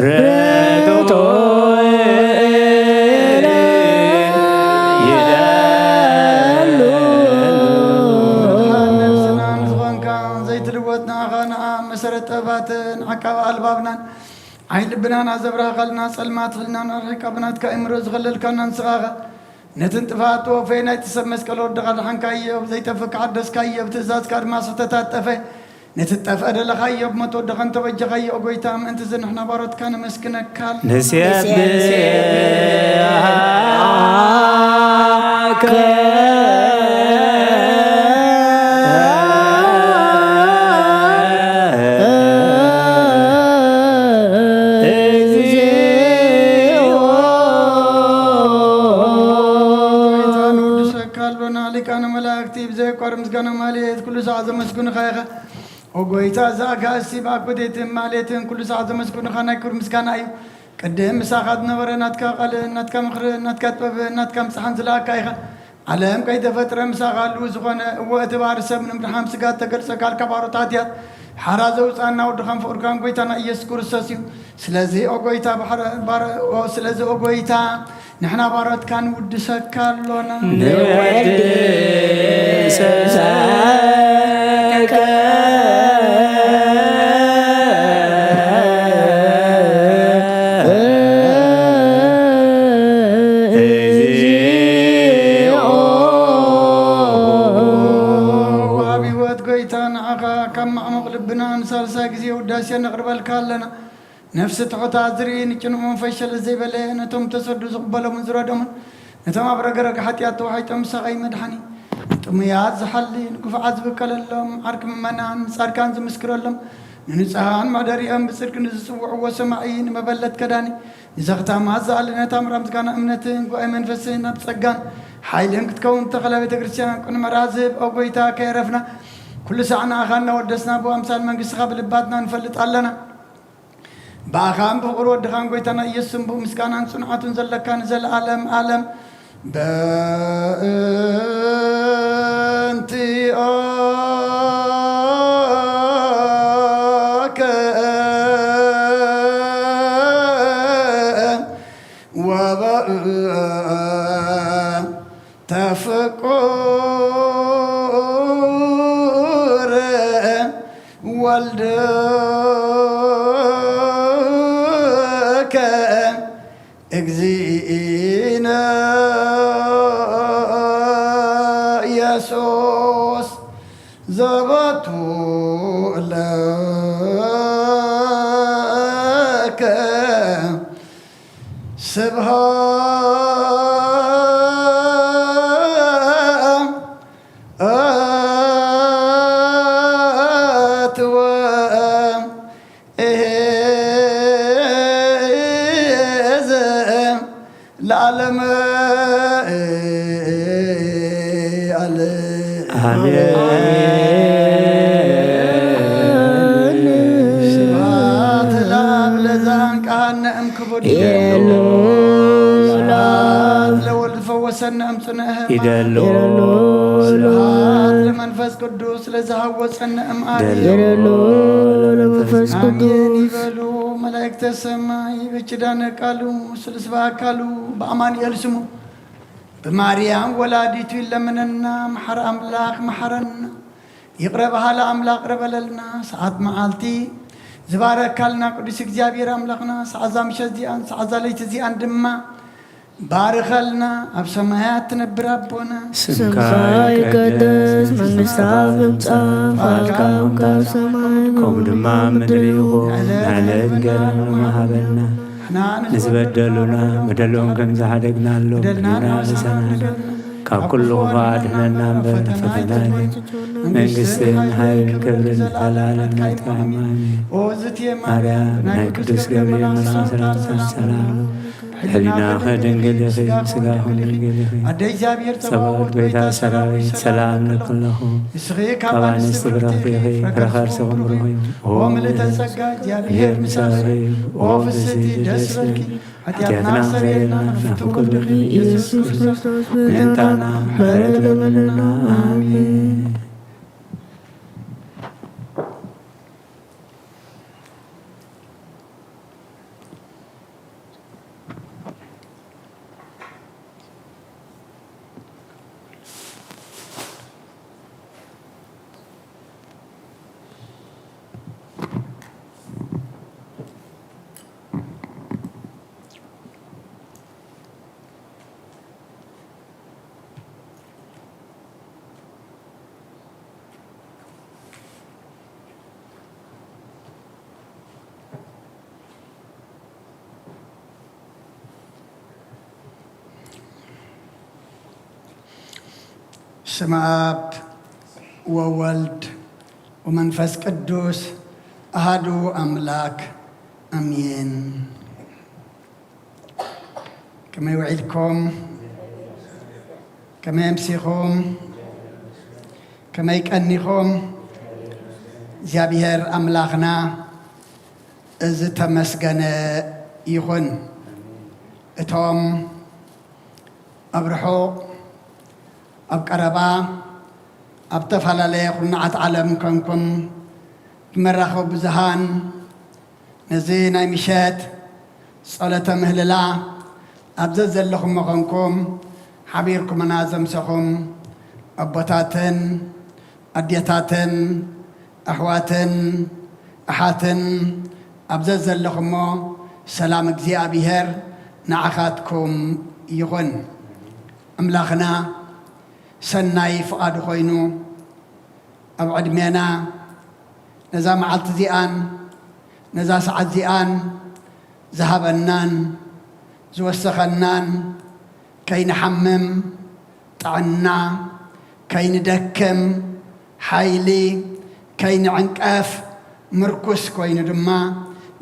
ርቱዕ ይደሉ። ነፍስና ንዝኾንካ ዘይትልወጥ ንዓኻ፣ ንዓ መሰረት ጥበባትን ዓቃቢ ኣልባብናን ዓይኒ ልብናን ኣዘብራሃኻልና፣ ጸልማት ህልናን ኣርሒቃ ብናትካ እምሮ ዝኸለልካና ንስኻ ኢኻ። ነቲ ንጥፍኣት ተወፈየ ናይቲ ሰብ መስቀል ወድኻ ደሓንካዮ፣ ዘይጠፍእ ከዓደስካዮ፣ ብትእዛዝካ ድማ ስሕተት ኣጠፈ። ነቲ ዝጠፍአ ደለኻዮ፣ ብሞት ወድኻ እንተበጀኻዮ፣ ኦ ጎይታ፣ ምእንቲ እዚ ንሕና ባሮትካ ነመስግነካ። ንሴብሐከ። ንውድሰካ ኣሎና፣ ሊቃነ መላእክቲ ብዘየቋርጥ ምስጋና ማሌት ኩሉ ሰዓት ዘመስግኑኻ ኢኻ። ኦ ጎይታ፣ እዚ ኣጋእዝቲ ብኣኮቴትን ማሌትን ኩሉ ሰዓት ዘመስግኑኻ ናይ ክብሪ ምስጋና እዩ። ቅድም ምሳኻ ዝነበረ ናትካ ቃልን ናትካ ምኽርን ናትካ ጥበብን ናትካ ምጽሓን ዝለኣካ ኢኻ። ዓለም ከይተፈጥረ ምሳኻ ህልው ዝኾነ፣ እወ፣ እቲ ባህሪ ሰብ ንምድሓን ስጋ እተገልጸ፣ ካልካ ባሮት ሓጢኣት ሓራ ዘውጽኣና ወድኻን ፍቑርካን ጎይታና ኢየሱስ ክርስቶስ እዩ። ስለዚ ኦ ጎይታ፣ ባሕረ-፣ ባረ-፣ ኦ፣ ስለዚ ኦ ጎይታ፣ ንሕና ባሮትካ ንውድሰካ ኣሎና። ንወድሰካ። እግዚኣብሔር ወሃቢ ህይወት ጎይታ፣ ንዓኻ ካብ ማዕሙቕ ልብና ንሳልሳይ ግዜ ውዳሴ ነቕርበልካ ኣለና። ነፍሲ ትሑታት ዝርኢ፣ ንጭንኡ ፈሸል ዘይበለ፣ ነቶም ተሰዱ ዝቕበሎምን ዝረድኦምን፣ ነቶም ኣብ ረግረግ ሓጢኣት ተዋሒጦም ዝሳቐዩ መድሓኒ፣ ንጥሙያት ዝሓሊ፣ ንግፉዓት ዝብቀለሎም፣ ዓርኪ ምእመናን፣ ንጻድቃን ዝምስክረሎም፣ ንንጹሃን መሕደሪኦም፣ ብጽድቂ ንዝጽውዕዎ ሰማዒ፣ ንመበለት ከዳኒ፣ ንዘኽታማት ዝኣሊ፣ ነታ ምራም ዝጋና እምነትን ጉባኤ መንፈስን ኣብ ጸጋን ሓይልን ክትከውን ተኸላ ቤተ ክርስቲያን ቅኑዕ መርኣ ዝህብ፣ ኦ ጎይታ፣ ከየረፍና ኩሉ ሳዕ ንኣኻ እናወደስና ብኣምሳል መንግስትኻ ብልባትና ንፈልጥ ኣለና። ብኣኻን ብፍቕሪ ወድኻን ጎይታና ኢየሱስን ብኡ ምስጋናን ጽንዓቱን ዘለካ ንዘለኣለም ኣለም። በእንቲኦከ ወበእንተ ፍቁር ወልድከ እግዚእነ ኢየሱስ ዘባቱ ለከ ስብሐት ወ ለዓለመ ዓለም። ኣሜን። ስብሐት ለአብ ለዘአንቀሐነ እምክቡድ። ይደሉ። ስብሐት ለወልድ ፈወሰነ እምጽንዐ ሕማም። ይደሉ። ስብሐት ለመንፈስ ቅዱስ ለዘሃወፀነ እምኣሪ። ይደሉ። ለመንፈስ አሜን ቅዱስ። ይበሉ መላእክተ ሰማይ በኪዳነ ቃሉ ስለ ስብሐ አካሉ በአማኑኤል ስሙ ብማርያም ወላዲቱ ይለምነና። መሐረ አምላክ መሐረና፣ ይቅረ በሃለ አምላክ ይቅረ በለልና። ሰዓት መዓልቲ ዝባረካልና ቅዱስ እግዚኣብሔር አምላክና ሰዓዛ ምሸት እዚኣን ሰዓዛ ለይቲ እዚኣን ድማ ባርኸልና። ኣብ ሰማያት ትነብር ኣቦና፣ ስምካ ይቀደስ፣ መንግስትኻ ትምጻእ፣ ፍቓድካ ከም ኣብ ሰማይ ከምኡ ድማ ኣብ ምድሪ ይኹን። ንዕለት እንጀራና ሃበና፣ ንሕና ንዝበደሉና በደሎም ከም ዝሓደግናሎም በደልና ንሓድግ፣ ካብ ኩሉ ክፉእ ኣድሕነና እምበር፣ ፈተና ኣይተእትወና። መንግስትን ሓይልን ክብርን ንዘለዓለም ናትካ ኢኻ። ኣሜን። ኦ ዝትየ ማርያም፣ ናይ ቅዱስ ገብርኤል መልኣኽ ሰላምታ ሰላም፣ ሕሊናኺ ድንግል ኢኺ፣ ስጋኺ ድንግል ኢኺ። ኣደ እግዚኣብሔር ጸባኦት፣ ጎይታ ሰራዊት፣ ሰላም ለኪ ኣለኹ። ንስኺ ካብ ኣንስቲ ብርኽቲ ኢኺ፣ ፍረ ከርስኺ ብሩኽ እዩ። ኦ ምልእተ ጸጋ፣ እግዚኣብሔር ምሳኺ እዩ። ኦ ፍስሕቲ፣ ደስ ይበልኪ፣ ሓጢኣትና ኣስተሰርየልና፣ ናፍቁ ወልድኺ ኢየሱስ ክርስቶስ ምእንታና ምሕረት ለምንና። ኣሜን። ስመ ኣብ ወወልድ ወመንፈስ ቅዱስ ኣሃዱ ኣምላክ ኣሜን። ከመይ ውዒልኩም? ከመይ ኣምሲኹም? ከመይ ቀኒኹም? እግዚኣብሔር ኣምላኽና ዝተመስገነ ይኹን። እቶም ኣብ ርሑቕ፣ ኣብ ቀረባ፣ ኣብ ዝተፈላለየ ኩርናዓት ዓለም ኮንኩም ብመራኸቢ ብዙሃን ነዚ ናይ ምሸት ጸሎተ ምህልላ ኣብ ዘዘለኹሞ ኾንኩም ሓቢርኩምና ዘምሰኹም ኣቦታትን ኣዴታትን ኣሕዋትን ኣሓትን ኣብ ዘዘለኹሞ ሰላም እግዚኣብሔር ንዓኻትኩም ይኹን። ኣምላኽና ሰናይ ፍቓዱ ኮይኑ ኣብ ዕድሜና ነዛ መዓልቲ እዚኣን ነዛ ሰዓት እዚኣን ዝሃበናን ዝወሰኸናን ከይንሓምም ጥዕና፣ ከይንደክም ሓይሊ፣ ከይንዕንቀፍ ምርኩስ ኮይኑ ድማ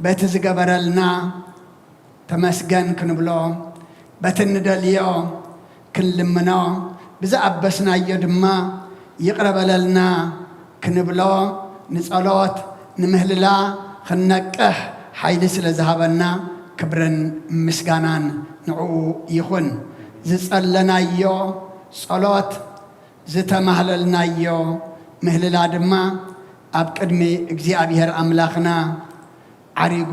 በቲ ዝገበረልና ተመስገን ክንብሎ፣ በቲ ንደልዮ ክንልምኖ፣ ብዝኣበስናዮ ድማ ይቕረ በለልና ክንብሎ፣ ንጸሎት ንምህልላ ክንነቅሕ ሓይሊ ስለ ዝሃበና ክብርን ምስጋናን ንዕኡ ይኹን። ዝጸለናዮ ጸሎት፣ ዝተማህለልናዮ ምህልላ ድማ ኣብ ቅድሚ እግዚኣብሔር ኣምላኽና ዓሪጉ፣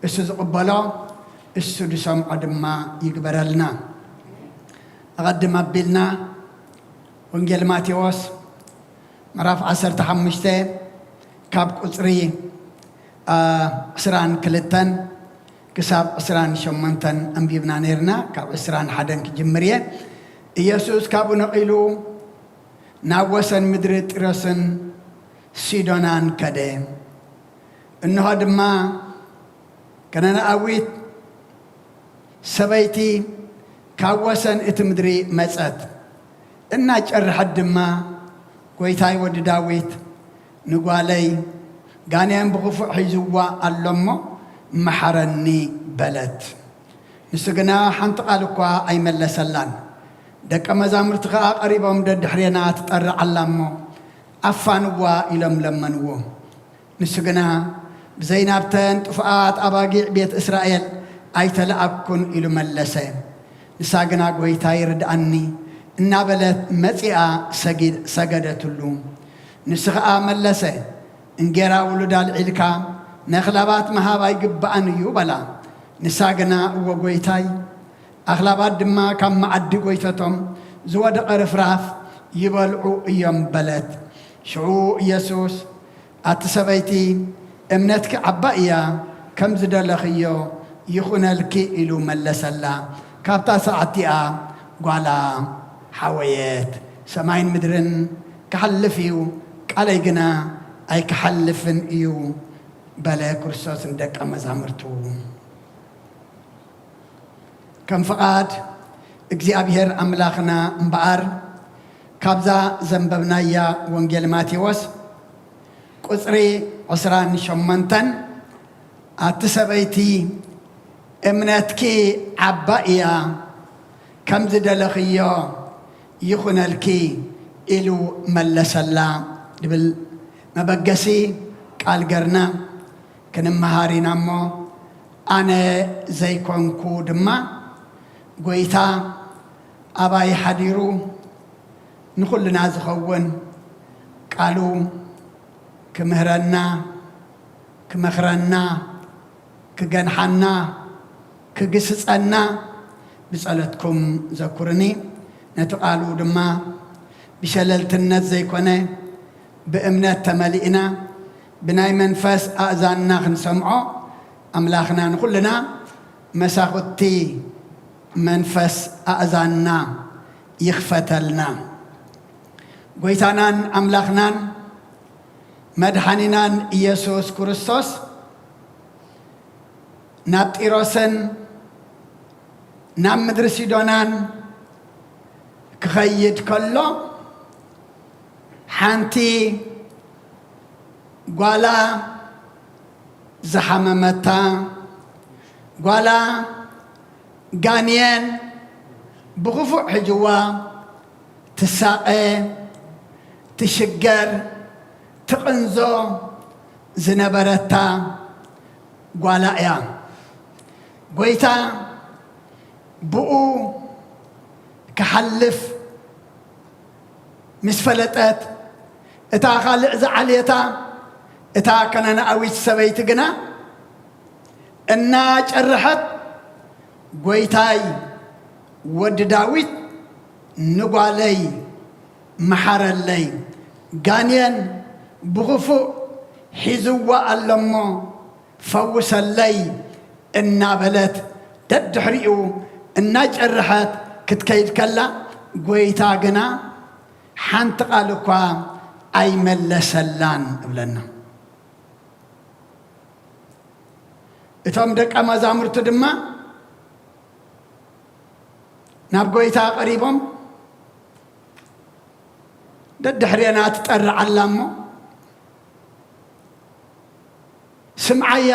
እሱ ዝቕበሎ፣ እሱ ዝሰምዖ ድማ ይግበረልና። ኣቐድም ኣቢልና ወንጌል ማቴዎስ ምዕራፍ ዓሰርተ ሓሙሽተ ካብ ቁጽሪ፣ አ፣ ዕስራን ክልተን ክሳብ ዕስራን ሸሞንተን ኣንቢብና ነይርና። ካብ ዕስራን ሓደን ክጅምር እየ። ኢየሱስ ካብኡ ነቒሉ ናብ ወሰን ምድሪ ጢሮስን ሲዶናን ከደ። እንሆ ድማ ከነናኣዊት ሰበይቲ ካብ ወሰን እቲ ምድሪ መጸት። እናጨርሐት ድማ፣ "ጐይታይ ወዲ ዳዊት፣ ንጓለይ ጋኔን ብኽፉእ ሒዝዋ ኣሎ እሞ መሓረኒ" በለት። ንሱ ግና ሓንቲ ቃል እኳ ኣይመለሰላን። ደቀ መዛሙርቲ ኸኣ ቀሪቦም፣ "ደድሕሬና ትጠርዕ ኣላ እሞ ኣፋንዋ" ኢሎም ለመንዎ። ንሱ ግና፣ "ብዘይ ናብተን ጥፉኣት ኣባጊዕ ቤት እስራኤል ኣይተለኣኩን" ኢሉ መለሰ። ንሳ ግና፣ "ጐይታይ፣ ርድኣኒ" እናበለት መጺኣ ሰጊድ-፣ ሰገደትሉ። ንሱ ኸኣ መለሰ፣ "እንጌራ ውሉድ ኣልዒልካ ነኽላባት ምሃብ ኣይግባእን እዩ" በላ። ንሳ ግና፣ "እወ ጐይታይ፣ ኣኽላባት ድማ ካብ መኣዲ ጐይተቶም ዝወደቐ ርፍራፍ ይበልዑ እዮም" በለት። ሽዑ ኢየሱስ፣ "ኣቲ ሰበይቲ፣ እምነትኪ ዓባይ እያ፣ ከም ዝደለኽዮ ይኹነልኪ" ኢሉ መለሰላ። ካብታ ሰዓት እቲኣ ጓላ ሓወየት። "ሰማይን ምድርን ክሓልፍ እዩ፣ ቃለይ ግና ኣይክሓልፍን እዩ" በለ ክርስቶስ ንደቀ መዛሙርቱ። ከም ፍቓድ እግዚኣብሔር ኣምላኽና እምበኣር፣ ካብዛ ዘንበብናያ ወንጌል ማቴዎስ ቁጽሪ ዕስራን ሸሞንተን፣ "ኣቲ ሰበይቲ፣ እምነትኪ ዓባይ እያ፣ ከም ዝደለኽዮ ይኹነልኪ" ኢሉ መለሰላ ዝብል መበገሲ ቃል ገርና ክንመሃር ኢና እሞ፣ ኣነ ዘይኮንኩ ድማ፣ ጐይታ ኣባይ ሓዲሩ ንኹልና ዝኸውን ቃሉ ክምህረና፣ ክመኽረና፣ ክገንሓና፣ ክግስጸና ብጸሎትኩም ዘኩርኒ። ነቲ ቃሉ ድማ ብሸለልትነት ዘይኮነ፣ ብእምነት ተመሊእና፣ ብናይ መንፈስ ኣእዛንና ክንሰምዖ፣ ኣምላኽና ንኹልና መሳኹቲ መንፈስ ኣእዛንና ይኽፈተልና። ጐይታናን ኣምላኽናን መድሓኒናን ኢየሱስ ክርስቶስ ናብ ጢሮስን ናብ ምድሪ ሲዶናን ክኸይድ ከሎ፣ ሓንቲ ጓላ ዝሓመመታ፣ ጓላ ጋንየን ብኽፉእ ሒዝዋ ትሳቐ፣ ትሽገር፣ ትቕንዞ ዝነበረታ ጓላ እያ። ጎይታ ብኡ ክሓልፍ ምስ ፈለጠት፣ እታ ካልእ ዝዓልየታ፣ እታ ከነናኣዊት ሰበይቲ ግና እናጨርሐት፣ "ጎይታይ፣ ወዲ ዳዊት፣ ንጓለይ መሓረለይ፣ ጋኔን ብኽፉእ ሒዝዋ ኣለሞ፣ ፈውሰለይ" እናበለት ደድሕሪኡ እናጨርሐት ክትከይድ ከላ፣ ጎይታ ግና ሓንቲ ቃል እኳ ኣይመለሰላን እብለና። እቶም ደቀ መዛሙርቱ ድማ ናብ ጎይታ ቀሪቦም፣ "ደድሕሬና ትጠርዓላ እሞ ስምዓያ፣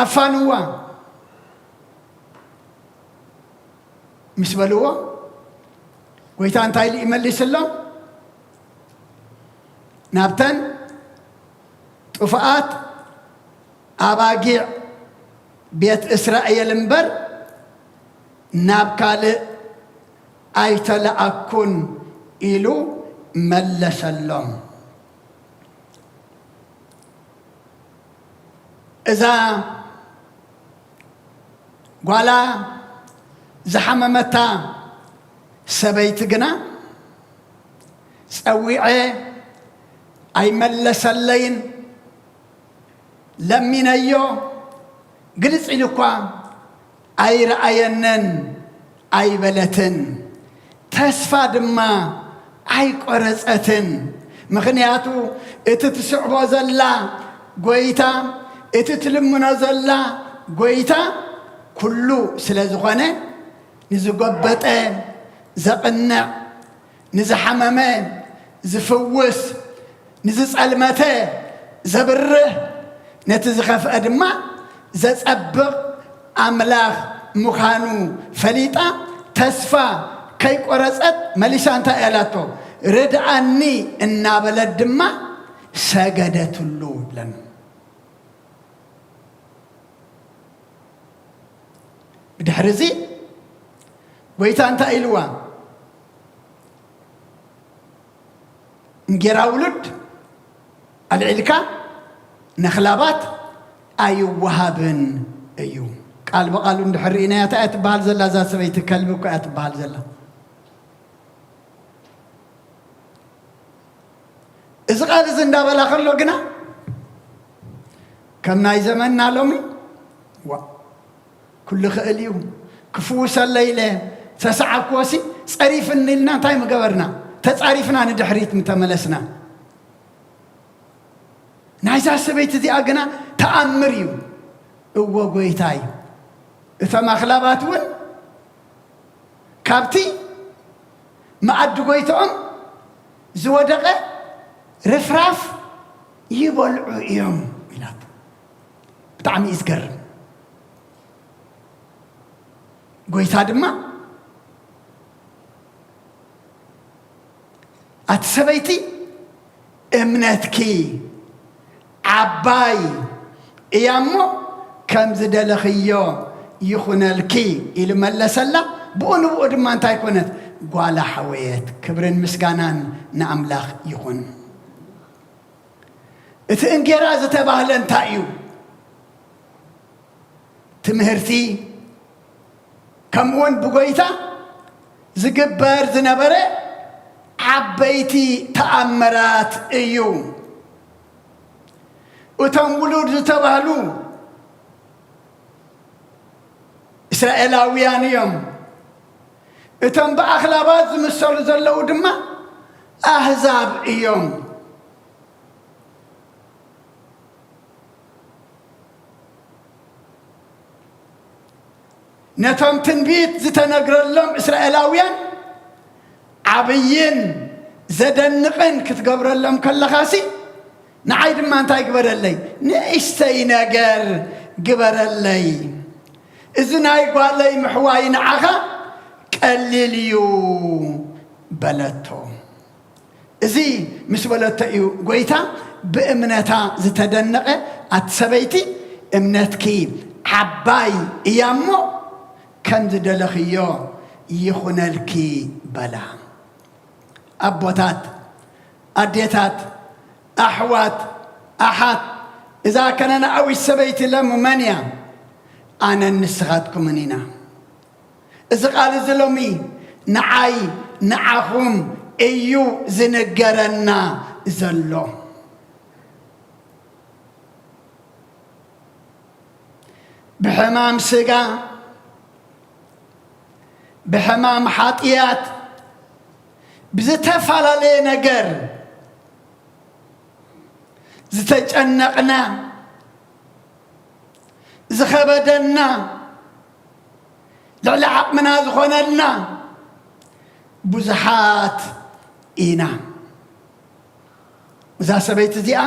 ኣፋንዋ" ምስ በልዎ፣ ጎይታ እንታይ ኢሉ ይመልስሎም? "ናብተን ጥፉኣት ኣባጊዕ ቤት እስራኤል እምበር ናብ ካልእ ኣይተለኣኩን" ኢሉ መለሰሎም። እዛ ጓላ ዝሓመመታ ሰበይቲ ግና፣ "ጸዊዐ ኣይመለሰለይን፣ ለሚነዮ፣ ግልጽ ኢሉ እኳ ኣይረኣየንን" ኣይበለትን። ተስፋ ድማ ኣይቆረጸትን። ምኽንያቱ እቲ ትስዕቦ ዘላ ጎይታ፣ እቲ ትልምኖ ዘላ ጎይታ ኩሉ ስለ ዝኾነ፣ ንዝጎበጠ ዘቕንዕ፣ ንዝሓመመ ዝፍውስ፣ ንዝጸልመተ ዘብርህ፣ ነቲ ዝኸፍአ ድማ ዘጸብቕ ኣምላኽ ምዃኑ ፈሊጣ፣ ተስፋ ከይቆረጸት መሊሳ እንታይ እያ ኢላቶ? "ርድኣኒ" እናበለት ድማ ሰገደትሉ ይብለና። ብድሕሪ እዚ ጎይታ እንታይ ኢልዋ? "እንጌራ ውሉድ ኣልዒልካ ነኽላባት ኣይወሃብን እዩ።" ቃል ብቓሉ እንድሕር ርኢናያ፣ እንታይ እያ ትበሃል ዘላ? እዛ ሰበይቲ ከልቢ እኮ እያ ትበሃል ዘላ። እዚ ቃል እዚ እንዳበላ ከሎ ግና፣ ከም ናይ ዘመንና ሎሚ፣ "ዋ፣ ኩሉ ክእል እዩ፣ ክፍውሰለይ ኢለ ተሰዓብክዎሲ ጸሪፍኒ" ኢልና እንታይ ምገበርና? ተጻሪፍና ንድሕሪት ምተመለስና። ናይዛ ሰበይቲ እዚኣ ግና ተኣምር እዩ። እወ ጎይታይ፣ እቶም ኣኽላባት እውን ካብቲ መኣዲ ጎይትኦም ዝወደቐ ርፍራፍ ይበልዑ እዮም ኢላቶ። ብጣዕሚ እዩ ዝገርም። ጎይታ ድማ፣ "ኣቲ ሰበይቲ፣ እምነትኪ ዓባይ እያ እሞ፣ ከም ዝደለኽዮ ይኹነልኪ" ኢሉ መለሰላ። ብኡ ንብኡ ድማ እንታይ ኮነት? ጓላ ሓወየት። ክብርን ምስጋናን ንኣምላኽ ይኹን። እቲ እንጌራ ዝተባህለ እንታይ እዩ? ትምህርቲ፣ ከምኡውን ብጎይታ ዝግበር ዝነበረ ዓበይቲ ተኣምራት እዩ። እቶም ውሉድ ዝተባህሉ እስራኤላውያን እዮም። እቶም ብኣኽላባት ዝምሰሉ ዘለዉ ድማ ኣህዛብ እዮም። ነቶም ትንቢት ዝተነግረሎም እስራኤላውያን ዓብይን ዘደንቕን ክትገብረሎም ከለኻሲ፣ ንዓይ ድማ እንታይ ግበረለይ? ንእሽተይ ነገር ግበረለይ። እዚ ናይ ጓለይ ምሕዋይ ንዓኻ ቀሊል እዩ በለቶ። እዚ ምስ በለቶ እዩ ጎይታ ብእምነታ ዝተደነቐ፣ ኣቲ ሰበይቲ፣ እምነትኪ ዓባይ እያ እሞ ከም ዝደለኽዮ ይኹነልኪ በላ። ኣቦታት፣ ኣዴታት፣ ኣሕዋት፣ ኣሓት፣ እዛ ከነናኣዊት ሰበይቲ ለሙ መን እያ? ኣነን ንስኻትኩምን ኢና። እዚ ቃል እዚ ሎሚ ንዓይ ንዓኹም እዩ ዝንገረና ዘሎ። ብሕማም ስጋ፣ ብሕማም ሓጥያት፣ ብዝተፈላለየ ነገር ዝተጨነቕና፣ ዝኸበደና፣ ልዕሊ ዓቕምና ዝኾነልና ብዙሓት ኢና። እዛ ሰበይቲ እዚኣ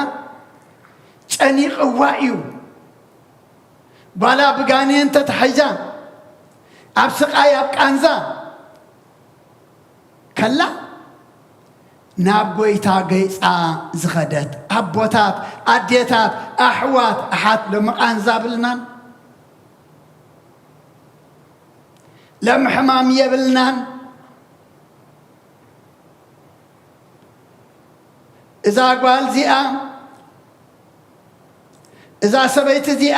ጨኒቕዋ እዩ። ጓላ ብጋኔን ተታሒዛ፣ ኣብ ስቓይ፣ ኣብ ቃንዛ ከላ፣ ናብ ጎይታ ገይጻ ዝኸደት። ኣቦታት፣ ኣዴታት፣ ኣሕዋት፣ ኣሓት፣ ሎሚ ቃንዛ ብልናን፣ ሎሚ ሕማም የብልናን። እዛ ጓል እዚኣ፣ እዛ ሰበይቲ እዚኣ፣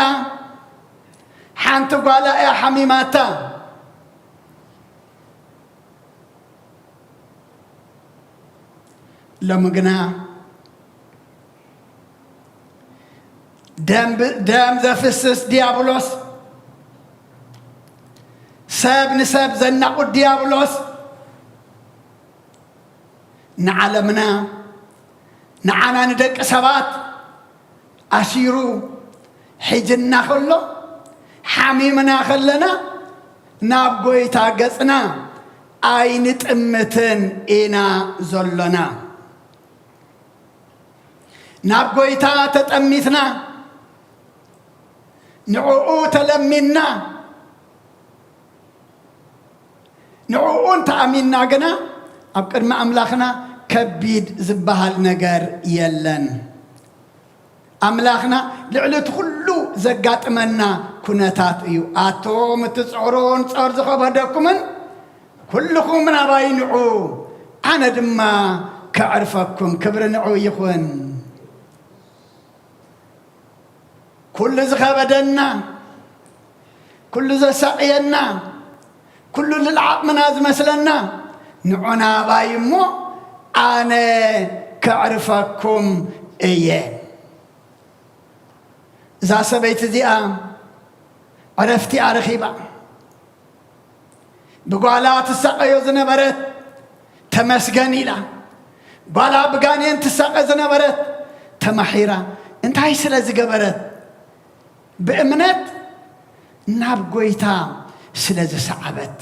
ሓንቲ ጓላ እያ ሓሚማታ። ሎሚ ግና ደም ብ-፣ ደም ዘፍስስ ዲያብሎስ፣ ሰብ ንሰብ ዘናቑት ዲያብሎስ፣ ንዓለምና፣ ንዓና ንደቂ ሰባት ኣሲሩ ሒዝና ከሎ፣ ሓሚምና ከለና፣ ናብ ጎይታ ገጽና ኣይንጥምትን ኢና ዘሎና። ናብ ጎይታ ተጠሚትና፣ ንዕኡ ተለሚንና፣ ንዕኡ እንተኣሚንና ግና፣ ኣብ ቅድሚ ኣምላኽና ከቢድ ዝበሃል ነገር የለን። ኣምላኽና ልዕሊ እቲ ኩሉ ዘጋጥመና ኩነታት እዩ። ኣቶም እትጽዕሩን ጾር ዝኸበደኩምን ኩልኹም ናባይ ንዑ፣ ኣነ ድማ ከዕርፈኩም። ክብሪ ንዑ ይኹን። ኩሉ ዝኸበደና፣ ኩሉ ዘሳቕየና፣ ኩሉ ልዕሊ ዓቕምና ዝመስለና፣ ንዑ ናባይ እሞ ኣነ ከዕርፈኩም እየ። እዛ ሰበይቲ እዚኣ ዕረፍቲኣ ረኺባ። ብጓላ ትሳቐዮ ዝነበረት ተመስገን ኢላ። ጓላ ብጋኔን ትሳቐ ዝነበረት ተማሒራ። እንታይ ስለ ዝገበረት? ብእምነት ናብ ጎይታ ስለ ዝሰዓበት።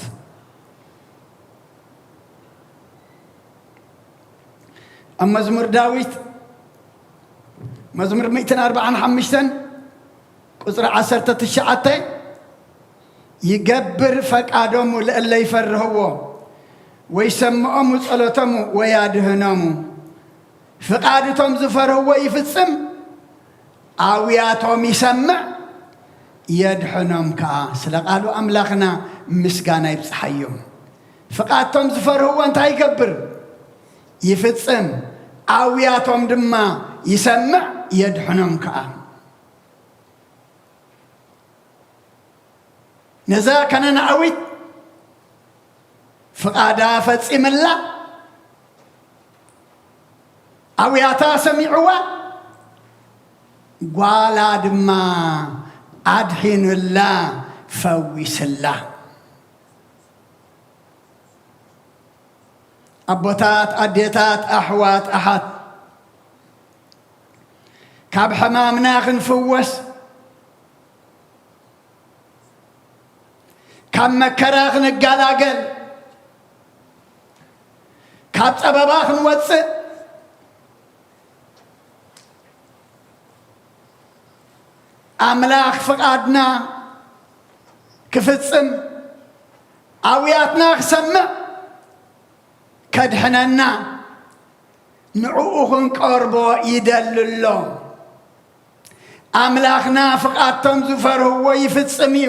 ኣብ መዝሙር ዳዊት፣ መዝሙር ሚእትን ኣርባዓን ሓሙሽተን ቁጽሪ ዓሰርተ ትሽዓተ፣ "ይገብር ፈቃዶሙ ለእለ ይፈርህዎ፣ ወይሰምዖሙ ጸሎቶሙ ወያድህኖሙ። ፍቃድ እቶም ዝፈርህዎ ይፍጽም፣ ኣውያቶም ይሰምዕ፣ የድሕኖም ከኣ።" ስለ ቃሉ ኣምላኽና ምስጋና ይብጽሓዮ። ፍቃድ እቶም ዝፈርህዎ እንታይ ይገብር? ይፍጽም፣ ኣውያቶም ድማ ይሰምዕ፣ የድሕኖም ከኣ። ነዛ ከነናኣዊት ፍቓዳ ፈጺምላ፣ ኣውያታ ሰሚዕዋ፣ ጓላ ድማ ኣድሒኑላ፣ ፈዊስላ። ኣቦታት፣ ኣዴታት፣ ኣሕዋት፣ ኣሓት፣ ካብ ሕማምና ክንፍወስ፣ ካብ መከራ ክንገላገል፣ ካብ ጸበባ ክንወጽእ፣ ኣምላኽ ፍቓድና ክፍጽም፣ ኣውያትና ክሰምዕ፣ ከድሕነና፣ ንዕኡ ክንቀርቦ ይደሊ ኣሎ። ኣምላኽና ፍቓድቶም ዝፈርህዎ ይፍጽም እዩ።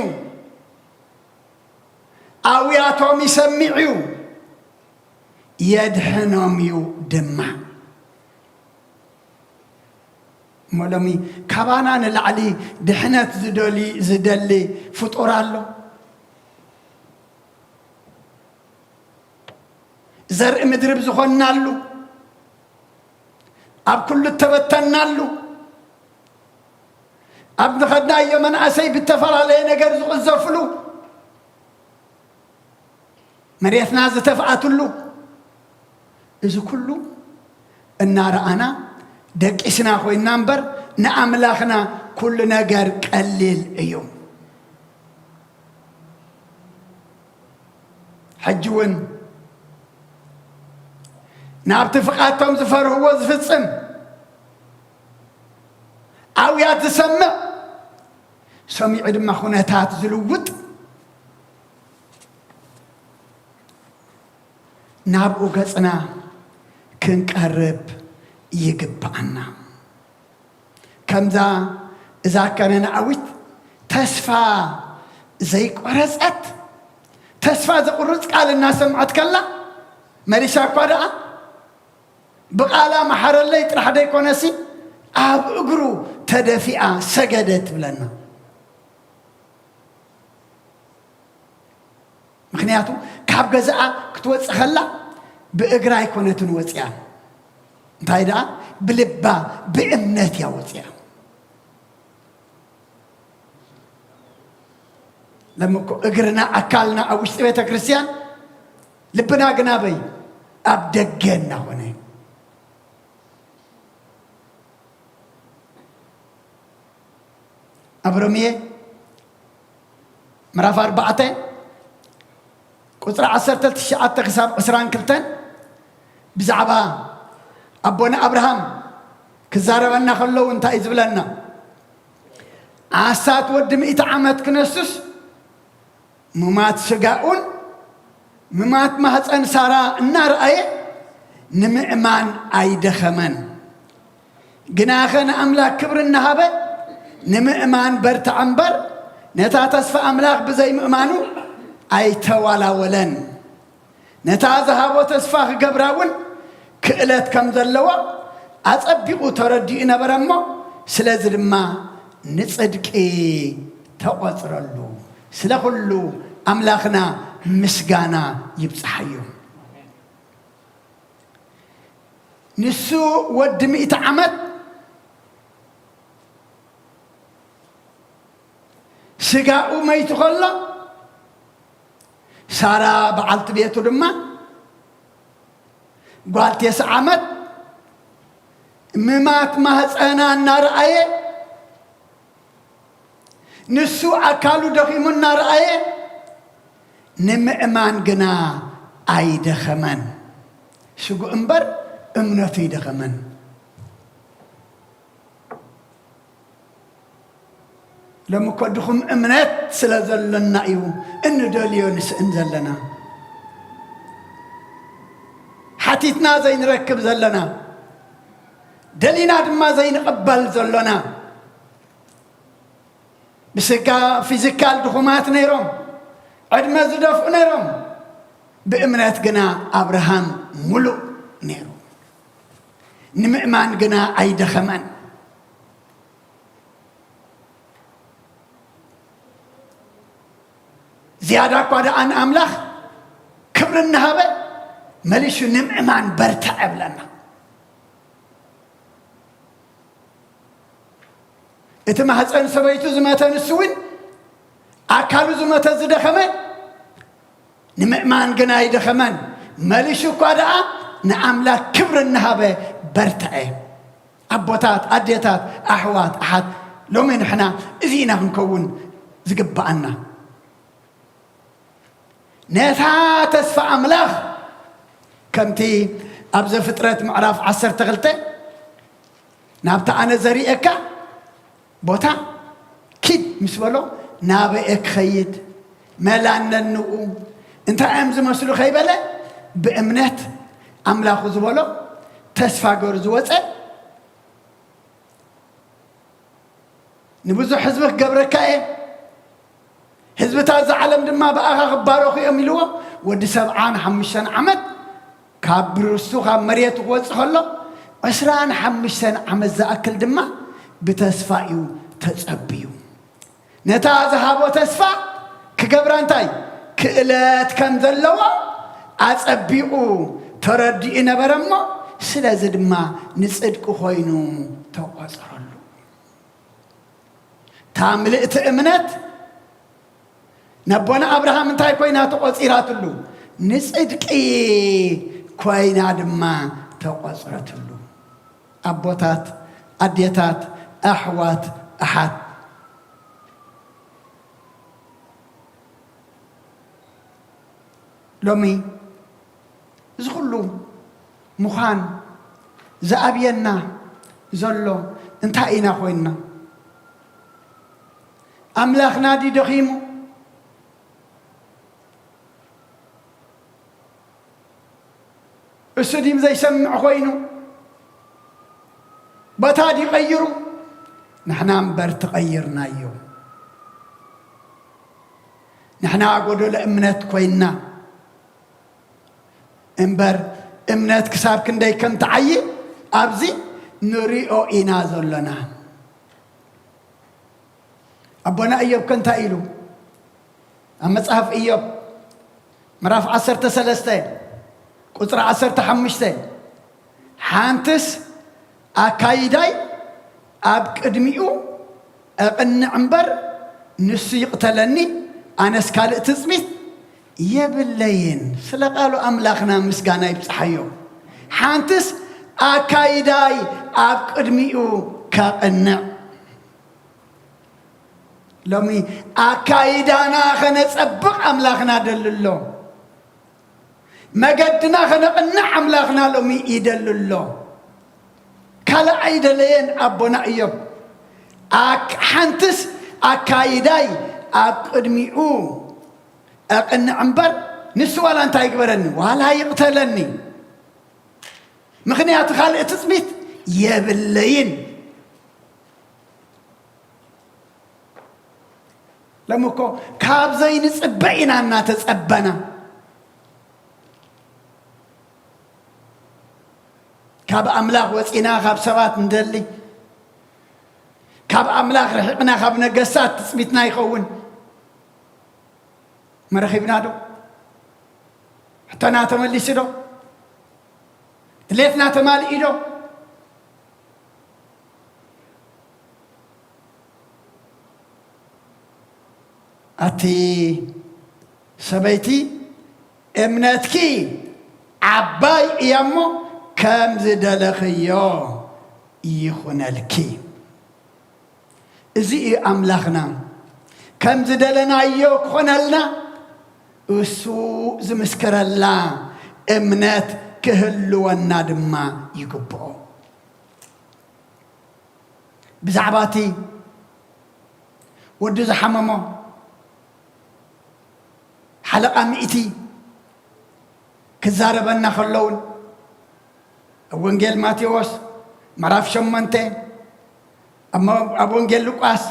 ኣውያቶም ይሰምዕ እዩ፣ የድሕኖም እዩ ድማ። እሞ ሎሚ ካባና ንላዕሊ ድሕነት ዝደሊ፣ ዝደሊ ፍጡር ኣሎ? ዘርኢ ምድሪ ብዝኾንናሉ፣ ኣብ ኩሉ እተበተንናሉ፣ ኣብ ዝኸድናዮ መናእሰይ ብተፈላለየ ነገር ዝቕዘፍሉ፣ መሬትና ዝተፍኣትሉ፣ እዚ ኩሉ እናረኣና ደቂስና ኮይንና እምበር፣ ንኣምላኽና ኩሉ ነገር ቀሊል እዩ። ሕጂ እውን ናብቲ ፍቓድቶም ዝፈርህዎ ዝፍጽም፣ ኣውያት ዝሰምዕ፣ ሰሚዑ ድማ ኩነታት ዝልውጥ፣ ናብኡ ገጽና ክንቀርብ ይግብኣና። ከምዛ እዛ ከነናኣዊት ተስፋ ዘይቆረጸት፣ ተስፋ ዘቑርጽ ቃል እናሰምዐት ከላ፣ መሊሳ እኳ ደኣ ብቓላ መሓረለይ ጥራሕ ደይኮነሲ፣ ኣብ እግሩ ተደፊኣ ሰገደት ትብለና። ምኽንያቱ ካብ ገዛኣ ክትወጽእ ከላ ብእግራ ኣይኮነትን ወጺኣ፣ እንታይ ደኣ ብልባ ብእምነት እያ ወጺኣ። ሎሚ እኮ እግርና ኣካልና ኣብ ውሽጢ ቤተ ክርስቲያን፣ ልብና ግና በይ ኣብ ደገ እናኾነ። ኣብ ሮሜ ምዕራፍ ኣርባዕተ ቁጽሪ ዓሰርተ ትሽዓተ ክሳብ ዕስራን ክልተን ብዛዕባ ኣቦና ኣብርሃም ክዛረበና ከለዉ እንታይ እዩ ዝብለና? ኣስታት ወዲ ሚእቲ ዓመት ክነሱስ፣ ሙማት ስጋኡን ሙማት ማህፀን ሳራ እናረኣየ ንምእማን ኣይደኸመን። ግናኸ ንኣምላክ ክብሪ እናሃበ ንምእማን በርትዐ እምበር፣ ነታ ተስፋ ኣምላኽ ብዘይምእማኑ ኣይተዋላወለን። ነታ ዝሃቦ ተስፋ ክገብራ እውን ክእለት ከም ዘለዎ ኣጸቢቑ ተረዲኡ ነበረ እሞ፣ ስለዚ ድማ ንጽድቂ ተቖጽረሉ። ስለ ኩሉ ኣምላኽና ምስጋና ይብጽሓዮ። ንሱ ወዲ ሚእቲ ዓመት ስጋኡ መይቱ ከሎ፣ ሳራ በዓልቲ ቤቱ ድማ ጓል ተስዓ ዓመት ምማት ማህፀና እናረኣየ፣ ንሱ ኣካሉ ደኺሙ እናረኣየ፣ ንምእማን ግና ኣይደኸመን። ስጉእ እምበር እምነቱ ኣይደኸመን። ሎሚ እኮ ድኹም እምነት ስለ ዘሎና እዩ እንደልዮ ንስእን ዘለና። ሓቲትና ዘይንረክብ ዘለና፣ ደሊና ድማ ዘይንቕበል ዘሎና። ብስጋ ፊዚካል ድኹማት ነይሮም፣ ዕድመ ዝደፍኡ ነይሮም። ብእምነት ግና ኣብርሃም ሙሉእ ነይሩ። ንምእማን ግና ኣይደኸመን። ዝያዳ እኳ ደኣ ንኣምላኽ ክብሪ እናሃበ፣ መሊሹ ንምእማን በርትዕ እብለና። እቲ ማህፀን ሰበይቱ ዝመተ ንሱ እውን ኣካሉ ዝመተ ዝደኸመ ንምእማን ግና ኣይደኸመን። መሊሹ እኳ ደኣ ንኣምላኽ ክብሪ እናሃበ በርትዐ። ኣቦታት፣ ኣዴታት፣ ኣሕዋት፣ ኣሓት፣ ሎሚ ንሕና እዚ ኢና ክንከውን ዝግብኣና። ነታ ተስፋ ኣምላኽ ከምቲ ኣብ ዘፍጥረት ምዕራፍ ዓሰርተ ክልተ ናብቲ ኣነ ዘርእየካ ቦታ ኪድ ምስ በሎ፣ ናበየ ክኸይድ? መላ ነንኡ እንታይ እዮም ዝመስሉ ከይበለ፣ ብእምነት ኣምላኹ ዝበሎ ተስፋ ገሩ ዝወፀ፣ ንብዙሕ ህዝቢ ክገብረካ እየ፣ ህዝብታት እዛ ዓለም ድማ ብኣኻ ክባረኹ እዮም ኢልዎ። ወዲ ሰብዓን ሓሙሽተን ዓመት ካብ ብርስቱ ካብ መሬቱ ክወፅእ ከሎ፣ ዕስራን ሓሙሽተን ዓመት ዝኣክል ድማ ብተስፋ እዩ ተጸብዩ። ነታ ዝሃቦ ተስፋ ክገብራ እንታይ ክእለት ከም ዘለዎ ኣጸቢቑ ተረዲኡ ነበረ እሞ፣ ስለዚ ድማ ንጽድቂ ኮይኑ ተቖጸረሉ። እታ ምልእቲ እምነት ነቦና ኣብርሃም እንታይ ኮይና ተቖጺራትሉ? ንጽድቂ ኮይና ድማ ተቖጽረትሉ። ኣቦታት፣ ኣዴታት፣ ኣሕዋት፣ ኣሓት፣ ሎሚ እዚ ኩሉ ምዃን ዝኣብየና ዘሎ እንታይ ኢና ኮይንና? ኣምላኽና ድዩ ደኺሙ? እሱ ድዩ ዘይሰምዕ ኮይኑ? ቦታ ድዩ ቀይሩ? ንሕና እምበር ተቐይርናዮ። ንሕና ጎደሎ እምነት ኮይንና እምበር፣ እምነት ክሳብ ክንደይ ከም ትዓዪ ኣብዚ ንሪኦ ኢና ዘሎና። ኣቦና እዮብ ከ እንታይ ኢሉ? ኣብ መጽሓፍ እዮብ ምዕራፍ ዓሰርተ ሰለስተ ቁጽሪ ዓሰርተ ሓሙሽተ፣ ሓንትስ ኣካይዳይ ኣብ ቅድሚኡ እቕንዕ እምበር፣ ንሱ ይቕተለኒ፣ ኣነስ ካልእ ትጽቢት የብለይን። ስለ ቃሉ ኣምላኽና ምስጋና ይብጽሓዮ። ሓንትስ ኣካይዳይ ኣብ ቅድሚኡ ከቕንዕ። ሎሚ ኣካይዳና ኸነጸብቕ ኣምላኽና ደሊ ኣሎ። መገድና ኸነቕንዕ ኣምላኽና ሎሚ ይደሊ ኣሎ። ካልእ ኣይደለየን ኣቦና እዮብ። ኣክ-፣ ሓንትስ ኣካይዳይ ኣብ ቅድሚኡ እቕንዕ እምበር፣ ንሱ ዋላ እንታይ ይግበረኒ? ዋላ ይቕተለኒ። ምኽንያቱ ካልእ ትጽቢት የብለይን። ሎሚ እኮ ካብ ዘይንጽበ ኢና እናተጸበና። ካብ ኣምላኽ ወጺና ካብ ሰባት ንደሊ፣ ካብ ኣምላኽ ርሒቕና ካብ ነገስታት ትጽቢትና ይኸውን። መረኺብና ዶ? ሕቶና ተመሊሱ ዶ? ድሌትና ተማልኡ ዶ? ኣቲ ሰበይቲ፣ እምነትኪ ዓባይ እያ እሞ፣ ከም ዝደለኽዮ ይኹነልኪ። እዚ እዩ ኣምላኽና። ከም ዝደለናዮ ክኾነልና እሱ ዝምስክረላ እምነት ክህልወና ድማ ይግብኦ። ብዛዕባ እቲ ወዲ ዝሓመሞ ሓለቓ ሚእቲ ክዛረበና ከሎ እውን፣ ኣብ ወንጌል ማቴዎስ ምዕራፍ ሸሞንተ፣ ኣብ መ-፣ ኣብ ወንጌል ሉቃስ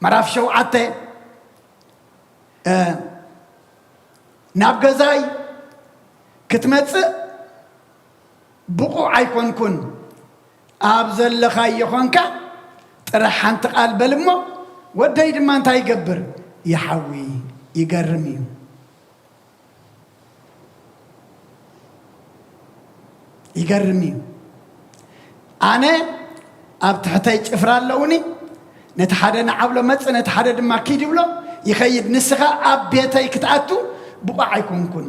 ምዕራፍ ሸውዓተ፣ እ፣ ናብ ገዛይ ክትመጽእ ብቑዕ ኣይኮንኩን፣ ኣብ ዘለኻዮ ኾንካ ጥራሕ ሓንቲ ቃል በል እሞ፣ ወደይ ድማ እንታይ ይገብር? ይሓዊ። ይገርም እዩ። ይገርም እዩ። ኣነ ኣብ ትሕተይ ጭፍራ ኣለውኒ፣ ነቲ ሓደ ንዓብሎ መጽእ፣ ነቲ ሓደ ድማ ኪድ ይብሎ፣ ይኸይድ። ንስኻ ኣብ ቤተይ ክትኣቱ ብቑዕ ኣይኮንኩን።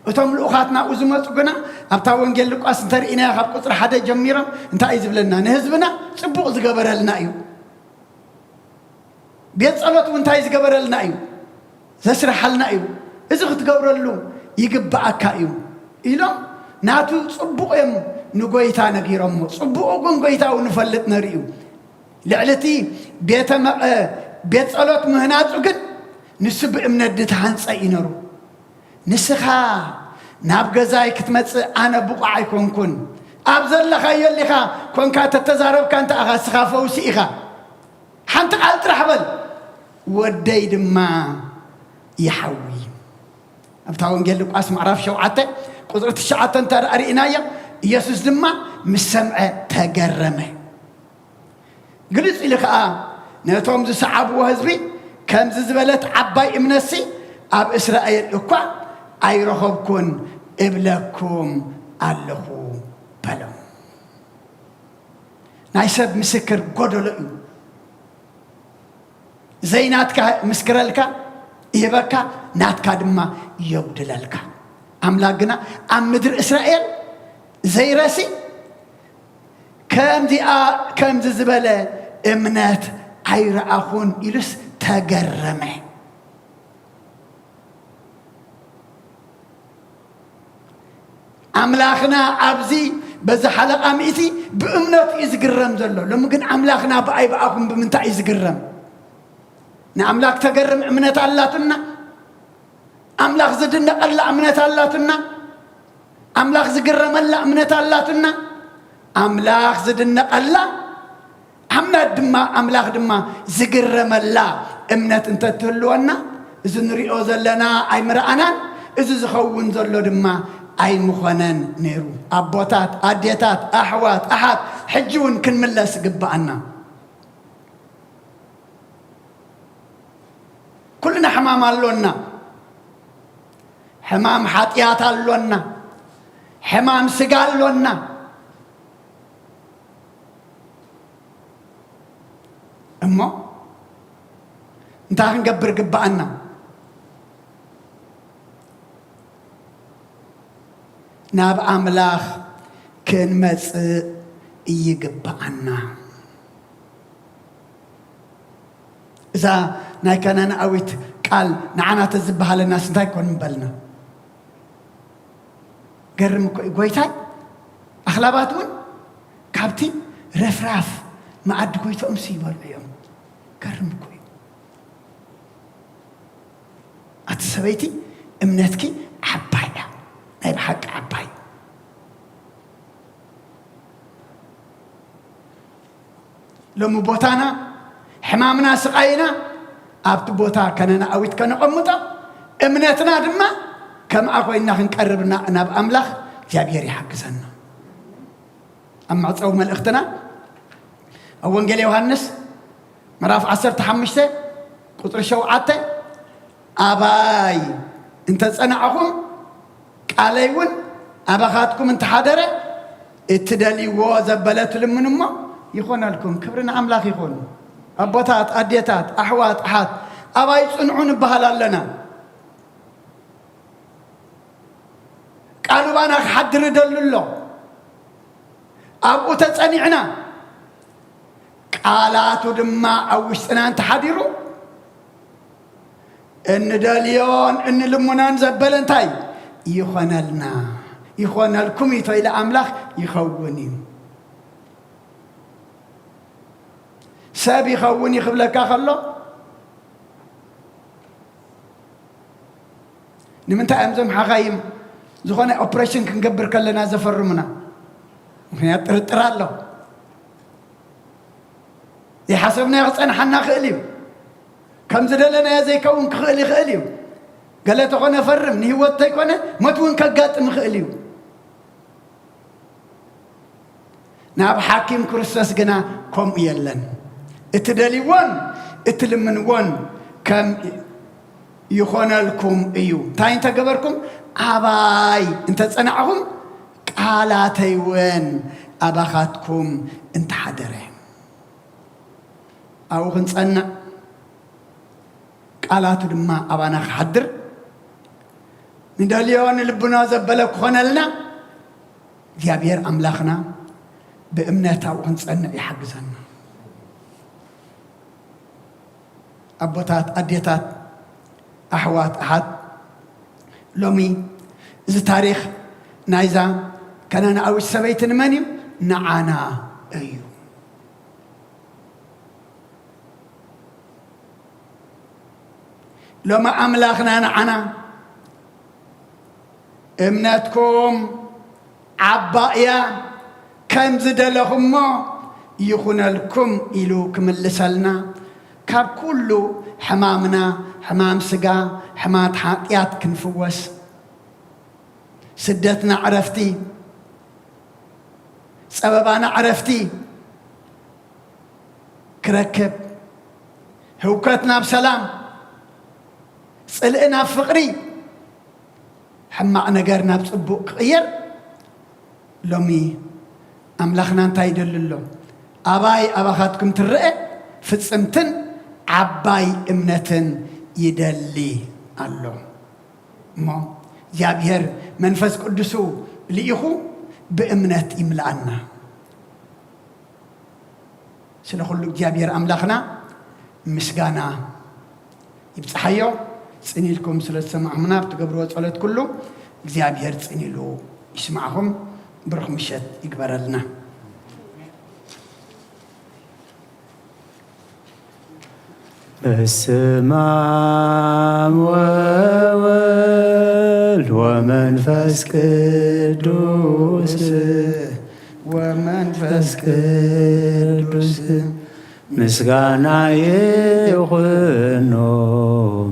እቶም ልኡኻት ናብኡ ዝመጹ ግና፣ ኣብታ ወንጌል ሉቃስ እንተርኢናያ፣ ካብ ቁጽሪ ሓደ ጀሚሮም እንታይ እዩ ዝብለና? ንህዝብና ጽቡቕ ዝገበረልና እዩ። ቤት ጸሎት እውን እንታይ ዝገበረልና እዩ? ዘስርሓልና እዩ። እዚ ክትገብረሉ ይግብኣካ እዩ ኢሎም ናቱ ጽቡቕ እዮም ንጎይታ ነጊሮሞ። ጽቡቑ ግን ጎይታ እውን ንፈልጥ ነሩ እዩ። ልዕሊ እቲ ቤተ መ-፣ ቤት ጸሎት ምህናጹ ግን ንሱ ብእምነት ዝተሃንጸ እዩ ነሩ። ንስኻ ናብ ገዛይ ክትመጽእ ኣነ ብቑዕ ኣይኮንኩን። ኣብ ዘለኻዮ ኣሊኻ ኮንካ ተተዛረብካ እንተ ኣኻ እስኻ ፈውሲ ኢኻ። ሓንቲ ቃል ጥራሕ በል፣ ወደይ ድማ ይሓዊ። ኣብታ ወንጌል ሉቃስ ምዕራፍ ሸውዓተ ቁጽሪ ትሽዓተ እንተ ደኣ ርኢናዮ፣ ኢየሱስ ድማ ምስ ሰምዐ ተገረመ። ግልጽ ኢሉ ኸኣ ነቶም ዝሰዓብዎ ህዝቢ፣ ከምዚ ዝበለት ዓባይ እምነትሲ ኣብ እስራኤል እኳ ኣይረኸብኩን እብለኩም ኣለኹ በሎም። ናይ ሰብ ምስክር ጎደሎ እዩ። ዘይናትካ ምስክረልካ ይህበካ፣ ናትካ ድማ የጉድለልካ። ኣምላኽ ግና ኣብ ምድሪ እስራኤል ዘይረሲ ከምዚኣ ከምዚ ዝበለ እምነት ኣይረኣኹን ኢሉስ ተገረመ። ኣምላኽና ኣብዚ በዚ ሓለቓ ሚእቲ ብእምነቱ እዩ ዝግረም ዘሎ። ሎሚ ግን ኣምላኽና ብኣይ ብኣኹም ብምንታይ እዩ ዝግረም? ንኣምላኽ ተገርም እምነት ኣላትና። ኣምላኽ ዝድነቐላ እምነት ኣላትና። ኣምላኽ ዝግረመላ እምነት ኣላትና። ኣምላኽ ዝድነቐላ እምነት ድማ፣ ኣምላኽ ድማ ዝግረመላ እምነት እንተትህልወና፣ እዚ ንሪኦ ዘለና ኣይምረኣናን፣ እዚ ዝኸውን ዘሎ ድማ ኣይምኾነን ነይሩ። ኣቦታት፣ ኣዴታት፣ ኣሕዋት፣ ኣሓት፣ ሕጂ እውን ክንምለስ ይግብኣና። ኩልና ሕማም ኣሎና። ሕማም ሓጢኣት ኣሎና። ሕማም ስጋ ኣሎና። እሞ እንታይ ክንገብር ግብኣና? ናብ ኣምላኽ ክንመጽእ ይግብኣና። እዛ ናይ ከነናኣዊት ቃል ንዓና ተዝበሃለናስ እንታይ ኮን ምበልና? ገርም እኮ እዩ። ጎይታይ ኣኽላባት እውን ካብቲ ረፍራፍ መኣዲ ጎይትኦምሲ ይበልዑ እዮም። ገርም እኮ እዩ። ኣቲ ሰበይቲ እምነትኪ ዓባይ እያ፣ ናይ ብሓቂ ዓባይ። ሎሚ ቦታና፣ ሕማምና፣ ስቓይና ኣብቲ ቦታ ከነናኣዊት ከነቐምጦ፣ እምነትና ድማ ከምኣ ኮይንና ክንቀርብና ናብ ኣምላኽ እግዚኣብሔር ይሓግዘና። ኣብ መዕጸዊ መልእኽትና ኣብ ወንጌል ዮሃንስ ምዕራፍ ዓሰርተ ሓሙሽተ ቁጽሪ ሸውዓተ፣ ኣባይ እንተ ጸናዕኹም፣ ቃለይ እውን ኣባኻትኩም እንተሓደረ፣ እትደልይዎ ዘበለ ትልምኑ እሞ ይኾነልኩም። ክብሪ ንኣምላኽ ይኹን። ኣቦታት፣ ኣዴታት፣ ኣሕዋት፣ ኣሓት፣ ኣባይ ጽንዑ ንበሃል ኣለና። ቃሉ ባና ክሓድር ይደሊ ኣሎ። ኣብኡ ተጸኒዕና፣ ቃላቱ ድማ ኣብ ውሽጥና እንተሓዲሩ፣ እንደልዮን እንልምኖን ዘበለ እንታይ ይኾነልና? ይኾነልኩም እዩ ተኢለ ኣምላኽ ይኸውን እዩ። ሰብ ይኸውን እዩ ክብለካ ከሎ፣ ንምንታይ እዮም እዞም ሓኻይም ዝኾነ ኦፕሬሽን ክንገብር ከለና ዘፈርሙና? ምኽንያት ጥርጥር ኣሎ። ዘይሓሰብናዮ ክጸንሓና ክእል እዩ። ከም ዝደለናዮ ዘይከውን ክኽእል ይኽእል እዩ። ገለ ተኾነ ፈርም፣ ንህይወት ተይኮነ ሞት እውን ከጋጥም ይኽእል እዩ። ናብ ሓኪም ክርስቶስ ግና ከምኡ የለን። እትደልይዎን እትልምንዎን ከም ይኾነልኩም እዩ። እንታይ እንተገበርኩም? ኣባይ እንተጸናዕኹም፣ ቃላተይ እውን ኣባኻትኩም እንተሓደረ። ኣብኡ ክንጸንዕ፣ ቃላቱ ድማ ኣባና ክሓድር፣ ንደልዮ ንልብኖ ዘበለ ክኾነልና፣ እግዚኣብሔር ኣምላኽና ብእምነት ኣብኡ ክንጸንዕ ይሓግዘና። ኣቦታት፣ ኣዴታት፣ ኣሕዋት፣ ኣሓት፣ ሎሚ እዚ ታሪኽ ናይዛ ከነናኣዊት ሰበይቲ ንመን እዩ? ንዓና እዩ። ሎሚ ኣምላኽና ንዓና እምነትኩም ዓባይ እያ፣ ከም ዝደለኹሞ ይኹነልኩም ኢሉ ክምልሰልና፣ ካብ ኩሉ ሕማምና፣ ሕማም ስጋ፣ ሕማም ሓጢኣት ክንፍወስ፣ ስደትና ዕረፍቲ፣ ጸበባና ዕረፍቲ ክረክብ፣ ህውከት ናብ ሰላም፣ ጽልኢ ናብ ፍቕሪ፣ ሕማቕ ነገር ናብ ጽቡቕ ክቕየር፣ ሎሚ ኣምላኽና እንታይ ይደሊ ኣሎ? ኣባይ ኣባኻትኩም ትረአ ፍጽምትን ዓባይ እምነትን ይደሊ ኣሎ። እሞ እግዚኣብሔር መንፈስ ቅዱሱ ልኢኹ ብእምነት ይምልኣና። ስለ ኩሉ እግዚኣብሔር ኣምላኽና ምስጋና ይብጽሓዮ። ጽን ኢልኩም ስለ ዝሰማዕኹምና፣ ብትገብርዎ ጸሎት ኩሉ እግዚኣብሔር ጽን ኢሉ ይስማዕኹም። ብሩኽ ምሸት ይግበረልና። በስመ አብ ወወልድ ወመንፈስ ቅዱስ፣ ወመንፈስ ቅዱስ ምስጋና ይኹኖ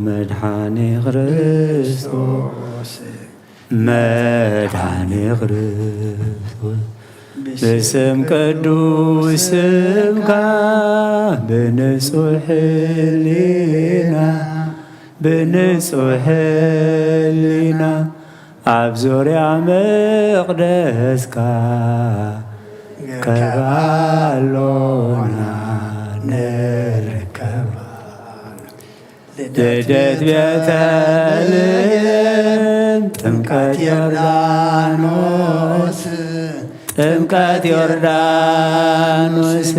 መድኃኔ ክርስቶስ፣ መድኃኔ ክርስቶስ። ብስም ቅዱስ ስምካ ብንጹሕ ሕሊና፣ ብንጹሕ ሕሊና ኣብ ዙርያ መቕደስካ ከብ ኣሎና ንርከብ። ልደት ቤተልሔም፣ ጥምቀት ዮርዳኖስ፣ ጥምቀት ዮርዳኖስ፣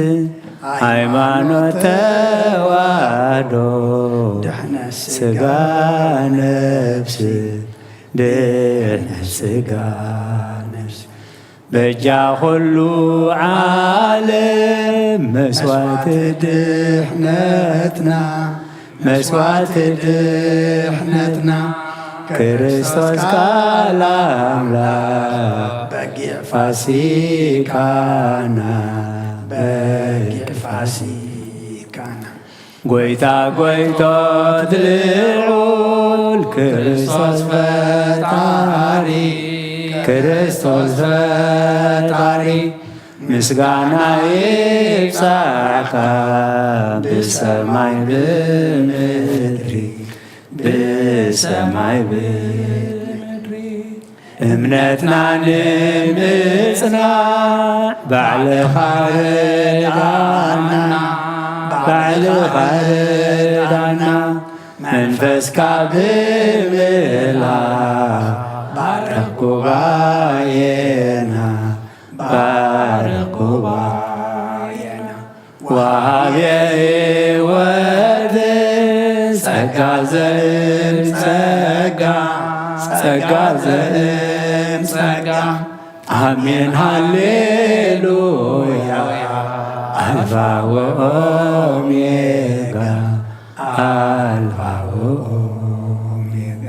ሃይማኖት ተዋህዶ፣ ድሕነት ስጋ ነፍስ፣ ድሕነት ስጋ ነፍስ። በጃ ኩሉ ዓለም መስዋዕቲ ድሕነትና፣ መስዋዕቲ ድሕነትና፣ ክርስቶስ ቃል ኣምላኽ በጊዕ ፋሲካና፣ በጊዕ ፋሲካና። ጎይታ ጎይቶት ልዑል ክርስቶስ ፈጣሪ፣ ክርስቶስ ፈጣሪ፣ ምስጋና ይብጻሕካ ብሰማይ ብምድሪ፣ ብሰማይ ብምድሪ። እምነትና ንምጽናዕ ባዕልኻ ርዳና፣ ባዕልኻ ርዳና። መንፈስካ ብምህላ ባርኽ ጉባኤና፣ ባርኽ ጉባኤና። ወሃቤ ሕይወት ጸጋ ዘእም ጸጋ፣ ጸጋ ዘእም ጸጋ። ኣሜን ሃሌሉያ። ኣልፋ ወኦሜጋ፣ ኣልፋ ወኦሜጋ።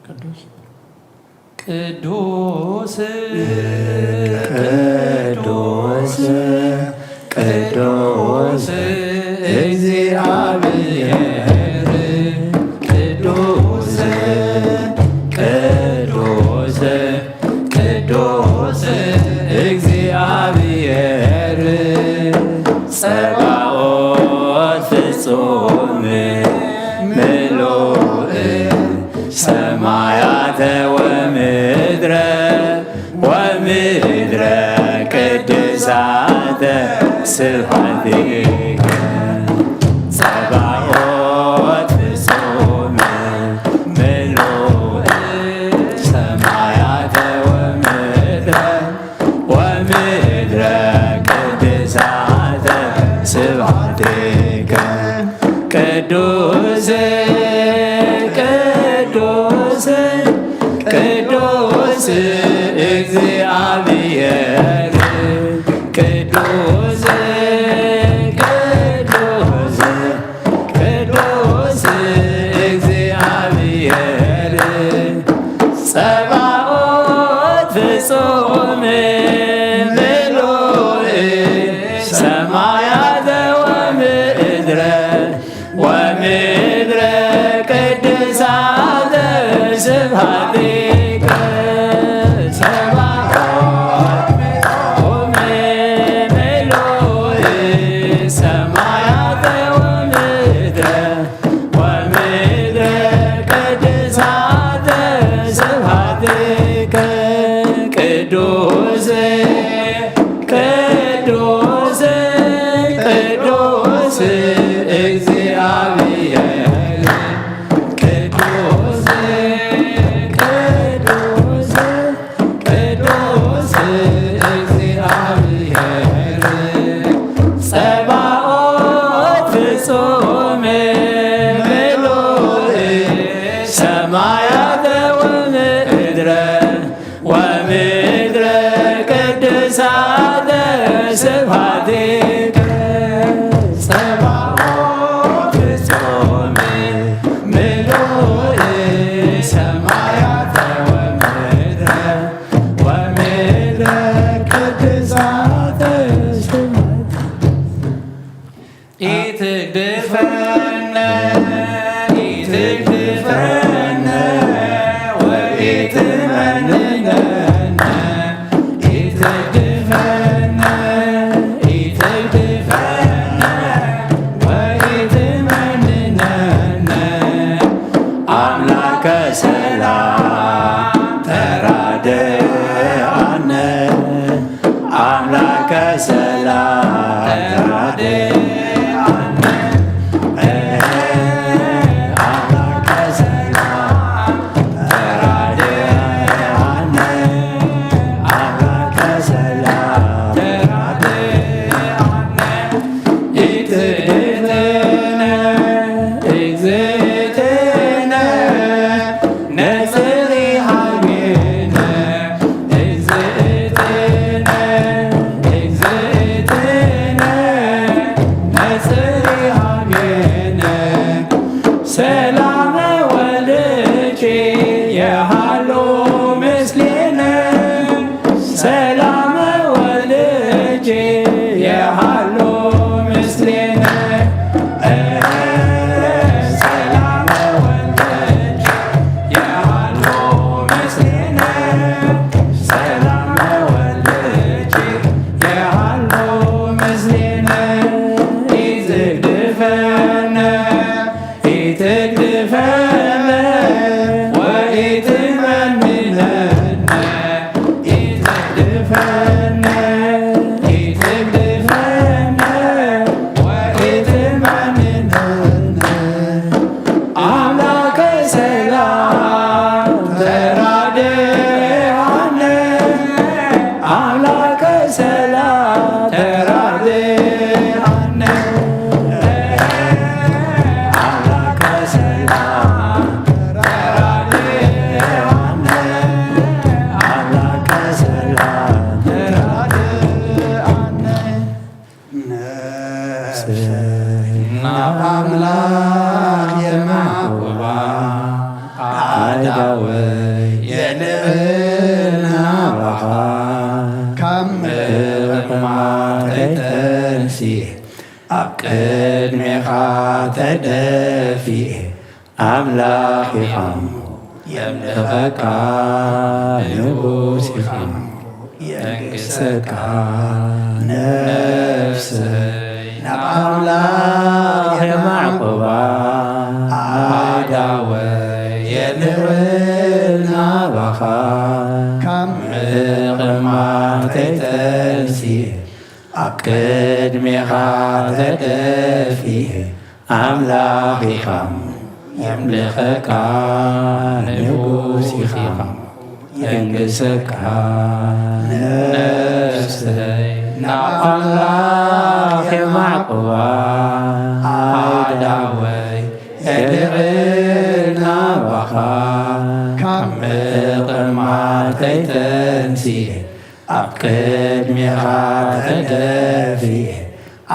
ቅዱስ ቅዱስ ቅዱስ ቅዱስ እግዚአብሔር ቅዱስ ቅዱስ ቅዱስ እግዚአብሔር ጸባኦት ፍጹም ምሉእ ሰማያተ ወምድረ ወምድረ ቅድሳተ ስብሐቲከ። ጸባኦት ፍጹም ምሉእ ሰማያተ ወምድረ ወምድረ ቅድሳተ ስብሐቲከ። ቅዱስ ቅዱስ ቅዱስ እግዚአብሔር ቅዱስ ቅዱስ ቅዱስ እግዚአብሔር ስብሐትከ ጸባኦት ፍጹም ምሉእ ሰማያተ ወምድረ ወምድረ ቅድሳተ ስማይ ኢትግድፈነ ኢትግድፈነ ወኢትመንነነ ኢትግድፈነ ኢትግድፈነ ወኢትመንነነ ኣምላከ ሰላም ተራድኣነ ኣምላከ ሰላም ተራድኣነ ኣምላከ ሰላም ተራድኣነ ኣምላከ ሰላም ተራድኣነ ኢትግድፈነ እግዝእትነ ነጽሪ ሃቤነ እግዝእትነ እግዝእትነ ነጽሪ ሃቤነ ሰላመ ወልድኪ የሃሉ ምስሌነ ሰላመ ወልድኪ የሃሉ ምስሌነ ሰላመ ወልድኪ የሃሉ ምስሌነ ሰላመ ወልድኪ የሃሉ ምስሌነ ኢትግድፈነ ኢትግድፈነ ወኢትመንነነ ኢትግድፈነ ኢትግድፈነ ወኢትመንነነ ኣምላከ ሰላም ተራድኣነ ኣምላከ ሰላም ተራድኣነ ኣምላከ ሰላም ተራድኣነ ኣምላከ ሰላም ተራድኣነ ነፍሰይ ናብ ኣምላኽ የማዕቁባ ኣእዳወይ የልዕል ናባኻ ካብ ምቕማተይ ተንሲእ ኣብ ቅድሜኻ ተደፊኤ ኣምላኽ ኢኻ እሞ የምልኸካ ንጉስ ኢኻ እሞ የንግሰካ ነፍሰይ ናብ ኣምላኽ የማዕቁባ ኣእዳወይ የልዕል ናባኻ ካብ ምቕማተይ ተንሲእ ኣብ ቅድሜኻ ተደፊኤ ኣምላኽ ኢኻ የምልኸካ ንጉስ ኢኻ የንግሰካ ነፍሰይ ናብ ኣምላኽ የማዕቁባ ኣእዳወይ የልዕል ናባኻ ካብ ምቕማተይ ተንሲኤ ኣብ ቅድሜኻ ተደፊኤ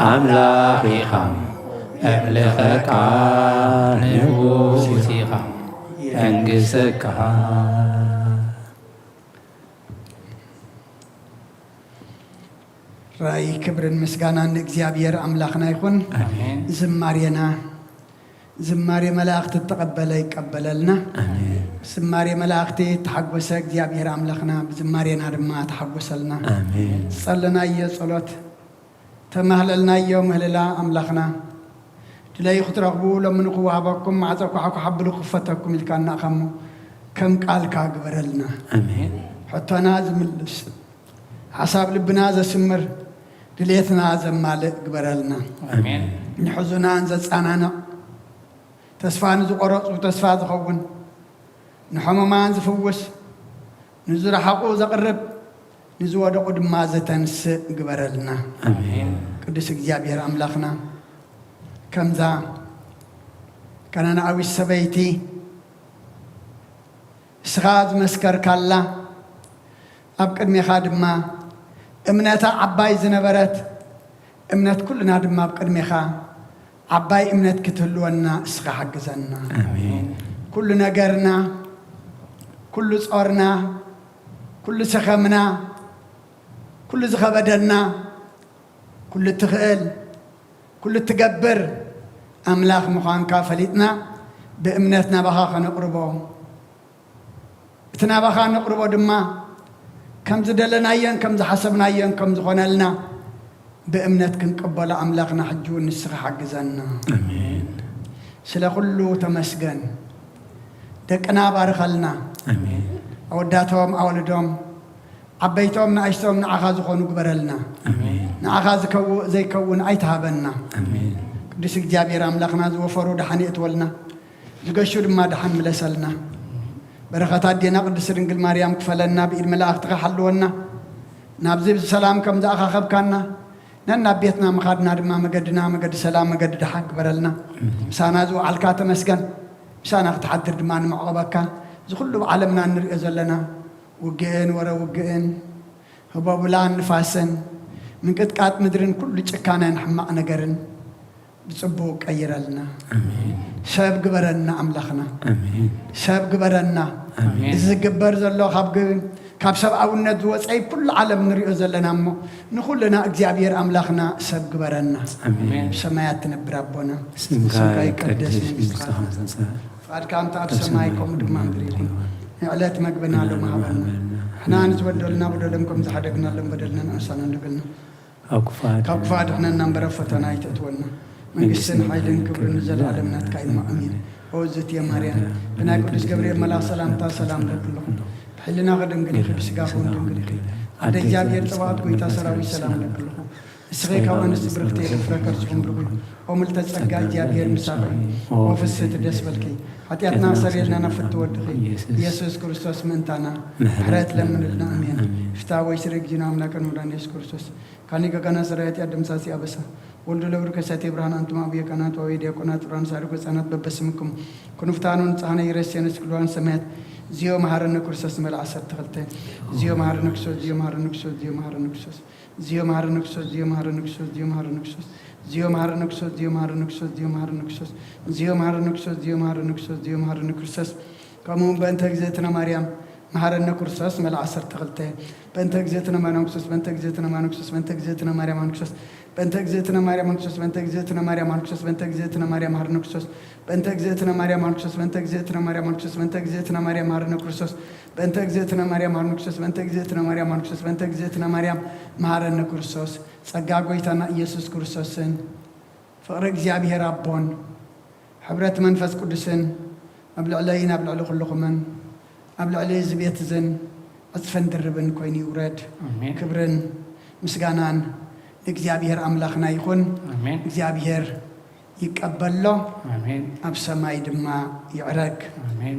ኣምላኽ ኢኻ የምልኸካ ንጉስ ኢኻ የንግሰካ ራእይ ክብርን ምስጋናን ንእግዚኣብሔር ኣምላኽና ይኹን። ኣሜን። ዝማሬና ዝማሬ መላእኽቲ እተቐበለ ይቀበለልና። ኣሜን። ዝማሬ መላእኽቲ እተሓጎሰ እግዚኣብሔር ኣምላኽና ብዝማሬና ድማ ተሓጎሰልና። ኣሜን። ዝጸለናዮ ጸሎት ተማህለልናዮ ምህልላ ኣምላኽና ድለዩ ክትረኽቡ ለምኑ ክወሃበኩም ማዕጾ ኳሕኳሕ ኣብሉ ክፈተኩም ኢልካና ኢኻ እሞ ከም ቃልካ ግበረልና። ኣሜን። ሕቶና ዝምልስ ሓሳብ ልብና ዘስምር ድሌትና ዘማልእ ግበረልና። ኣሜን። ንሕዙናን ዘጻናንዕ ተስፋ ንዝቆረጹ ተስፋ ዝኸውን ንሕሙማን ዝፍውስ ንዝረሓቑ ዘቕርብ ንዝወደቑ ድማ ዘተንስእ ግበረልና። ኣሜን። ቅዱስ እግዚኣብሔር ኣምላኽና ከምዛ ከነናኣዊት ሰበይቲ እስኻ ዝመስከርካላ ኣብ ቅድሜኻ ድማ እምነታ ዓባይ ዝነበረት እምነት ኩልና ድማ ኣብ ቅድሜኻ ዓባይ እምነት ክትህልወና እስኻ ሓግዘና። ኣሜን። ኩሉ ነገርና፣ ኩሉ ጾርና፣ ኩሉ ሰኸምና፣ ኩሉ ዝኸበደና፣ ኩሉ ትኽእል፣ ኩሉ ትገብር ኣምላኽ ምዃንካ ፈሊጥና ብእምነት ናባኻ ከነቕርቦ፣ እቲ ናባኻ ነቕርቦ ድማ ከም ዝደለናዮን ከም ዝሓሰብናዮን ከም ዝኾነልና ብእምነት ክንቅበሎ ኣምላኽና ሕጂ እውን ንስኻ ሓግዘና። ኣሜን። ስለ ኩሉ ተመስገን። ደቅና ባርኸልና። ኣሜን። ኣወዳቶም ኣወልዶም ዓበይቶም ንኣሽቶም ንዓኻ ዝኾኑ ግበረልና። ኣሜን። ንዓኻ ዝከው-፣ ዘይከውን ኣይትሃበና። ኣሜን። ቅዱስ እግዚኣብሔር ኣምላኽና ዝወፈሩ ደሓን የእትወልና፣ ዝገሹ ድማ ደሓን ምለሰልና። በረኸት ኣዴና ቅድስት ድንግል ማርያም ክፈለና፣ ብኢድ መላእኽትኻ ሓልወና። ናብዚ ብሰላም ከም ዝኣኻኸብካና ነናብ ቤትና ምኻድና ድማ መገድና መገዲ ሰላም መገዲ ደሓን ግበረልና። ምሳና ዝወዓልካ ተመስገን። ምሳና ክትሓድር ድማ ንምዕቐበካ። እዚ ኩሉ ኣብ ዓለምና እንሪኦ ዘለና ውግእን ወረ ውግእን ህቦብላን ንፋስን ምንቅጥቃጥ ምድርን ኩሉ ጭካነን ሕማቕ ነገርን ብጽቡቕ ቀይረልና። ኣሜን። ሰብ ግበረና ኣምላኽና። ኣሜን። ሰብ ግበረና። ኣሜን። እዚ ዝግበር ዘሎ ካብ ግ-፣ ካብ ሰብኣውነት ዝወጸ ኩሉ ዓለም ንሪኦ ዘለና እሞ ንኹልና እግዚኣብሔር ኣምላኽና ሰብ ግበረና። ኣሜን። ብሰማያት ትነብር ኣቦና ስምካ ስምካ ይቀደስ ይቀደስ መንግስትኻ መንግስትኻ ትምጻእ ፍቓድካ ከምቲ ኣብ ኣብ ሰማይ ሰማይ ከምኡ ድማ ከምኡ ምድሪ ይኹን። ይኹን። ንዕለት መግብና ንዕለት ሎሚ መግብና ሃበና። ሎሚ ንሕና ሃበና። ንዝበደሉና በደሎም ከም ዝሓደግናሎም በደልና ንኣሳና ንበልና። ካብ ክፉኣት ካብ ክፉኣት ድሕነና እምበር ኣብ ፈተና ኣይተእትወና። መንግስትን መንግስትን ሓይልን ሓይልን ክብርን ክብርን ንዘለኣለም ናትካ እዩ። ኣሜን። ኦ እዝእትየ ማርያም፣ ብናይ ቅዱስ ገብርኤል መልኣኽ ሰላምታ ሰላም እብለኪ ኣለኹ። ብሕልናኺ ድንግል ኢኺ፣ ብስጋኺ እውን ድንግል ኢኺ። ኣደ እግዚኣብሔር ጸባኦት ጎይታ ሰራዊት ሰላም እብለኪ ኣለኹ። ንስኺ ካብ ኣንስቲ ብርክቲ ኢኺ፣ ፍረ ከርስኹም ብሩኽ እዩ። ኦ ምልዕተ ጸጋ እግዚኣብሔር ምሳኺ፣ ኦ ፍስሕቲ ደስ በልኪ። ሓጢኣትና ኣስተሰርየልና ናብ ፍትወድኺ ኢየሱስ ክርስቶስ ምእንታና ምሕረት ለምንልና። ኣሜን። ኣሜን። ፍትሐ ወይ ስረ ጊዜና ኣምላክን መድኃኒነ ኢየሱስ ክርስቶስ ካኒ ገጋና ሰራዊት ኣደምሳሲ ኣበሳ ወልዱ ለብሩ ከሳቴ ብርሃን ኣንቱም ኣቡየ ካህናት ወአቡየ ዲያቆናት ብርሃን ሳድቁ ህፃናት በበስምኩም ኩንፍታኑ ንጻህነ ይረስየነ ስክልዋን ሰማያት ዚዮ መሐረነ ክርስቶስ መልኣ ዓሰርተ ክልተ ዚዮ መሐረነ ክርስቶስ ዚዮ መሐረነ ክርስቶስ ዚዮ መሐረነ ክርስቶስ ዚዮ መሐረነ ክርስቶስ ዚዮ መሐረነ ክርስቶስ ዚዮ መሐረነ ክርስቶስ ዚዮ መሐረነ ክርስቶስ ዚዮ መሐረነ ክርስቶስ ዚዮ መሐረነ ክርስቶስ ዚዮ መሐረነ ክርስቶስ ዚዮ መሐረነ ክርስቶስ ዚዮ መሐረነ ክርስቶስ ከምኡ እውን በእንተ እግዝእትነ ማርያም መሐረነ ክርስቶስ መልኣ ዓሰርተ ክልተ በእንተ እግዝእትነ ማርያም ክርስቶስ በእንተ እግዝእትነ ማርያም ክርስቶስ በእንተ እግዝእትነ ማርያም ክርስቶስ በእንተ እግዝእትነ ማርያም ክርስቶስ በእንተ እግዝእትነ ማርያም ክርስቶስ በእንተ እግዝእትነ ማርያም መሐረነ ክርስቶስ በእንተ እግዝእትነ ማርያም መሐረነ ክርስቶስ በእንተ እግዝእትነ ማርያም መሐረነ ክርስቶስ በእንተ እግዝእትነ ማርያም መሐረነ ክርስቶስ በእንተ እግዝእትነ ማርያም መሐረነ ክርስቶስ በእንተ እግዝእትነ ማርያም መሐረነ ክርስቶስ በእንተ እግዝእትነ ማርያም መሐረነ ክርስቶስ ጸጋ ጎይታና ኢየሱስ ክርስቶስን ፍቕሪ እግዚኣብሔር ኣቦን ሕብረት መንፈስ ቅዱስን ኣብ ልዕለይን ኣብ ልዕሊ ኩልኹምን ኣብ ልዕሊ እዚ ቤት እዝን ዕጽፍን ድርብን ኮይኑ ይውረድ። ኣሜን። ክብርን ምስጋናን ንእግዚኣብሔር ኣምላኽና ይኹን። ኣሜን። እግዚኣብሔር ይቀበሎ፣ ኣሜን። ኣብ ሰማይ ድማ ይዕረግ። ኣሜን።